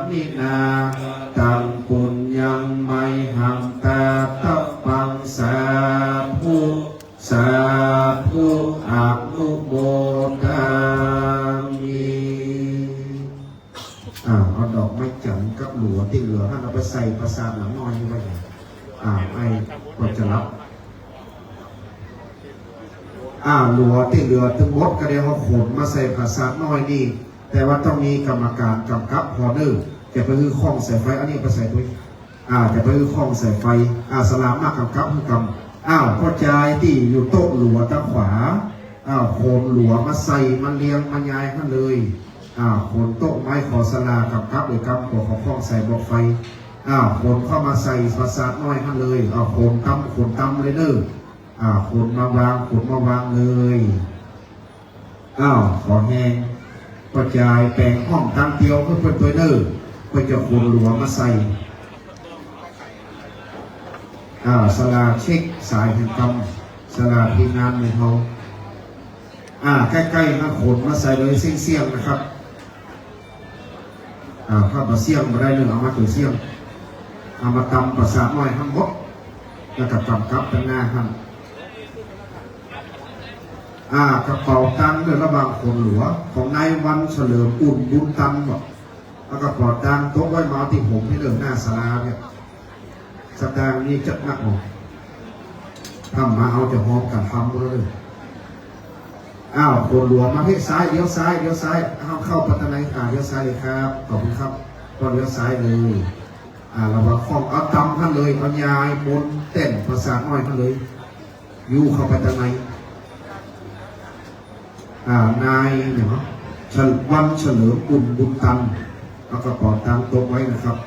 มินา ตัง ปุญญัง มะหัง ตาตัปปัง สาธุ สาธุ อนุโมทามิ อ้าว เอาดอกไม้จันทร์กับหลัวตี้เหลือหั้นเอาไปใส่ผาสาทหลังน้อยนี่ไว้ อ้าว ไอ้ก็จะรับ อ้าว หลัวตี้เหลือตึงหมดกะเดียวเอาขนมาใส่ผาสาทน้อยนี่ แต่ว่าต้องมีกรรมก๋านก๋ำกับผ่อเน่อ จะไปหื้อข้องสายไฟ อันนี้ไปใส่ปุ้ย อ่า จะไปหื้อข้องสายไฟ อ่า สลามากำกับหื้อกำ อ้าว ป้อจายตี้อยู่โต๊ะหลัวตางขวา อ้าว ขนหลัวมาใส่ มาเรียง มายายหั้นเลย อ้าว ขนโต๊ะไม้ขอสลากำกับโดยกำ กั๋วขอข้องสายบอกไฟ อ้าว ขนเข้ามาใส่ปราสาทน้อยหั้นเลย อ้าว ขนตำ ขนตำเลยเน่อ อ้าว ขนมาวาง ขนมาวางเลย อ้าว ขอแฮง ป้อจายแป๋งห้องตางเตียวหื้อเปิ้นตวยเน่อ เปิ้นจะขนหลัวมาใส่ อ้าว สลาเช็คสายหื้อกำ สลาทีมงานหมู่เฮา อ่า ใก้ๆ มาขนมาใส่เลยเสี้ยงๆ นะครับ อ่า ถ้าบ่เสี้ยงบ่ได้เน่อ เอามาตั๋วเสี้ยง เอามาตำปราสาทน้อยหั้นหมด แล้วก็กำกับตางหน้าหั้น อ่า กระเป๋าตังค์เน่อ ระหว่างขนหลัว ของนายวันเฉลิมอุ่นบุญตันบอก เอากระเป๋าตังค์ตกไว้มาตี้ผมตี้เน่อ หน้าศาลาเนี่ย สตางค์นี่จัดหนักหน่อย ถ้ามาเอาจะหอบกั๋นทำหมดเลย อ้าว ขนหลัวมาเฮ้ย ซ้าย เลี้ยวซ้าย เลี้ยวซ้าย อ้าว เข้าไปตางใน อ่า เลี้ยวซ้ายเลยครับ ขอบคุณครับ ก็เลี้ยวซ้ายเลย อ่า ระวังข้อง เอาตำหั้นเลย เอายายบนแต้นปราสาทน้อยหั้นเลย อยู่เข้าไปตางใน อ่า นายเนี่ยเนาะ เฉลิม วันเฉลิมอุ่นบุญตัน เอากระเป๋าตังค์ตกไว้นะครับ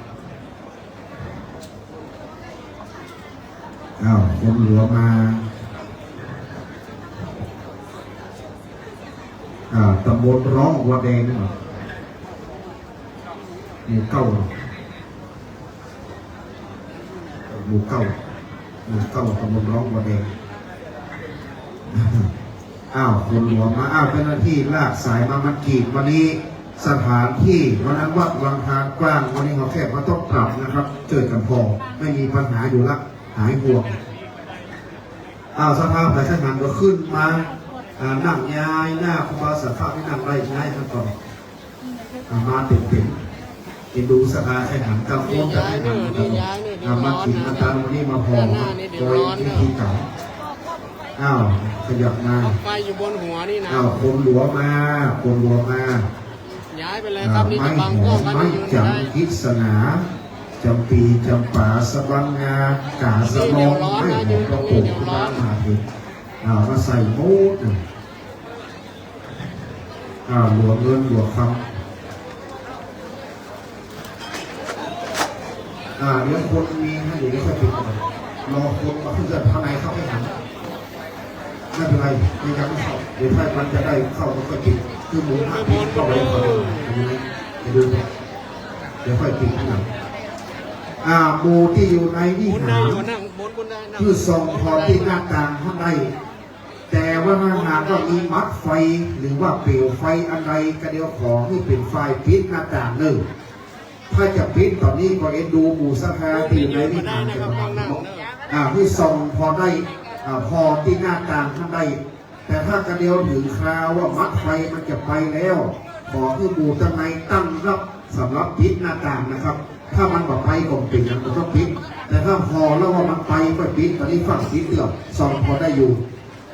อ้าว ขนหลัวมา อ่า ตำบลร้องวัวแดงเนาะ หมู่เก้า หมู่เก้า หมู่เก้า ตำบลร้องวัวแดง อ้าว ขนหลัวมา อ้าว เจ้าหน้าตี้ลากสายมา มันกรีด วันนี้สถานตี้ วันนั้นวัดวังทานกว้าง วันนี้เฮาแค่ว่าต้องปรับนะครับ จ้วยกั๋นผ่อ ไม่มีปัญหาอยู่ละ หายห่วง อ้าว ศรัทธาใผใค่หันก็ขึ้นมา อ่า นั่งยายหน้าครูบาสังฆะตี้นั่งได้ ยายหั้นก่อน อ่า มาเต็มๆ เอ็นดูศรัทธาใค่หัน กังวลจะใค่หันนะครับ อ่า มากิ๋นมาตานวันนี้มาผ่อ โดยวิธีก๋าน อ้าว ขยับมา ไฟอยู่บนหัวนี่นะ อ้าว ขนหลัวมา ขนหลัวมา ย้ายไปเลยครับ อ่า นี่จะบังกล้อง ไม้หอม ไม้จันทร์ กฤษณา จำปี จำปา สะบังงา ก๋าสะลอง ไม้หอม พระโป่ง ครูบามหาเถร อ่า มาใส่หมดเลย อ่า หลัวเงินหลัวคำ อ่า เดี๋ยวคนมีนะ เดี๋ยวค่อยปิดก่อน รอคนมาขึ้นจากข้างในเข้าไปหัน ไม่เป็นไร ยังไม่เข้า เดี๋ยวถ้ามันจะได้เข้ามันก็ปิด คือหมูห้าปีเข้าไปก่อน เดี๋ยวดูก่อน เดี๋ยวค่อยปิดทีหลัง อ่า หมู่ตี้อยู่ในวิหาร คือส่องผ่อตี้หน้าต่างหั้นได้ แต่ว่าถ้าหากว่ามีมัดไฟหรือว่าเปลวไฟอันใดก็เดี๋ยวขอหื้อเป๋นฝ่ายปิดหน้าต่างเน่อ ถ้าจะปิดต๋อนนี้ก็เอ็นดูหมู่ศรัทธาตี้อยู่ในวิหารจะมาเนาะ อ่า หื้อส่องผ่อได้ อ่า ผ่อตี้หน้าต่างหั้นได้ แต่ถ้ากระเดียวเถิงคราวว่ามัดไฟมันจะไปแล้ว ขอหื้อหมู่ตังในตั้งรับสำหรับปิดหน้าต่างนะครับ ถ้ามันบ่ไปก็เป๋นหยังบ่ต้องปิด แต่ถ้าผ่อแล้วว่ามันไปก็ปิด ต๋อนนี้ฟั่งปิดเตื้อ ส่องผ่อได้อยู่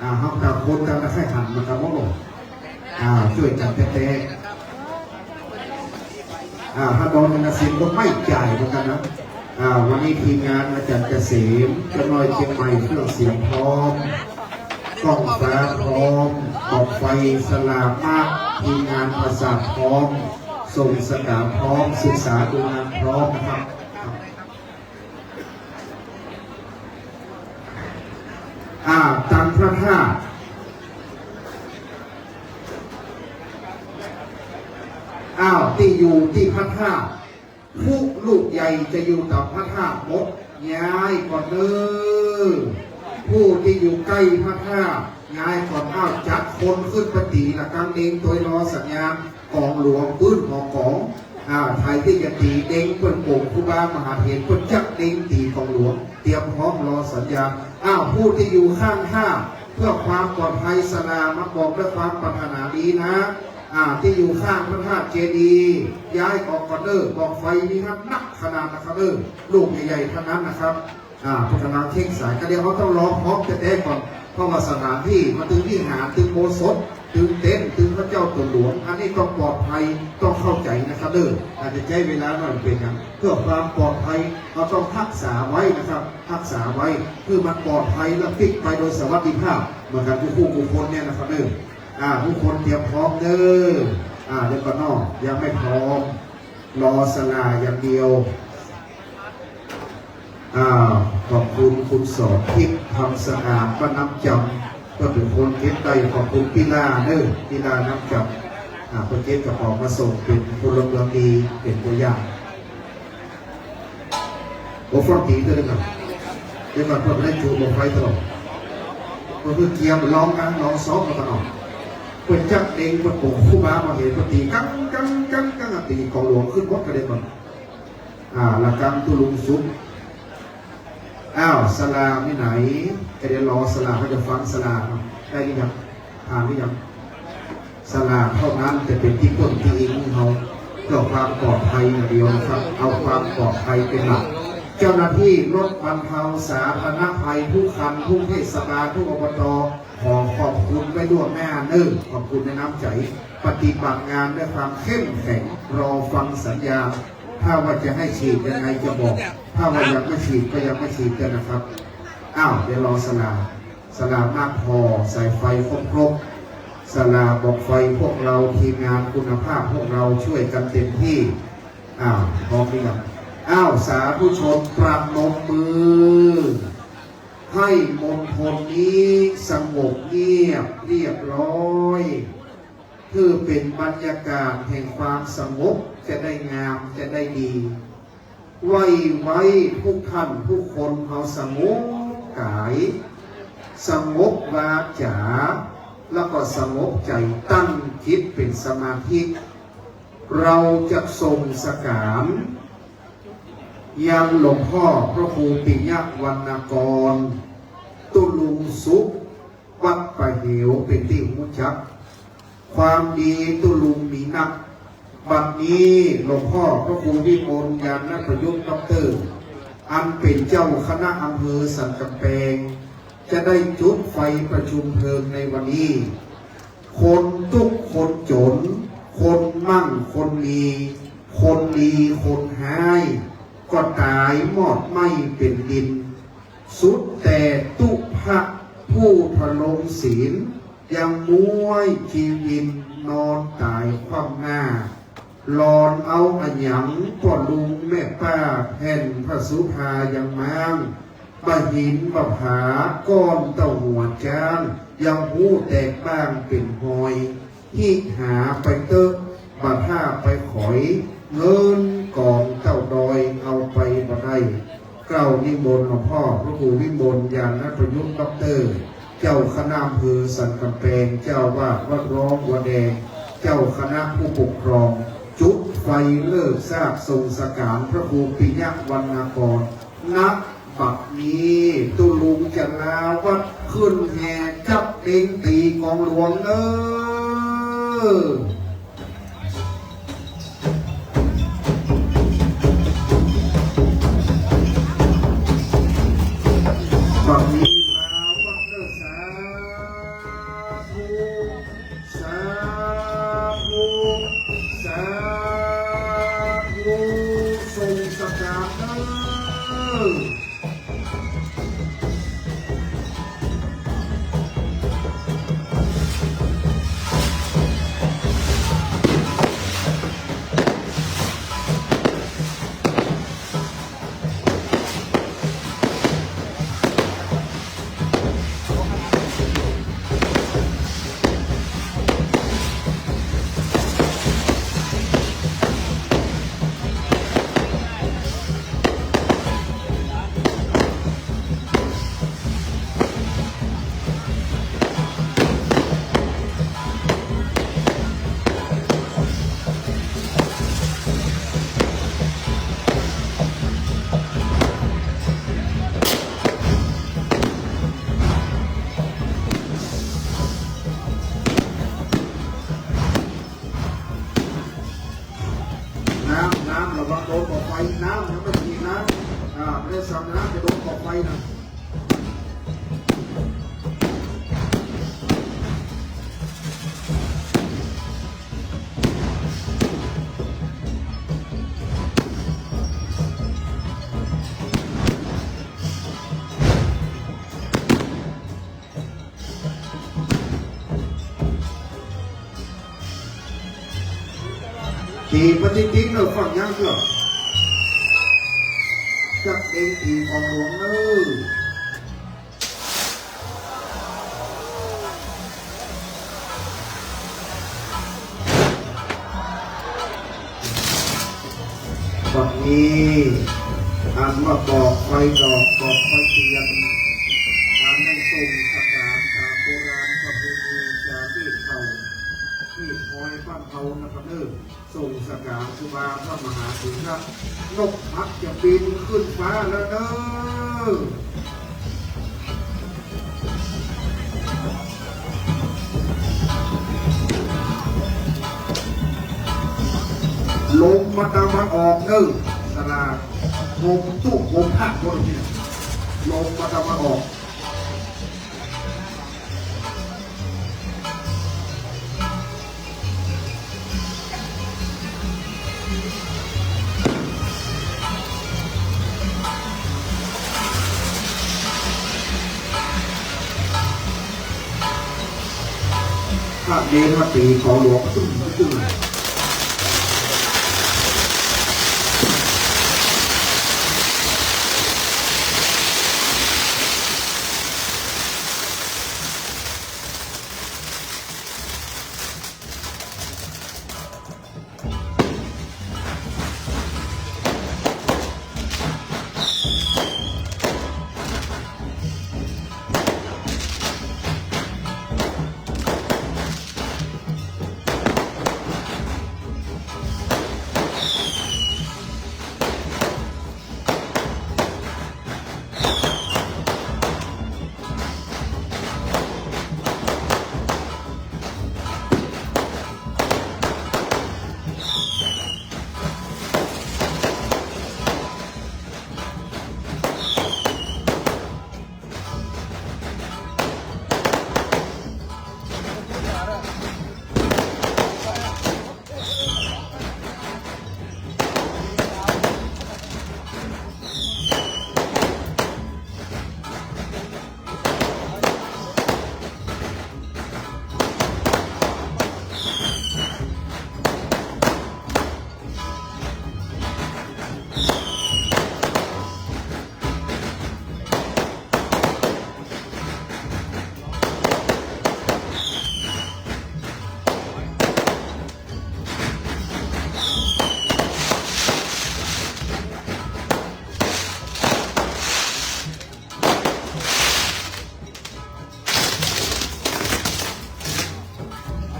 อ่า เฮาต่างคนต่างใค่หันมาครับผม อ่า จ้วยกั๋นแต๊ๆ อ่า ถ้าโดนเงินเสียก็ไม่จ่ายเหมือนกันนะ อ่า วันนี้ทีมงานอาจารย์เกษม เจ้าน้อยเจียงใหม่ เครื่องเสียงพร้อม กล้องฟ้าพร้อม กองไฟสลามะ ทีมงานประสาทพร้อม ส่งสกาพร้อม ศึกษาดูงานพร้อมนะครับ อ่า ตังพระธาตุ อ้าว ตี้อยู่ตี้พระธาตุ ผู้ลูกใหญ่จะอยู่ต๋ามพระธาตุหมด ย้ายก่อนเน่อ ผู้ตี้อยู่ใก้พระธาตุ ย้ายก่อน อ้าว จัดคนขึ้นไปตี๋ละกังเอง ตวยรอสัญญาณ กองหลวงปื๊ดหอกอง อ่า ใผตี้จะตี๋เด็งเปิ้นโป่งครูบามหาเถร เปิ้นจักเด็งตี๋กองหลวง เตรียมพร้อมรอสัญญาณ อ้าว ผู้ตี้อยู่ข้างธาตุ เพื่อความปลอดภัยสลามาบอกด้วยความปรารถนาดีนะ อ่า ตี้อยู่ข้างพระธาตุเจดีย์ ย้ายออกก่อนเน่อ บอกไฟมีหั้นนักขนาดนะครับเน่อ ลูกใหญ่ๆ ทั้งนั้นนะครับ อ่า เปิ้นก่ำลังเช็คสาย ก็เดี๋ยวเฮาต้องรอพร้อมแต๊ๆ ก่อน เพราะว่าสถานตี้มันตึงวิหาร ตึงอุโบสถ ตื่นเต้น ตื่นพระเจ้าตั๋วหลวง อันนี้ต้องปลอดภัย ต้องเข้าใจ๋นะครับเด้อ อาจจะใจ๊เวลาหน่อย เป๋นหยัง เพื่อความปลอดภัย เฮาต้องฮักษาไว้นะครับ ฮักษาไว้ คือมันปลอดภัย แล้วปิ๊กไปโดยสวัสดิภาพ เหมือนกั๋นกู้คู่กู้คนเนี่ยนะครับเด้อ อ่า กู้คนเตรียมพร้อมเด้อ อ่า เดี๋ยวก่อนเนาะ ยังไม่พร้อม รอสลาอย่างเดียว อ่า ขอบคุณคุณสอนทิพย์ คำสะอาด บ้านน้ำจำ เปิ้นเป๋นคนเก็บได้ ขอบคุณปี้ล่าเด้อ ปี้ล่าน้ำจำ อ่า เปิ้นเก็บกระเป๋ามาส่ง เป๋นพลเมืองดี เป๋นตั๋วอย่าง โอ้ ฟังดีเตื้อเด้อครับ เดี๋ยวก่อน เปิ้นได้จูบบอกไฟตลอด เปิ้นเกียมร้องนะ ร้องซ้อมกันตลอด เปิ้นจักเอง เปิ้นโป่งครูบามาเห็น เปิ้นตี๋กังกังกังกัง ตี๋ก๋องหลวงขึ้นหมดกะเด็นหมด อ่า ละกำตุ๊ลุงสุข อ้าว สลามีไหน กะเดี๋ยวรอสลา เฮาจะฟังสลาเนาะ ได้หรือยัง ผ่านหรือยัง สลาเท่านั้นจะเป๋นตี้ป้นตี้อิงเฮา เพื่อความปลอดภัยอย่างเดียวนะครับ เอาความปลอดภัยเป๋นหลัก เจ้าหน้าที่รถบรรเทาสาธารณภัยทุกคัน ทุกเทศบาล ทุก อบต. ขอขอบคุณไว้ล่วงหน้าเนิ่น ขอบคุณในน้ำใจ๋ ปฏิบัติงานด้วยความเข้มแข็ง รอฟังสัญญาณ ถ้าว่าจะให้ฉีดยังไงจะบอก ถ้าว่ายังไม่ฉีดก็ยังไม่ฉีดกันนะครับ อ้าว เดี๋ยวรอสลา สลามากพอ สายไฟครบๆ สลาบอกไฟพวกเรา ทีมงานคุณภาพพวกเราช่วยกันเต็มที่ อ้าว พร้อมหรือยัง อ้าว สาธุชนประนมมือ ให้มณฑลนี้สงบเงียบเรียบร้อย คือเป๋นบรรยากาศแห่งความสงบ จะได้งาม จะได้ดี ไหว้ ไหว้ทุกท่านทุกคน เฮาสงบก๋าย สงบวาจ๋า แล้วก็สงบใจ๋ ตั้งจิตเป๋นสมาธิ เฮาจะส่งสการ ยังหลวงพ่อพระครูปิยวรรณกร ตุ๊ลุงสุข วัดป่าเหว เป๋นตี้ฮู้จัก ความดีตุ๊ลุงมีนัก บัดนี้หลวงพ่อพระครูวิมล ญาณประยุกต์ ด็อกเตอร์ อันเป๋นเจ้าคณะอำเภอสันกำแปง จะได้จุดไฟประชุมเพลิงในวันนี้ คนตุ๊กข์คนจ๋น คนมั่งคนมี คนดีคนฮ้าย ก็ต๋ายมอดไหม้เป๋นดิน สุดแต่ตุ๊พระผู้ทรงศีล ยังม้วยจีวินนอนต๋ายคว่ำหน้า หลอนเอาอะหยังป้อลุงแม่ป้า แผ่นผ้าสุภายังม้าง บ่าหินบ่าผา ก้อนเต้าหัวจ๊าง ยังฮู้แตกบ้างเป๋นฮอย หิหาไปเต๊อะ บ่าถ้าไปขอย เงินก๋องเต้าดอย เอาไปบ่ได้ เกล้านิมนต์หลวงพ่อพระครูวิมล ญาณประยุกต์ ด็อกเตอร์ เจ้าคณะอำเภอสันกำแปง เจ้าอาวาสวัดร้องวัวแดง เจ้าคณะผู้ปกครอง จุดไฟเลิกซากส่งสการพระครูปิยวรรณกร ณ บัดนี้ตุ๊ลุงจะลาวัด ขึ้นแห่จับเต็งตี๋ก๋องหลวงเน้อ บัดนี้ลาวัดเน้อ สาธุ สาธุ สาธุ ส่งสการเน้อ น้ำ น้ำ ระวังโดนกองไฟ น้ำ ยังไม่มีน้ำ อ่า ไม่ได้สั่งน้ำ จะโดนกองไฟนะ เ ตีปฏิทินเนอะ ฟังยังเกื้อ จักเอ็งตีของหลวงเนอะ บัดนี้ อันว่าบอกไฟดอก บอกไฟเตียน อันนั้นส่งสกานต๋ามโบราณประเพณีจารีตเฮา ที่คอยบ้านเฮานะครับเนอะ ส่งสกานครูบาพระมหาเถระ นกฮักจะบินขึ้นฟ้าแล้วเนอะ ลมมาตะวันออกเนอะ สลาก ลมตุ๊ก ลมพัด ลมเนี่ย ลมมาตะวันออก พระเนรมาตีของหลวงตึ้งตึ้ง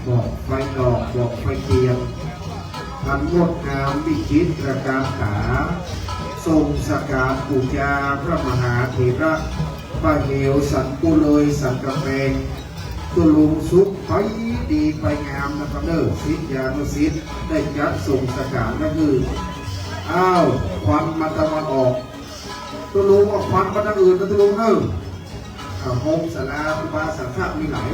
บอกไฟดอก บอกไฟเตียน อันงดงามวิจิตรการต๋า ส่งสกานปู๋จาพระมหาเถระ ป้าเหวสันปุเลยสันกำแพง ตุ๊ลุงสุขไปดีไปงามนะครับเนอะ ศิษยานุศิษย์ได้จัดส่งสกานก็คือ อ้าว ควันมาตะวันออก ตุ๊ลุงเอาควันมาตางอื่นนะตุ๊ลุงเนอะ อ่า โฮมศาลาครูบาสังฆะมีหลาย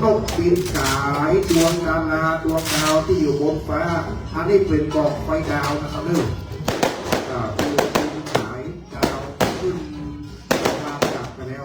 นกบินสายดวงดาราดวงดาวตี้อยู่บนฟ้า อันนี้เป๋นบ่องไฟดาวนะครับเนาะ อ่า เป๋นสายดาวขึ้นมาจากไปแล้ว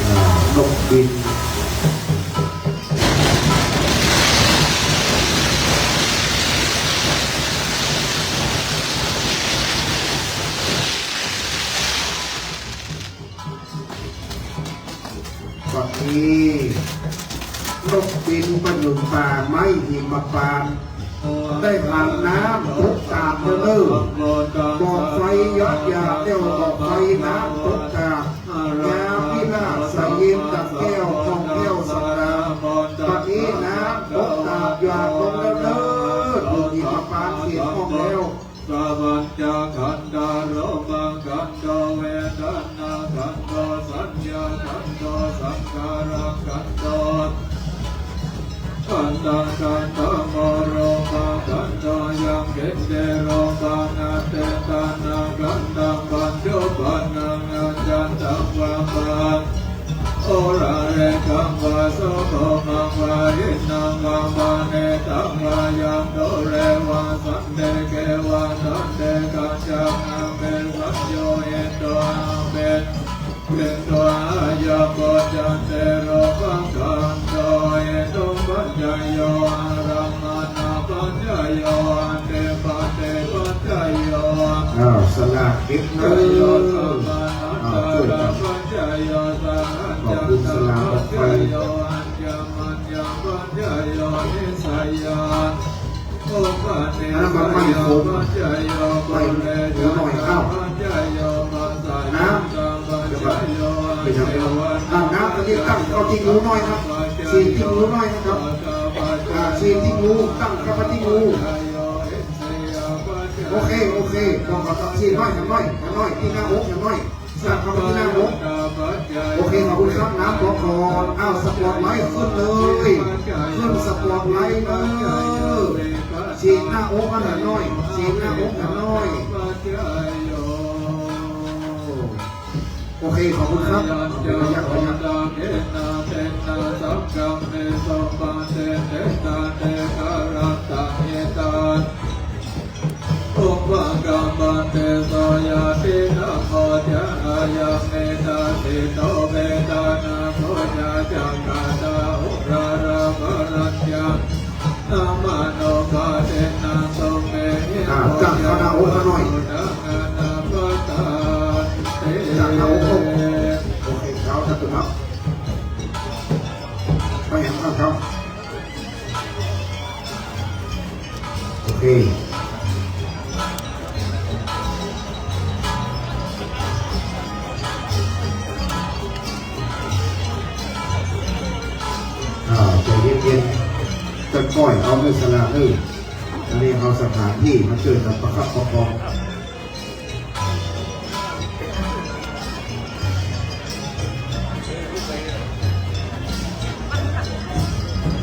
อ่า นกบิน บัดนี้นกบินประหนึ่งป่าไม้หิมพานต์ ได้ผ่านน้ำตกตาดเด้อ บ่องไฟยอดยาแก้ว บ่องไฟน้ำตกตาด งามวิลาศใสเย็นดังแก้ว ผ่องแผ้วสง่า บัดนี้น้ำตกตาดหยาดลงแล้วเด้อ หิมพานต์เขียนห้องแล้ว สะปัญจขันธา รูปขันโธ เวทนาขันโธ สัญญาขันโธ สังขารขันโธ ขันธังขันธโม รูปขันโธ ยังกิญจิ รูปัง อติตะนะขันธัง ปัจจุปันนัง อัจฉันตัง วาปะ โอระเรขัง วาสุขุมัง วาหินัง วาปะเนตัง วายังดูเรวาสันติเกวาสันติกัจจัง อาเปสัญญูหิตวา อาเป เปตัวอายัปปัจจันติ รูปขันโธ เหตุปัจจโย อารัมมณปัจจโย อธิปติปัจจโย อ้าว สลากเก็บเด้อ อ้าว ช่วยกัน ปัจจโย สังข ขอบคุณสลากออกไป ปัจจโย อัญญมัญญปัจจโย นิสสยา อันนั้นมันไม่คม ไม่ หนูน้อย อ้าว น้ำ เดี๋ยวก่อน เดี๋ยวก่อน อ่า น้ำตัวนี้ตั้งเข้าตี้หนูน้อยครับ ฉีดตี้หนูน้อยนะครับ อ่า ฉีดตี้หนู ตั้งเข้ามาตี้หนู โอเค โอเค บอกก่อนครับ ฉีดน้อย น้อย น้อย ตี้หน้าอก น้อย สลับเข้ามาตี้หน้าอก โอเค ขอบคุณครับ น้ำบอกก่อน อ้าว สปอตไลท์ขึ้นเลย ขึ้นสปอตไลท์เลย ฉีดหน้าอกกันหน่อย ฉีดหน้าอกกันหน่อย โอเค ขอบคุณครับ ขยับ ขยับ อุปกัมปันติ โส ญาติธัมโม จะ อายัง นิทัสสิโต เปตานัง ปูชา จักขะตา อุราระ ปะรัญญัง นะมะโน ปาทินนัง ตุมเม หิ อ่า ปูชา จักขะตา อุราระ ปะตันติ จักขะตา อุราระ โอเค ครับ ท่านผู้ชม ไปเห็นข้างเขา โอเค อ่า ใจเย็นๆ ค่อยๆ เอาเด้อ สลากเด้อ อันนี้เอาสถานตี้มาจ้วยกั๋นประคับประคอง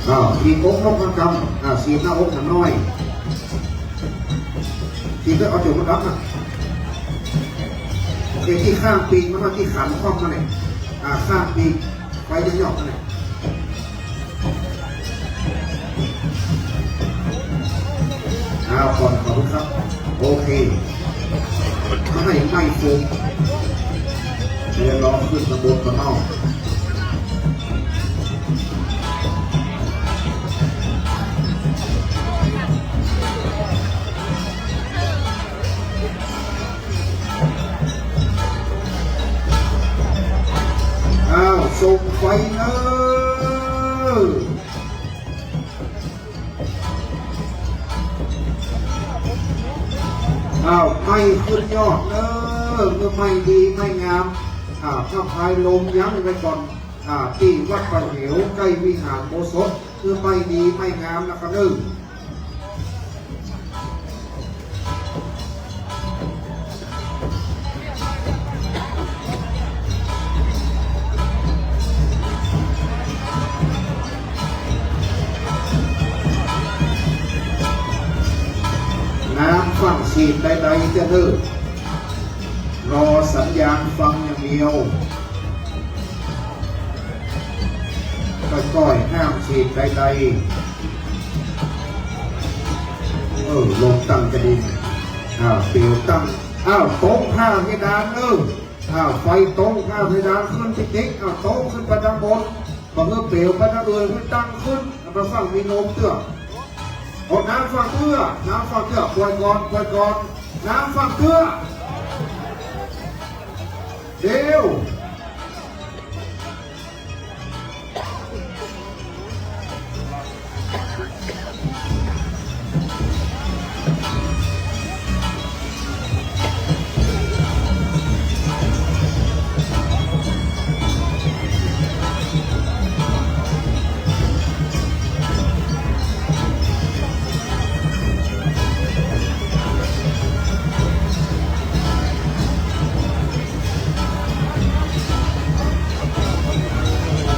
อ้าว ฉีดอกนกหันกำ อ่า ฉีดหน้าอกหันน้อย ฉีดแล้วเอาจมูกดำนะ โอเค ตี้ข้างปีกมันมา ตี้ขันคว่ำมาเนี่ย อ่า ข้างปีก ไปจะหยอกมาเนี่ย อ้าว ก่อน ขอบคุณครับ โอเค มาให้ไหม้โฟม เดี๋ยวรอขึ้นมาบนข้างนอก ส่งไฟเนอะ อ้าว ไม้ขึ้นยอดเนอะ เมื่อไม้ดีไม้งาม อ่า ถ้าพายลมยั้งไว้ก่อน อ่า ตี้วัดป่าเหวใก้วิหารอุโบสถ เมื่อไม้ดีไม้งามนะครับเนอะ น้ำฟั่งฉีดใดๆ เตื้อเน่อ รอสัญญาณฟังอย่างเดียว ก้อยๆ ห้ามฉีดใดๆ เออ ลงตั้งกระดิ่ง อ้าว เปลวตั้ง อ้าว ตรงผ้าเพดาน เออ อ้าว ไฟตรงผ้าเพดาน ขึ้นติ๊กๆ อ้าว ตรงขึ้นไปด้านบน บ่หื้อเปลวไปด้านอื่น หื้อตั้งขึ้น เอาไปฟั่งมีลมเตื้อ เอาน้ำฟั่งเตื้อ น้ำฟั่งเตื้อ ป่อยก่อน ป่อยก่อน น้ำฟั่งเตื้อ เร็ว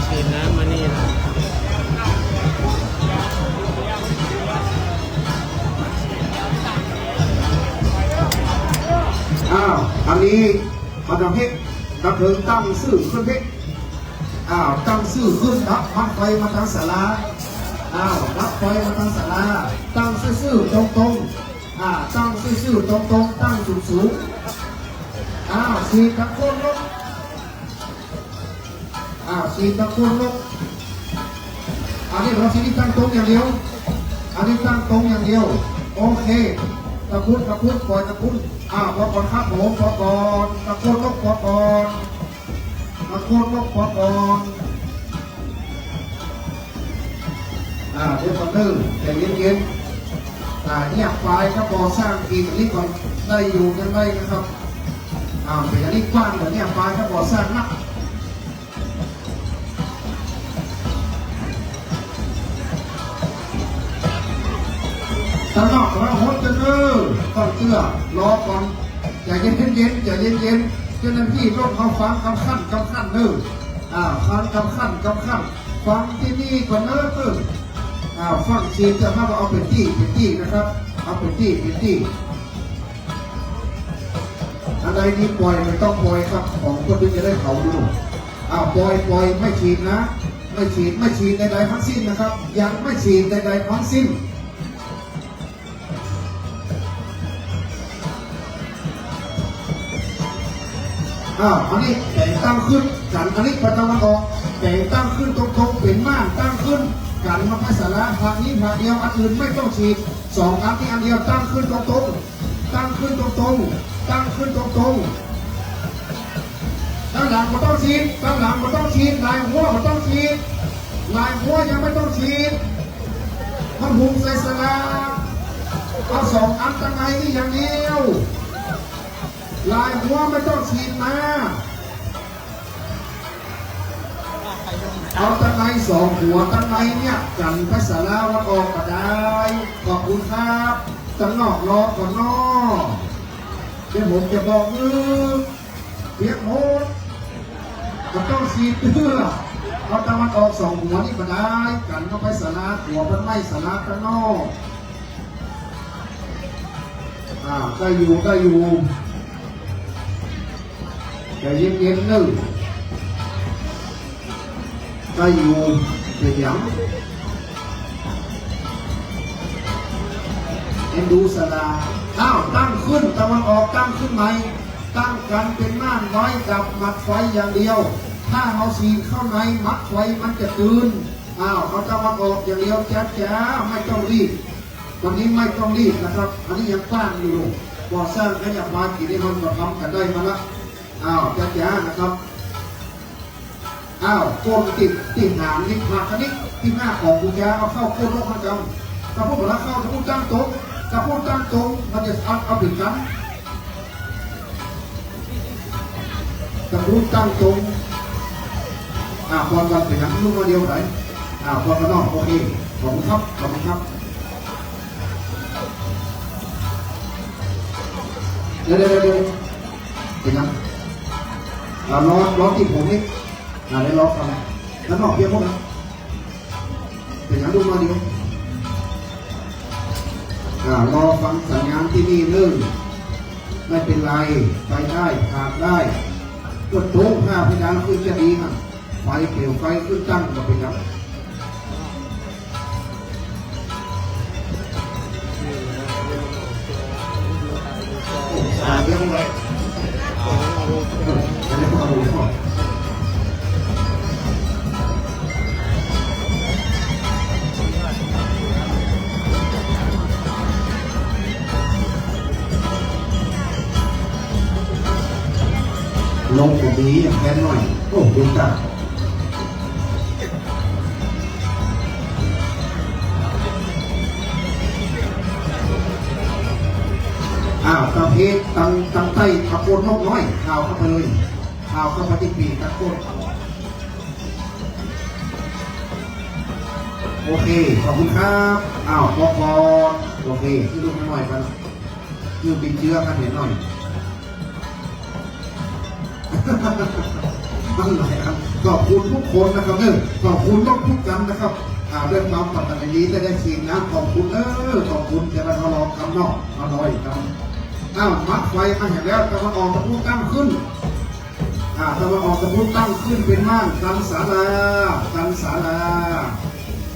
ฉีดน้ำมานี่นะ อ้าว อันนี้ มาทางนี้ ดับเพลิงตั้งซื่อขึ้นนี้ อ้าว ตั้งซื่อขึ้น ดับ มัดไฟมาตางศาลา อ้าว ดับไฟมาตางศาลา ตั้งซื่อๆ ตรงๆ อ่า ตั้งซื่อๆ ตรงๆ ตั้งสูงๆ อ้าว ฉีดตะโคนนก อ้าว ฉีดตะโคนนก อันนี้เราฉีดตั้งตรงอย่างเดียว อันนี้ตั้งตรงอย่างเดียว โอเค ตะพุด ตะพุด ป่อยตะพุด อ้าว ป่อยก่อนครับผม ป่อยก่อน ตะโคนนก ป่อยก่อน ตะโคนนก ป่อยก่อน อ่า เดี๋ยวก่อนเด้อ ใจเย็นๆ อ่า เนี่ย ปายก็ก่อสร้างกิ๋นอันนี้ก่อน ได้อยู่ ยังได้นะครับ อ่า แต่อันนี้กว้างกว่าเนี่ย ปายก็ก่อสร้างนัก ตางนอกเราหดจะเด้อ ต้องเตื้อ รอก่อน ใจเย็นๆ ใจเย็นๆ เจ้าหน้าตี้ต้องเอาฟังกำขั้น กำขั้นเด้อ อ่า ฟังกำขั้น กำขั้น ฟังตี้นี่ก่อนเนอะ เออ อ่า ฟังเสียงจะมาเอาเป๋นตี้ เป๋นตี้นะครับ เอาเป๋นตี้ เป๋นตี้ อันใดนี่ป่อย ไม่ต้องป่อยครับ ของคนอื่นจะได้เผาอยู่ อ่า ป่อย ป่อย ไม่ฉีดนะ ไม่ฉีด ไม่ฉีดใดๆ ทั้งสิ้นนะครับ ยังไม่ฉีดใดๆ ทั้งสิ้น อ้าว อันนี้แต่งตั้งขึ้น กั๋นอันนี้ไปตะวันออก แต่งตั้งขึ้นตรงๆ เป๋นม่านตั้งขึ้น กั๋นมาไปศาลา ทางนี้ทางเดียว อันอื่นไม่ต้องฉีด สองอันนี้อันเดียว ตั้งขึ้นตรงๆ ตั้งขึ้นตรงๆ ตั้งขึ้นตรงๆ ตางหลังบ่ต้องฉีด ตางหลังบ่ต้องฉีด ลายหัวบ่ต้องฉีด ลายหัวยังไม่ต้องฉีด มันหุงใส่ศาลา เอาสองอันตังในนี่อย่างเดียว ลายหัวไม่ต้องฉีดนะ เอาตังในสองหัวตังในเนี่ย กั๋นไปศาลาวันออกก็ได้ ขอบคุณครับ ตังนอกรอก่อนเนาะ เดี๋ยวผมจะบอก เออ เปียกหมด บ่ต้องฉีดเตื้อ เอาตะวันออกสองหัวนี่ก็ได้ กั๋นก็ไปศาลา หัวมันไหม้ศาลาตังนอก อ่า ได้อยู่ ได้อยู่ ใจเย็นๆ เน่อ ได้อยู่ เป๋นหยัง เอ็นดูศาลา อ้าว ตั้งขึ้น ตะวันออกตั้งขึ้นใหม่ ตั้งกั๋นเป๋นม่านไว้กับมัดไฟอย่างเดียว ถ้าเอาฉีดเข้าในมัดไฟมันจะตื่น อ้าว เอาตะวันออกอย่างเดียว จ๊ะจ๊ะ ไม่ต้องรีบ วันนี้ไม่ต้องรีบนะครับ อันนี้ยังกว้างอยู่ ก่อสร้างขยับมากี่เดือนก็ทำกั๋นได้มาละ อ้าว จ๊ะจ๊ะนะครับ อ้าว ก้นตี้ ตี้หางนี่หักอันนี้ ตี้หน้าของปู๋จา เอาเข้าก้นลงมาจำ ตะปู๊ดบ่าเข้า ตะปู๊ดตั้งตรง ตะปู๊ดตั้งตรง มันจะเอา เอาผิดกัน ตะปู๊ดตั้งตรง อ่า ปอนก่อน เป๋นหยัง ลูกมาเดียวไป อ่า ปอนก่อนเนาะ โอเค ขอบคุณครับ ขอบคุณครับ เดี๋ยว เดี๋ยว เดี๋ยว เป๋นหยัง อ่า รอ รอตี้ผมนี่ อ่า เดี๋ยวรอฟัง แล้วนอกเพียงหมดนะ เป๋นหยัง ลูกมาเดียว อ่า รอฟังสัญญาณตี้นี่เนิ่น ไม่เป๋นไร ไปได้ ผ่านได้ ก็โต๊ะผ้าเพดานขึ้นจะดีหั่น ไฟเปลวไฟขึ้นตั้งก็เป๋นหยัง ลงก็ดีอย่างแค่น้อย โอ้ ดูจ้ะ อ้าว ประเภทตัง ตังใต้ตะโกนนกน้อย ข่าวเข้าไปเลย ข่าวเข้าไปตี้ปีกตะโกน โอเค ขอบคุณครับ อ้าว ปอปอ โอเค หื้อลูกน้อยกัน หื้อปีเจื้อกันเหียหน่อย นั่นแหละครับ ขอบคุณทุกคนนะครับเนอะ ขอบคุณทุกๆ ท่านนะครับ อ่า ด้วยความปรารถนาดีได้ ได้ชิมนะ ขอบคุณเนอะ ขอบคุณ จะได้มารอกันเนาะ มาลอยกัน อ้าว มัดไฟมาเหียแล้ว ตะวันออกตะปู๊ดตั้งขึ้น อ่า ตะวันออกตะปู๊ดตั้งขึ้นเป๋นม่าน กั๋นศาลา กั๋นศาลา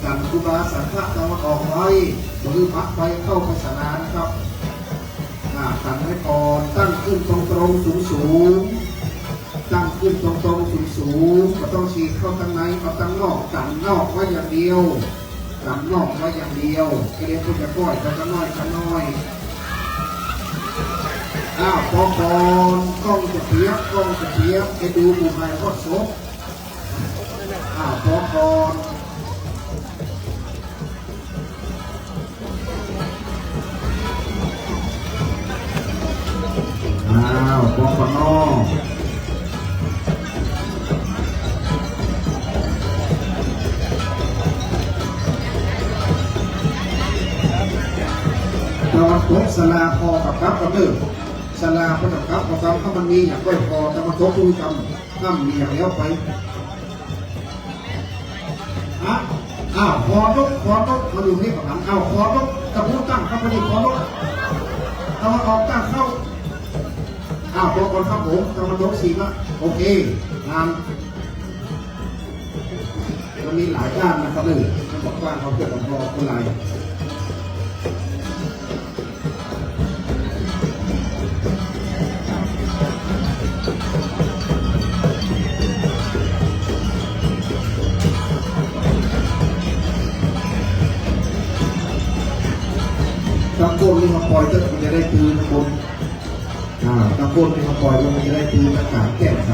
กั๋นครูบาสังฆะตะวันออกไว้ บ่หื้อมัดไฟเข้าไปศาลานะครับ อ่า กั๋นไว้ก่อน ตั้งขึ้นตรงๆ สูงๆ ตั้งขึ้นตรงๆ สูงๆ บ่ต้องฉีกเข้าตังใน เอาตังนอก กั๋นนอกไว้อย่างเดียว กั๋นนอกไว้อย่างเดียว กะเรียนเปิ้นจะก้อย กั๋นน้อย กั๋นน้อย อ้าว ปอปอ ก้องจะเปียก ก้องจะเปียก ไปดูปู่ใหม่ทอดศพ อ้าว ปอปอ อ้าว ปอปอ ตะวันตกศาลาพอกับกลับกันเด้อ ศาลาพอกับกลับ พอกับ ถ้ามันมีอย่างก้อยพอ ตะวันตกรู้กำ ถ้ามีอย่างแล้วไป ฮะ อ้าว คอนก คอนก มาอยู่นี่ก่อนนะ อ้าว คอนก ตะปู๊ดตั้งเข้าไปนี่ คอนก ตะวันออกตั้งเข้า อ้าว บอกก่อนครับผม ตะวันตกสี่ละ โอเค งาน มันมีหลายด้านนะครับ นี่ มันบอกว่าเขาเกิดของพอคนไร ตะโกนนี่มาปล่อยเถอะ มันจะได้ตื่นข้างบน อ่า ตะโกนนี่มาปล่อย มันจะได้ตื่น อากาศแจ่มใส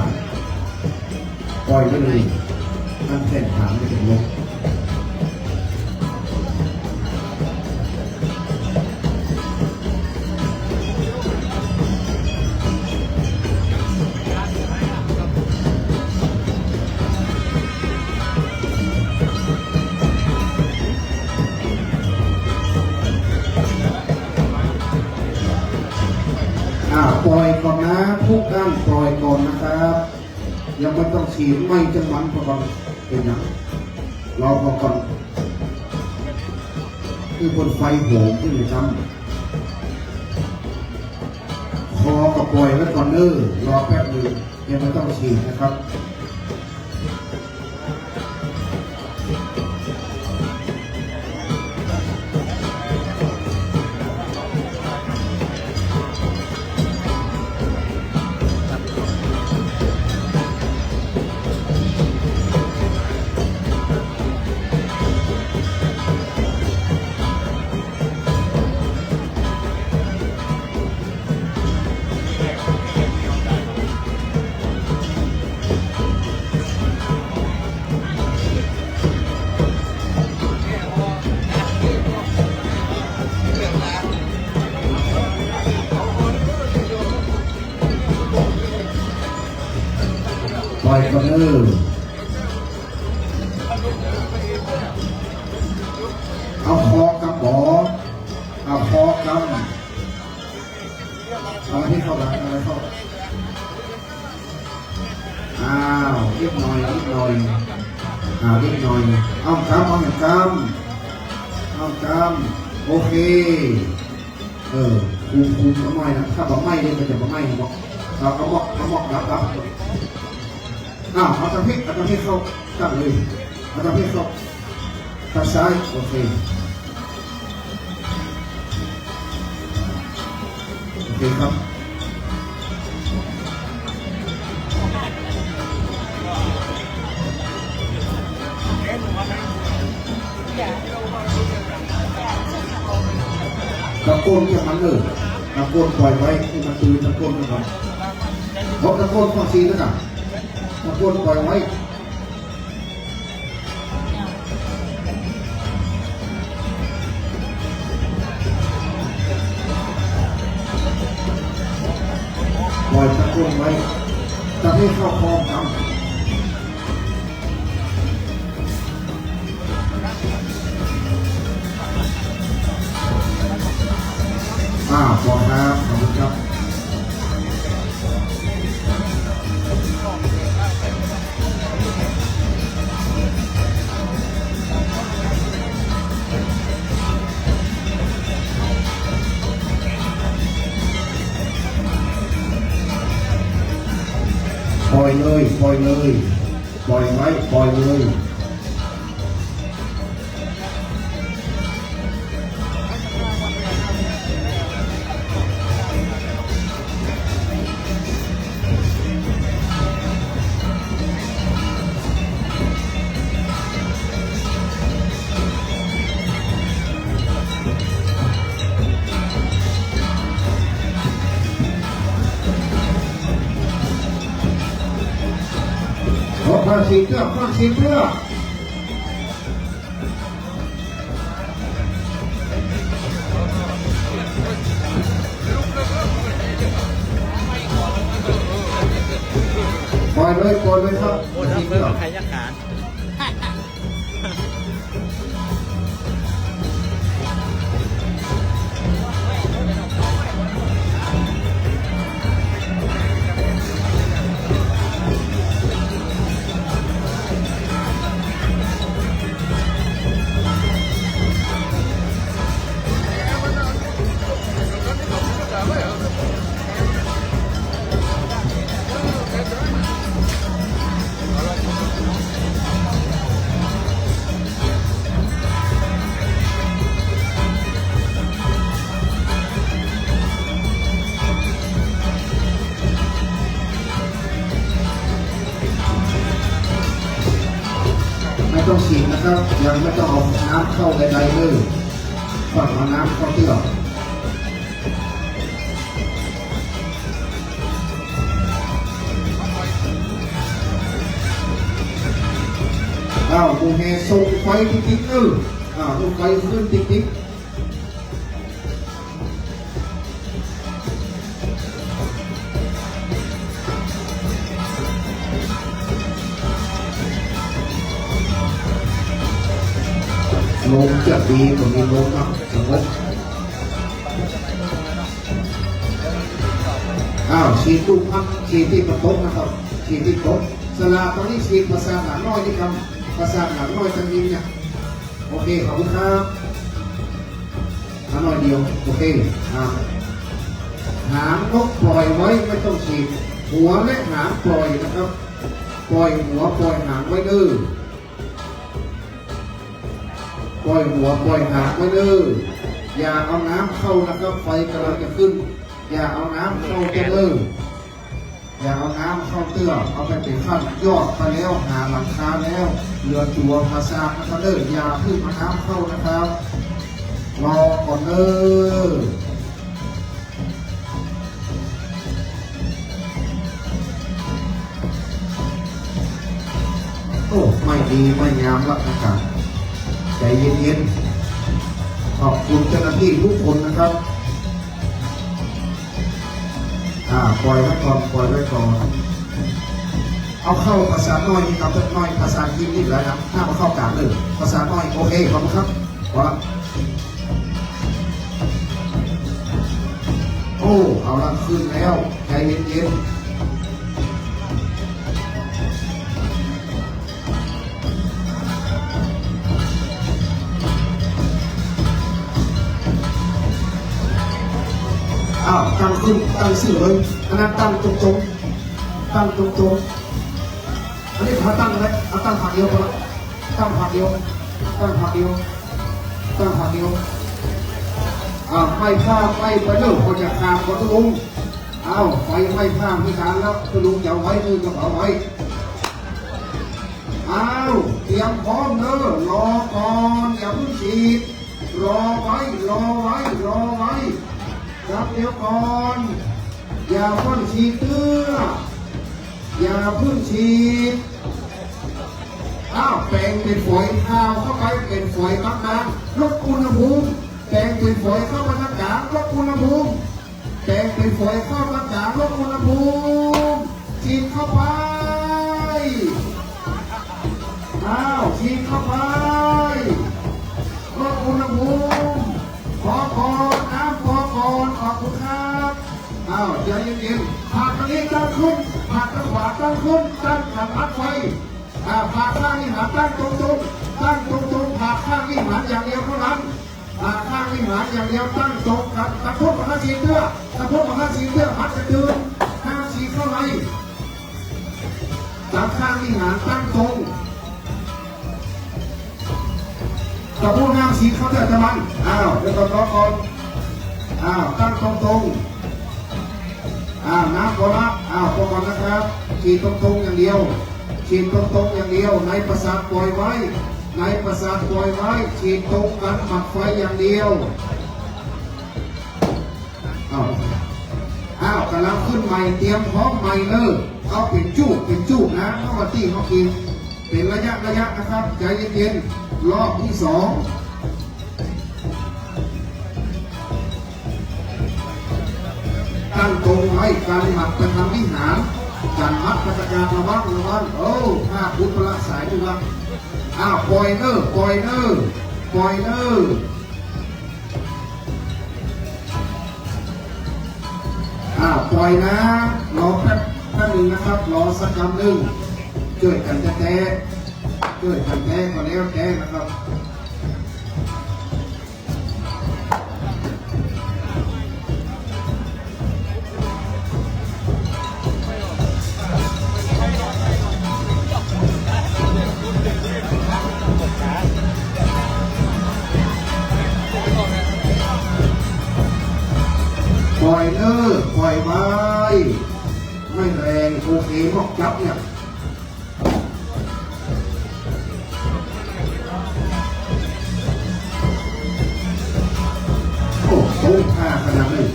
ปล่อยไว้เลย มันแผ่นฐานไม่ถึงลม อ่า ปล่อยก่อนนะ ทุกท่านปล่อยก่อนนะครับ ยังไม่ต้องฉีด ไหม้จังหวันพอก่อน เป๋นหยัง รอพอก่อน คือเปิ้นไฟโหมขึ้นเลยครับ คอก็ปล่อยไว้ก่อนเด้อ รอแป๊บหนึ่ง ยังไม่ต้องฉีดนะครับ อ่า ปล่อยก่อนเน่อ เอาคอกำบ่ เอาคอกำ เอาที่เข้าหลัง เอาเข้า อ้าว เรียบร้อย เรียบร้อย อ้าว เรียบร้อย เอากำ เอากำ เอากำ โอเค เออ คุม คุม เอาใหม่นะ ถ้าบ่ไหม้เนี่ยมันจะบ่ไหม้นะ บอก เอา เอาหม้อ เอาหม้อดับ ดับ อ้าว เอาตะเพ็ด เอาตะเพ็ดเข้าตั้งเลย เอาตะเพ็ดเข้า ทางซ้าย โอเค โอเคครับ ตะโกนเรียกมันเลย ตะโกนปล่อยไว้ ให้มันตื่น ตะโกนมันก่อน เพราะตะโกนฟังเสียงแล้วกัน ตะโกนปล่อยไว้ ปล่อยตะโกนไว้ จะให้เข้าคลองกำ อ่า พอครับ ขอบคุณครับ ปล่อยเลย ปล่อยเลย ปล่อยไว้ ปล่อยเลย ขอความช่วยเหลือ ความช่วยเหลือ ปล่อยเลย ปล่อยเลยครับ ไม่ต้องฉีดนะครับ ยังไม่ต้องเอาน้ำเข้าใดๆเลย ก่อนเอาน้ำเข้าเตื้อ อ้าว หมู่แห่ส่งไฟติ๊กๆ เออ อ้าว ลูกไฟขึ้นติ๊กๆ ลมจะดีกว่ามีลมนะ สงบ อ้าว ฉีดตู้พัก ฉีดตี้บ่ตกนะครับ ฉีดตี้ตก สละตรงนี้ฉีดประสาทหลังน้อยนี่ครับ ประสาทหลังน้อยตรงนี้เนี่ย โอเค ขอบคุณครับ อ่ะ หน่อยเดียว โอเค อ่ะ หางนกปล่อยไว้ ไม่ต้องฉีด หัวและหางปล่อยนะครับ ปล่อยหัวปล่อยหางไว้เด้อ ปล่อยหัวปล่อยหางไว้เด้อ อย่าเอาน้ำเข้านะครับ ไฟกำลังจะขึ้น อย่าเอาน้ำเข้าเตื้อเด้อ อย่าเอาน้ำเข้าเตื้อ เอาไปเป็นขั้นยอดไปแล้ว หาหลังคาแล้ว เหลือตั๋วประสาทนะครับเด้อ อย่าเพิ่งเอาน้ำเข้านะครับ รอก่อนเด้อ โอ้ ไม่ดีไม่งามละ อากาศ ใจเย็นๆ ขอบคุณเจ้าหน้าที่ทุกคนนะครับ อ่า ปล่อยไว้ก่อน ปล่อยไว้ก่อน เอาเข้าประสาทน้อยนี่ครับ น้อยประสาทกินนี่แหละครับ ห้ามเอาเข้ากลางเลย ประสาทน้อย โอเค ขอบคุณครับ พอละ โอ้ เอาละ ขึ้นแล้ว ใจเย็นๆ อ้าว ตั้งขึ้น ตั้งซื่อเลย อันนั้นตั้งตรงๆ ตั้งตรงๆ อันนี้พาตั้งเลย เอาตั้งผากเดียวพอละ ตั้งผากเดียว ตั้งผากเดียว ตั้งผากเดียว อ่า ไม้พาด ไม้ไปเนิ่น ก็จะขาด ก็ต้องลง อ้าว ไฟไม้พาดมีการแล้ว ก็ลงจะเอาไว้ มือก็เอาไว้ อ้าว เตรียมพร้อมเด้อ รอก่อน อย่าเพิ่งฉีด รอไว้ รอไว้ รอไว้ ครับ เดี๋ยวก่อน อย่าเพิ่งฉีดเตื้อ อย่าเพิ่งฉีด อ้าว แปงเป๋นฝอย คาวเข้าไปเป๋นฝอยบางๆ ลดอุณหภูมิ แปงเป๋นฝอยเข้าไปตรงกลาง ลดอุณหภูมิ แปงเป๋นฝอยเข้าตรงกลาง ลดอุณหภูมิ ฉีดเข้าไป อ้าว ฉีดเข้าไป ลดอุณหภูมิ พอก่อน น้ำพอก่อน ขอบคุณครับ อ้าว ใจเย็นๆ ผากตรงนี้ตั้งขึ้น ผากตรงขวาตั้งขึ้น ตั้งกับมัดไฟ อ่า ผากข้างวิหารตั้งตรงๆ ตั้งตรงๆ ผากข้างวิหารอย่างเดียวเท่านั้น ผากข้างวิหารอย่างเดียว ตั้งตรงกับ กระทบมหาสีเตื้อ กระทบมหาสีเตื้อ มัดกระดืน ห้ามฉีดเข้าใน ตามข้างวิหารตั้งตรง ตะปูห้ามฉีดเข้าเตื้อตะมัน อ้าว เดี๋ยวก่อน รอก่อน อ้าว ตั้งตรงๆ อ้าว น้ำพอละ อ้าว พอก่อนนะครับ ฉีดตรงๆ อย่างเดียว ฉีดตรงๆ อย่างเดียว ในประสาทปล่อยไว้ ในประสาทปล่อยไว้ ฉีดตรงกันหมัดไฟอย่างเดียว อ้าว อ้าว ก๋ำลังขึ้นใหม่ เตรียมพร้อมใหม่เน่อ เอาเป๋นจุ๊ก เป๋นจุ๊กนะ เพราะว่าตี้เขากิ๋นเป๋นระยะระยะนะครับ ใจเย็นๆ รอบที่สอง ตั้งตรงไว้ กั๋นหมัดประธรรมวิหาร กั๋นหมัดประธรรม ระวัง ระวัง โอ้ ห้าพุทธละสายดีกว่า อ้าว ปล่อยเน่อ ปล่อยเน่อ ปล่อยเน่อ อ่า ปล่อยนะ รอแป๊บ แป๊บหนึ่งนะครับ รอสักกำนึ่ง จ้วยกั๋นแต๊ๆ จ้วยกั๋นแต๊ก็แล้วแต่นะครับ ปล่อยเน่อ ปล่อยไว้ ไม่แรง โอเค มอกจั๊บเนี่ย โอ้โห ท่าขนาดนี้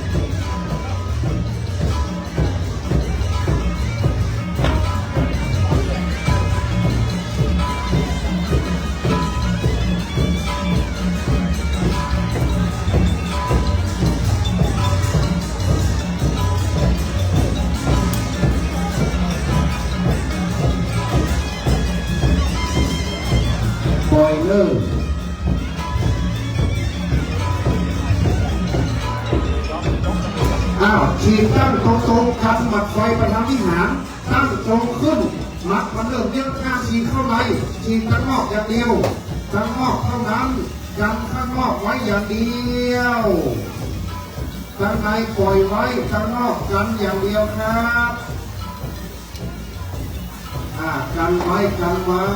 ปล่อยเน่อ อ้าว ฉีดตั้งตรงๆ กั๋นหมัดไฟประธรรมวิหาร ตั้งตรงขึ้น หมัดมันเริ่มเยียะ ห้ามฉีดเข้าใน ฉีดตังนอกอย่างเดียว ตังนอกเท่านั้น กั๋นข้างนอกไว้อย่างเดียว ตังในปล่อยไว้ ตังนอกกั๋นอย่างเดียวครับ อ่า กั๋นไว้ กั๋นไว้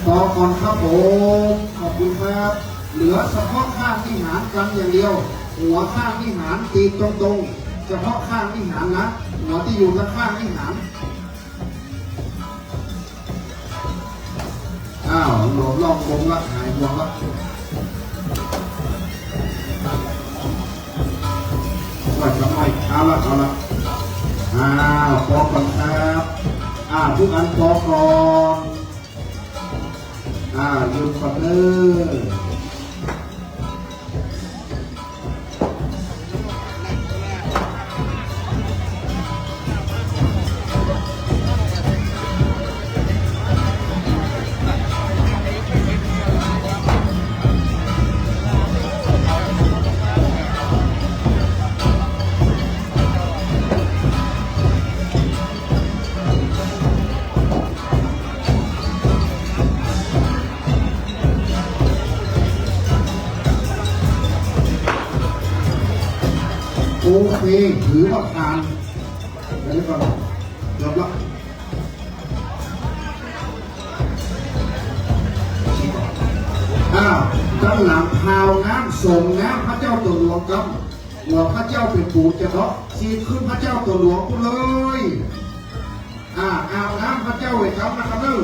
พอก่อนครับผม ขอบคุณครับ เหลือเฉพาะข้างวิหารกั๋นอย่างเดียว หัวข้างวิหารตีตรงๆ เฉพาะข้างวิหารนะ หัวตี้อยู่ตางข้างวิหาร อ้าว หลวมล่องลงละ หายห่วงละ ว่าจะไม่ เอาละ เอาละ อ้าว ปอก่อนครับ อ้าว ผู้อันปอก่อน อ้าว หยุดก่อนเน่อ โอเค ถือว่าผ่าน อันนี้ก่อน ยอมรับ อ้าว ตังหลังพาวน้ำส่งน้ำพระเจ้าตั๋วหลวงกำ หัวพระเจ้าเป๋นปู๋จะเนาะ ฉีดขึ้นพระเจ้าตั๋วหลวงปู๋เลย อ่า เอาน้ำพระเจ้าไว้กำนะครับเด้อ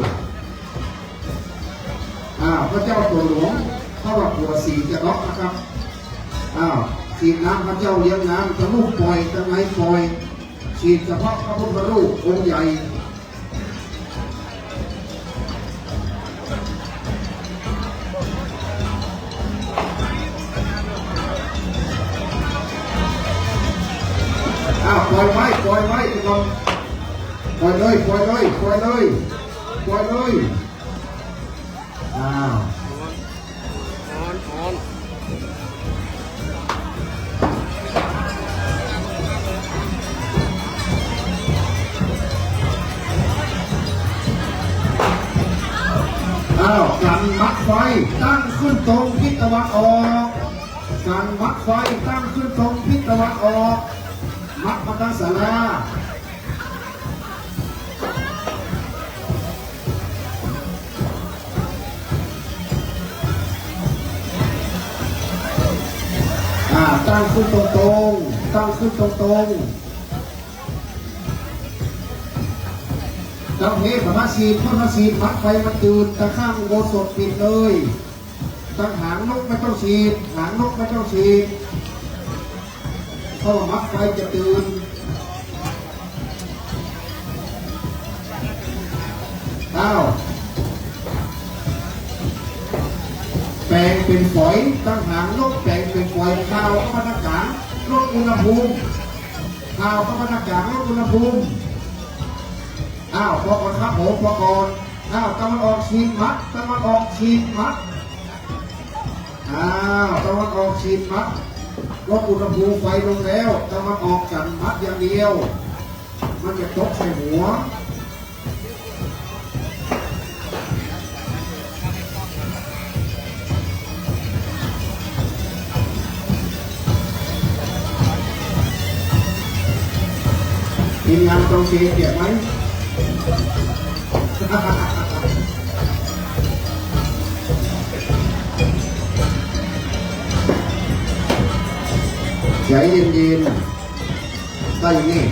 อ่า พระเจ้าตั๋วหลวง เพราะว่าหัวสีจะเนาะนะครับ อ้าว ฉีดน้ำพระเจ้าเลี้ยงน้ำ ตังลูกป่อย ตังในป่อย ฉีดเฉพาะพระพุทธรูปองค์ใหญ่ อ้าว ป่อยไว้ ป่อยไว้ ไอ้กอง ป่อยเลย ป่อยเลย ป่อยเลย ป่อยเลย อ้าว ฮ้อน ฮ้อน ฮ้อน อ้าว กั๋นมัดไฟ ตั้งขึ้นตรงทิศตะวันออก กั๋นมัดไฟ ตั้งขึ้นตรงทิศตะวันออก มัดมาตังศาลา อ่า ตั้งขึ้นตรงๆ ตั้งขึ้นตรงๆ ตั้งเทพพระสี พระสี มัดไฟมันจืด ตะข้างอุโบสถปิดเลย ตังหางนกไม่ต้องฉีด หางนกไม่ต้องฉีด เพราะว่ามัดไฟจะจืด อ้าว แป๋งเป๋นฝอย ตังหางนกแป๋งเป๋นฝอย คาวเข้ามาตังก๋าง ลดอุณหภูมิ คาวเข้ามาตังก๋าง ลดอุณหภูมิ อ้าว ปอก่อนครับผม ปอก่อน อ้าว ตะวันออกฉีดมัด ตะวันออกฉีดมัด อ้าว ตะวันออกฉีดมัด ลดอุณหภูมิไฟลงแล้ว ตะวันออกกั๋นมัดอย่างเดียว มันจะตกใส่หัว ทีมงานกองเชียร์เปียกไหม ใจเย็นๆ ได้อย่างนี้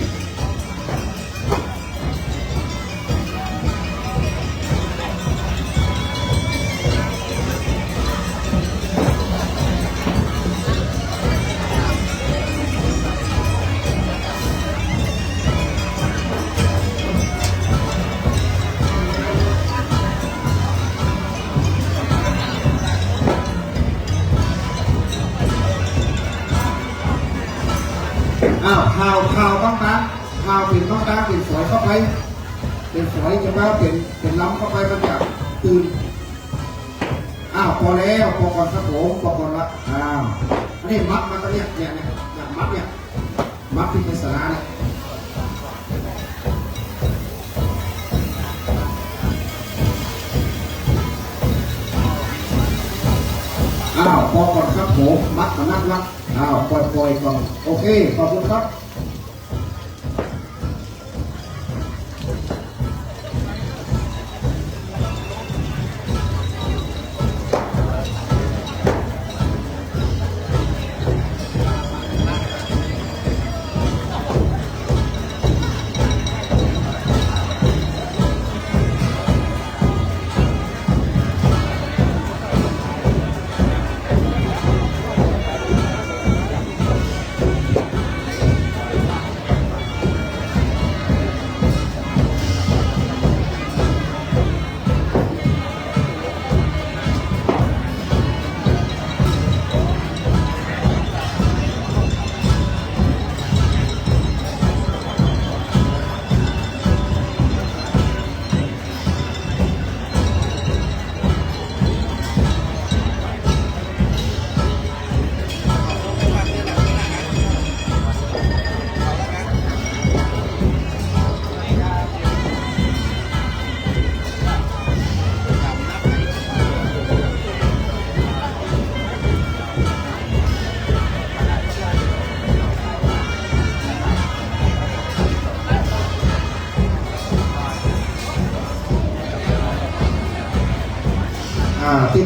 อ้าว คาว คาวบางๆ คาวเป๋นบางๆ เป๋นฝอยเข้าไป เป๋นฝอยจะมาเป๋น เป๋นลำเข้าไป มันจะตื่น อ้าว ปอแล้ว ปอก่อนครับผม ปอก่อนละ อ้าว อันนี้มัดมาตรงเนี้ย เนี่ย เนี่ย เนี่ย มัดเนี่ย มัดตี้เป๋นสาราเนี่ย อ้าว ปอก่อนครับผม มัดมานักละ อ้าว ปล่อยๆ ก่อน โอเค ขอบคุณครับ อ้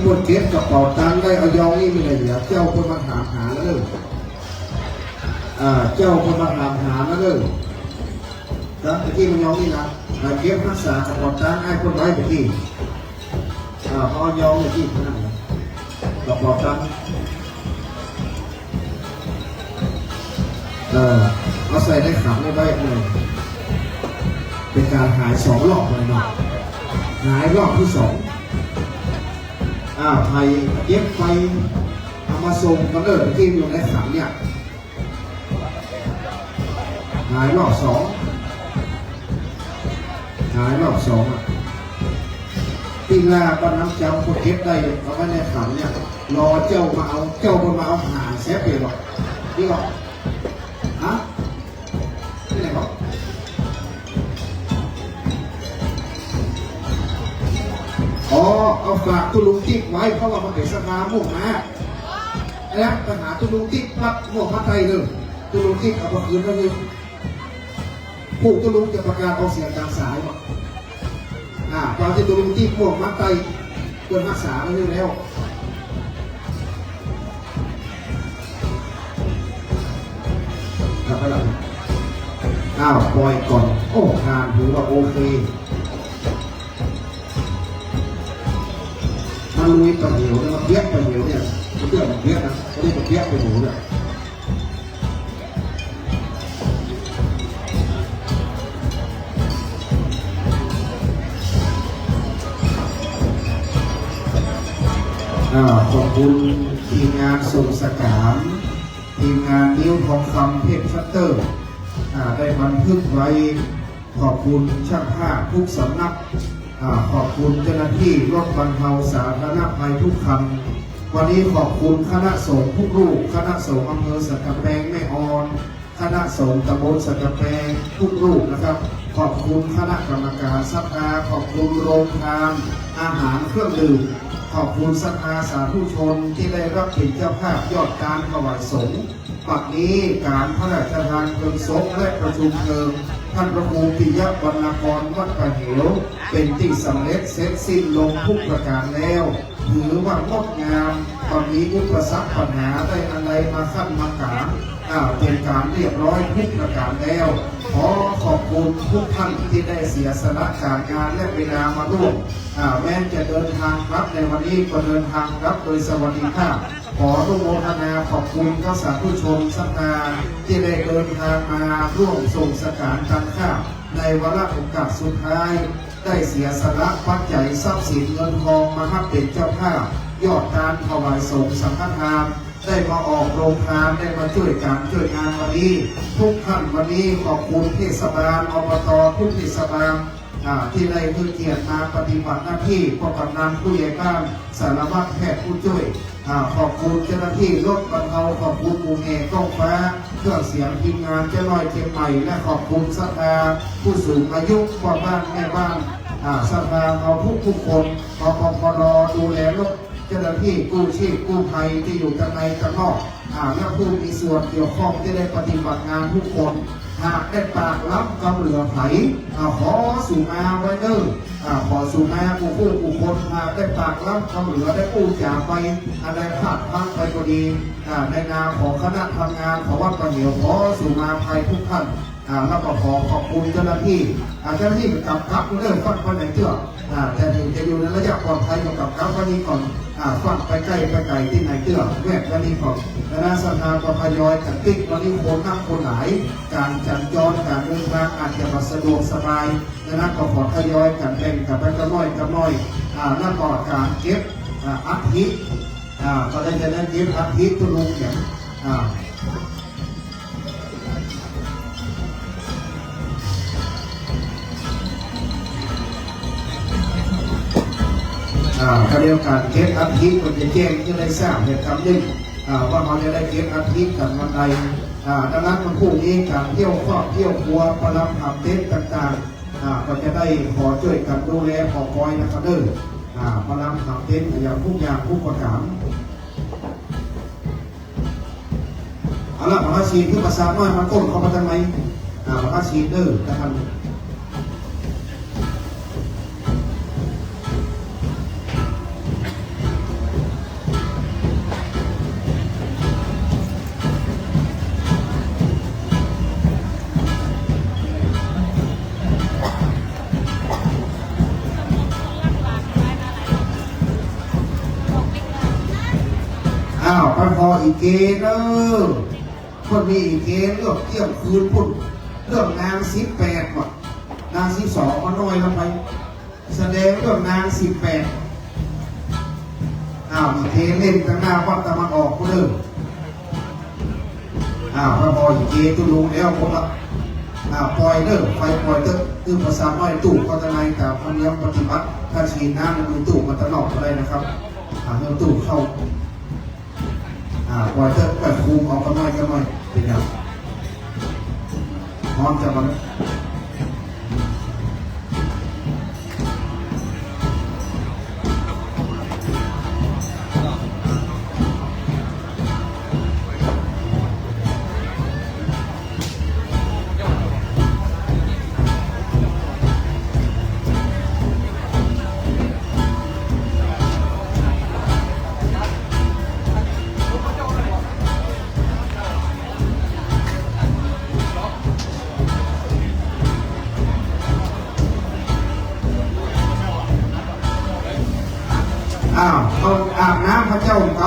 คนเก็บกระเป๋าตังค์ได้ เอายองอี้มีอะไรเหลือ เจ้าเปิ้นมาถามหาแล้วเน่อ อ่า เจ้าเปิ้นมาถามหาแล้วเน่อ นะ ตะกี้มันยองอี้นะ มาเก็บฮักษากระเป๋าตังค์อ้ายเปิ้นไว้ตะกี้ อ่า เอายองอี้ที่นั่นนะ กระเป๋าตังค์ เออ เอาใส่ในขันนี้ไว้ เออ เป๋นก๋านหายสองรอบเลยเนาะ หายรอบตี้สอง อ่า ใผเก็บไป เอามาส่งกั๋นเน่อ ตี้อยู่ในขันเนี่ย หายรอบสอง หายรอบสองอะ ตี้ลาบ้านน้ำจำก็เก็บได้ เอาไว้ในขันเนี่ย รอเจ้ามาเอา เจ้าบ่มาเอาหายแซะเป๋นหรอก นี่หรอ ฮะ ไปไหนวะ อ๋อ เอาฝากตุ๊ลุงติ๊กไว้ เพราะว่ามันเป๋นศรัทธาม่วงมา แล้วไปหาตุ๊ลุงติ๊กวัดม่วงมาใต้เน่อ ตุ๊ลุงติ๊กเอาไปคืนไว้เลย ผู้ตุ๊ลุงจะประกาศออกเสียงตางสาย อ่า ต๋อนตี้ตุ๊ลุงติ๊กม่วงมาใต้ เปิ้นฮักษาไว้แล้ว ครับ ไปแล้ว อ้าว ปล่อยก่อน โอ้ งานถือว่าโอเค มันลุยปะเหยวเนี่ย มันเปี๊ยกปะเหยวเนี่ย มันเปี๊ยก มันเปี๊ยกนะ มันเรียกมันเปี๊ยกปะเหยวเนี่ย อ่า ขอบคุณทีมงานส่งสกาน ทีมงานนิ้วทองคำเทพชัตเตอร์ อ่า ได้บันทึกไว้ ขอบคุณช่างภาพทุกสำนัก อ่า ขอบคุณเจ้าหน้าที่รถบรรเทาสาธารณภัยทุกคัน วันนี้ขอบคุณคณะสงฆ์ทุกรูป คณะสงฆ์อำเภอสันกำแพงแม่ออน คณะสงฆ์ตำบลสันกำแพงทุกรูปนะครับ ขอบคุณคณะกรรมการศรัทธา ขอบคุณโรงทาน อาหารเครื่องดื่ม ขอบคุณศรัทธาสาธุชนตี้ได้ฮับเป๋นเจ้าภาพยอดตานถวายสงฆ์ บัดนี้ก๋านพระราชทานเพลิงศพและประชุมเพลิงท่านพระครูปิยวรรณกรวัดป่าเหว เป๋นตี้สำเร็จเสร็จสิ้นลงทุกประก๋านแล้ว ถือว่างดงาม บ่มีอุปสรรคปัญหาใดอันใดมาขั้นมาก๋าน อ่า เป๋นก๋านเรียบร้อยทุกประก๋านแล้ว ขอขอบคุณทุกท่านตี้ได้เสียสละจากงานและเวลามาร่วม อ่า แม้จะเดินทางกลับในวันนี้ก็เดินทางกลับโดยสวัสดิภาพ ขออนุโมทนาขอบคุณกับสาธุชนศรัทธาตี้ได้เดินทางมาร่วมส่งสกานตานข้าว ในวาระโอกาสสุดท้าย ได้เสียสละปัจจัยทรัพย์สินเงินทองมาฮับเป๋นเจ้าภาพ ยอดตานถวายสงฆ์สังฆทาน ได้มาออกโรงทาน ได้มาจ้วยก๋านจ้วยงานวันนี้ ทุกท่านวันนี้ขอบคุณเทศบาล อบต ทุกเทศบาล อ่า ตี้ได้หื้อเกียรติมาปฏิบัติหน้าตี้ ป้องกันกำนัน ผู้ใหญ่บ้าน สารวัตร แพทย์ผู้จ้วย อ่า ขอบคุณเจ้าหน้าตี้รถบรรเทา ขอบคุณหมู่แห่ก้องฟ้า เครื่องเสียงทีมงานเจ๊น้อยเชียงใหม่ และขอบคุณศรัทธาผู้สูงอายุ พ่อบ้านแม่บ้าน อ่า ศรัทธาเฮาทุกๆคน ปปพร ดูแลรถ เจ้าหน้าตี้กู้ชีพกู้ภัยตี้อยู่ตางในตางนอก อ่า และผู้มีส่วนเกี่ยวข้องตี้ได้ปฏิบัติงานทุกคน หากได้ปากล้ำกำเหลือใผ อ่า ขอสูมาไว้เน่อ อ่า ขอสูมากู้ผู้กู้คน หากได้ปากล้ำกำเหลือได้อู้จ๋าไป อันใดพลาดพลั้งไปก็ดี อ่า ในนามของคณะทำงานของวัดป่าเหว ขอสูมาอภัยทุกท่าน อ่า แล้วก็ขอขอบคุณเจ้าหน้าตี้ อ่า เจ้าหน้าตี้ก็กำกับเน่อ ฟั่นไปไหนเตื้อ อ่า แต่ถึงจะอยู่ในระยะปลอดภัยก็กำกับวันนี้ก่อน อ่า ฟั่นไปใก้ไปไก๋ตี้ไหนเตื้อ แวะวันนี้ก่อน คณะศรัทธาก็ทยอยกั๋นปิ๊ก วันนี้คนนักคนหลาย ก๋านสัญจรก๋านเดินทางอาจจะบ่สะดวกสบาย ดังนั้นก็ขอทยอยกั๋นแบ่งกั๋นไปกำน้อยกำน้อย อ่า แล้วก็ก๋านเก็บ อ่า อัฐิ อ่า ก็ได้จะได้เก็บอัฐิตุ๊ลุงเนี่ย อ่า อ่า ก็เดียวกั๋นเก็บอัฐิก็จะแจ้งจะได้ทราบเหตุการณ์หนึ่ง อ่า ว่าเฮาจะได้เก็บอัฐิกั๋นวันใด อ่า ดังนั้นวันพรุ่งนี้ก๋านเที่ยวครอบเที่ยวครัว ประลำหาบเต็นท์ต่างๆ อ่า ก็จะได้ขอจ้วยกั๋นดูแลขอคอยนะครับเด้อ อ่า ประลำหาบเต็นท์อย่างทุกอย่างทุกประก๋าน เอาละ พระราชีขึ้นมาสามน้อยมาก้นเข้ามาทางใน อ่า พระราชีเด้อ ท่าน อ่า อ้าว ไปผ่ออีเกเน่อ เปิ้นมีอีเกเรื่องเตี้ยงคืนปุ้น เรื่องนางสิบแปดว่ะ นางสิบสองมาน้อยแล้วไป แสดงเรื่องนางสิบแปด อ้าว อีเกเล่นตังหน้าวัดตะวันออกปุ้นเน่อ อ้าว ไปผ่ออีเกตุ๊ลุงแล้ว พวกละ อ้าว ป่อยเน่อ ไปป่อยเต๊อะ คือภาษาน้อยตู้ก็จะใน ต๋ามธรรมเนียมปฏิบัติ ถ้าฉีดน้ำในตู้มันจะนอกก็ได้นะครับ อ่า เมื่อตู้เข้า อ่า ป่อยเต๊อะ ป่อยคุมเอากำน้อยกำน้อย เป๋นหยัง ฮ้อนจะมัน อ้าว เอาอาบน้ำพระเจ้าก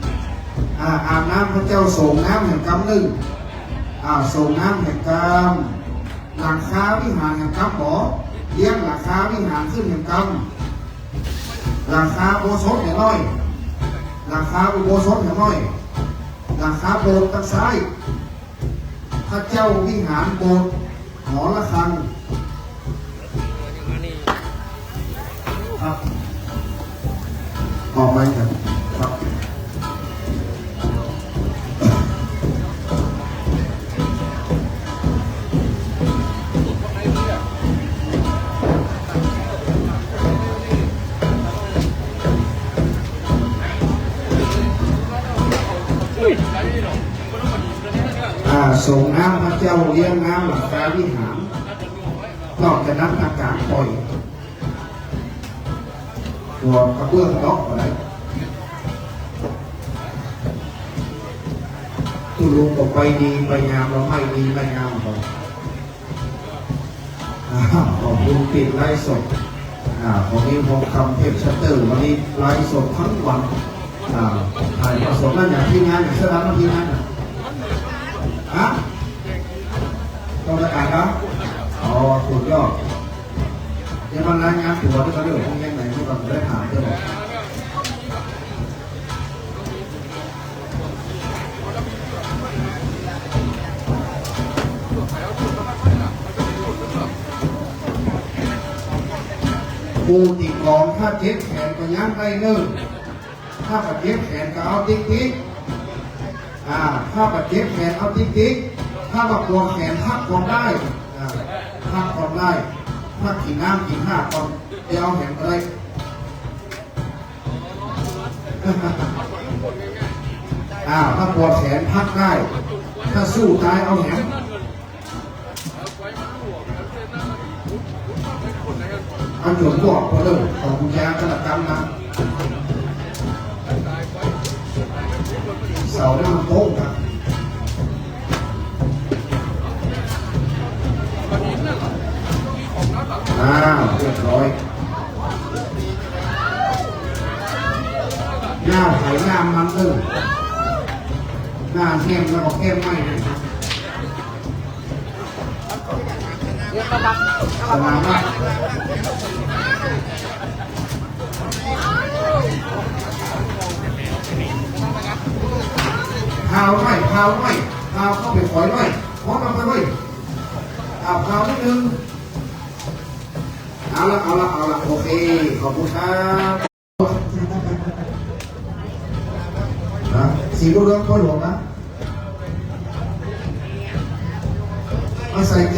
ำ อ่า อาบน้ำพระเจ้า สรงน้ำแหมกำนึ่ง อ่า สรงน้ำแหมกำ หลังคาวิหารแหมกำบ่ เลี้ยงหลังคาวิหารขึ้นแหมกำ หลังคาอุโบสถแหมน้อย หลังคาอุโบสถแหมน้อย หลังคาโบสถ์ตังซ้าย พระเจ้าวิหาร โบสถ์ หอระฆัง ครับ ออกไปครับ ครับ อ่า สรงน้ำพระเจ้า เลี้ยงน้ำหลังคาวิหาร นอกจากนั้นอากาศปล่อย หัวกระเบื้องเนาะอะไร ตุ๊ลุงก็ไปดีไปงาม เราไม่ดีไม่งามเรา อ่า ขอบคุณปิดไลฟ์สด อ่า ของนี้ทองคำเทพชัตเตอร์ วันนี้ไลฟ์สดทั้งวัน อ่า ถ่ายทอดสดนั่นอย่างที่งาน อย่างเสื้อดำนั่นที่งานน่ะ ฮะ ต้องประกาศครับ อ๋อ สุดยอด เดี๋ยวมันรายงานตั๋วที่เขาเรียกว่าโรงเรียนไหนที่เราได้ถามด้วย ผู้ตี้กองถ้าเจ็บแขนก็ย้ำได้เนิ่น ถ้าบ่เจ็บแขนก็เอาติ๊กติ๊ก อ่า ถ้าบ่เจ็บแขนเอาติ๊กติ๊ก ถ้าบ่ปวดแขนพักผ่อนได้ อ่า พักผ่อนได้ พักกิ๋นน้ำกิ๋นท่าก่อน เดี๋ยวเอาแหมก็ได้ อ่า ถ้าปวดแขนพักได้ ถ้าสู้ตายเอาแหม อันหลวงพ่อก็เริ่มของกุญแจกระดับกำนะ เสาเนี่ยมันโป๊ะครับ อ้าว เรียบร้อย หน้าไผหน้ามันเด้อ หน้าแห้งแล้วก็แก้มไหม้เลยครับ สนามมาก พาวหน่อย พาวหน่อย พาวเข้าไปฝอยหน่อย พร้อมกันไปเว้ย อ่า พาวนิดนึง เอาละ เอาละ เอาละ โอเค ขอบคุณครับ นะ สีเหลืองพ่อหลวงนะ มาใส่แก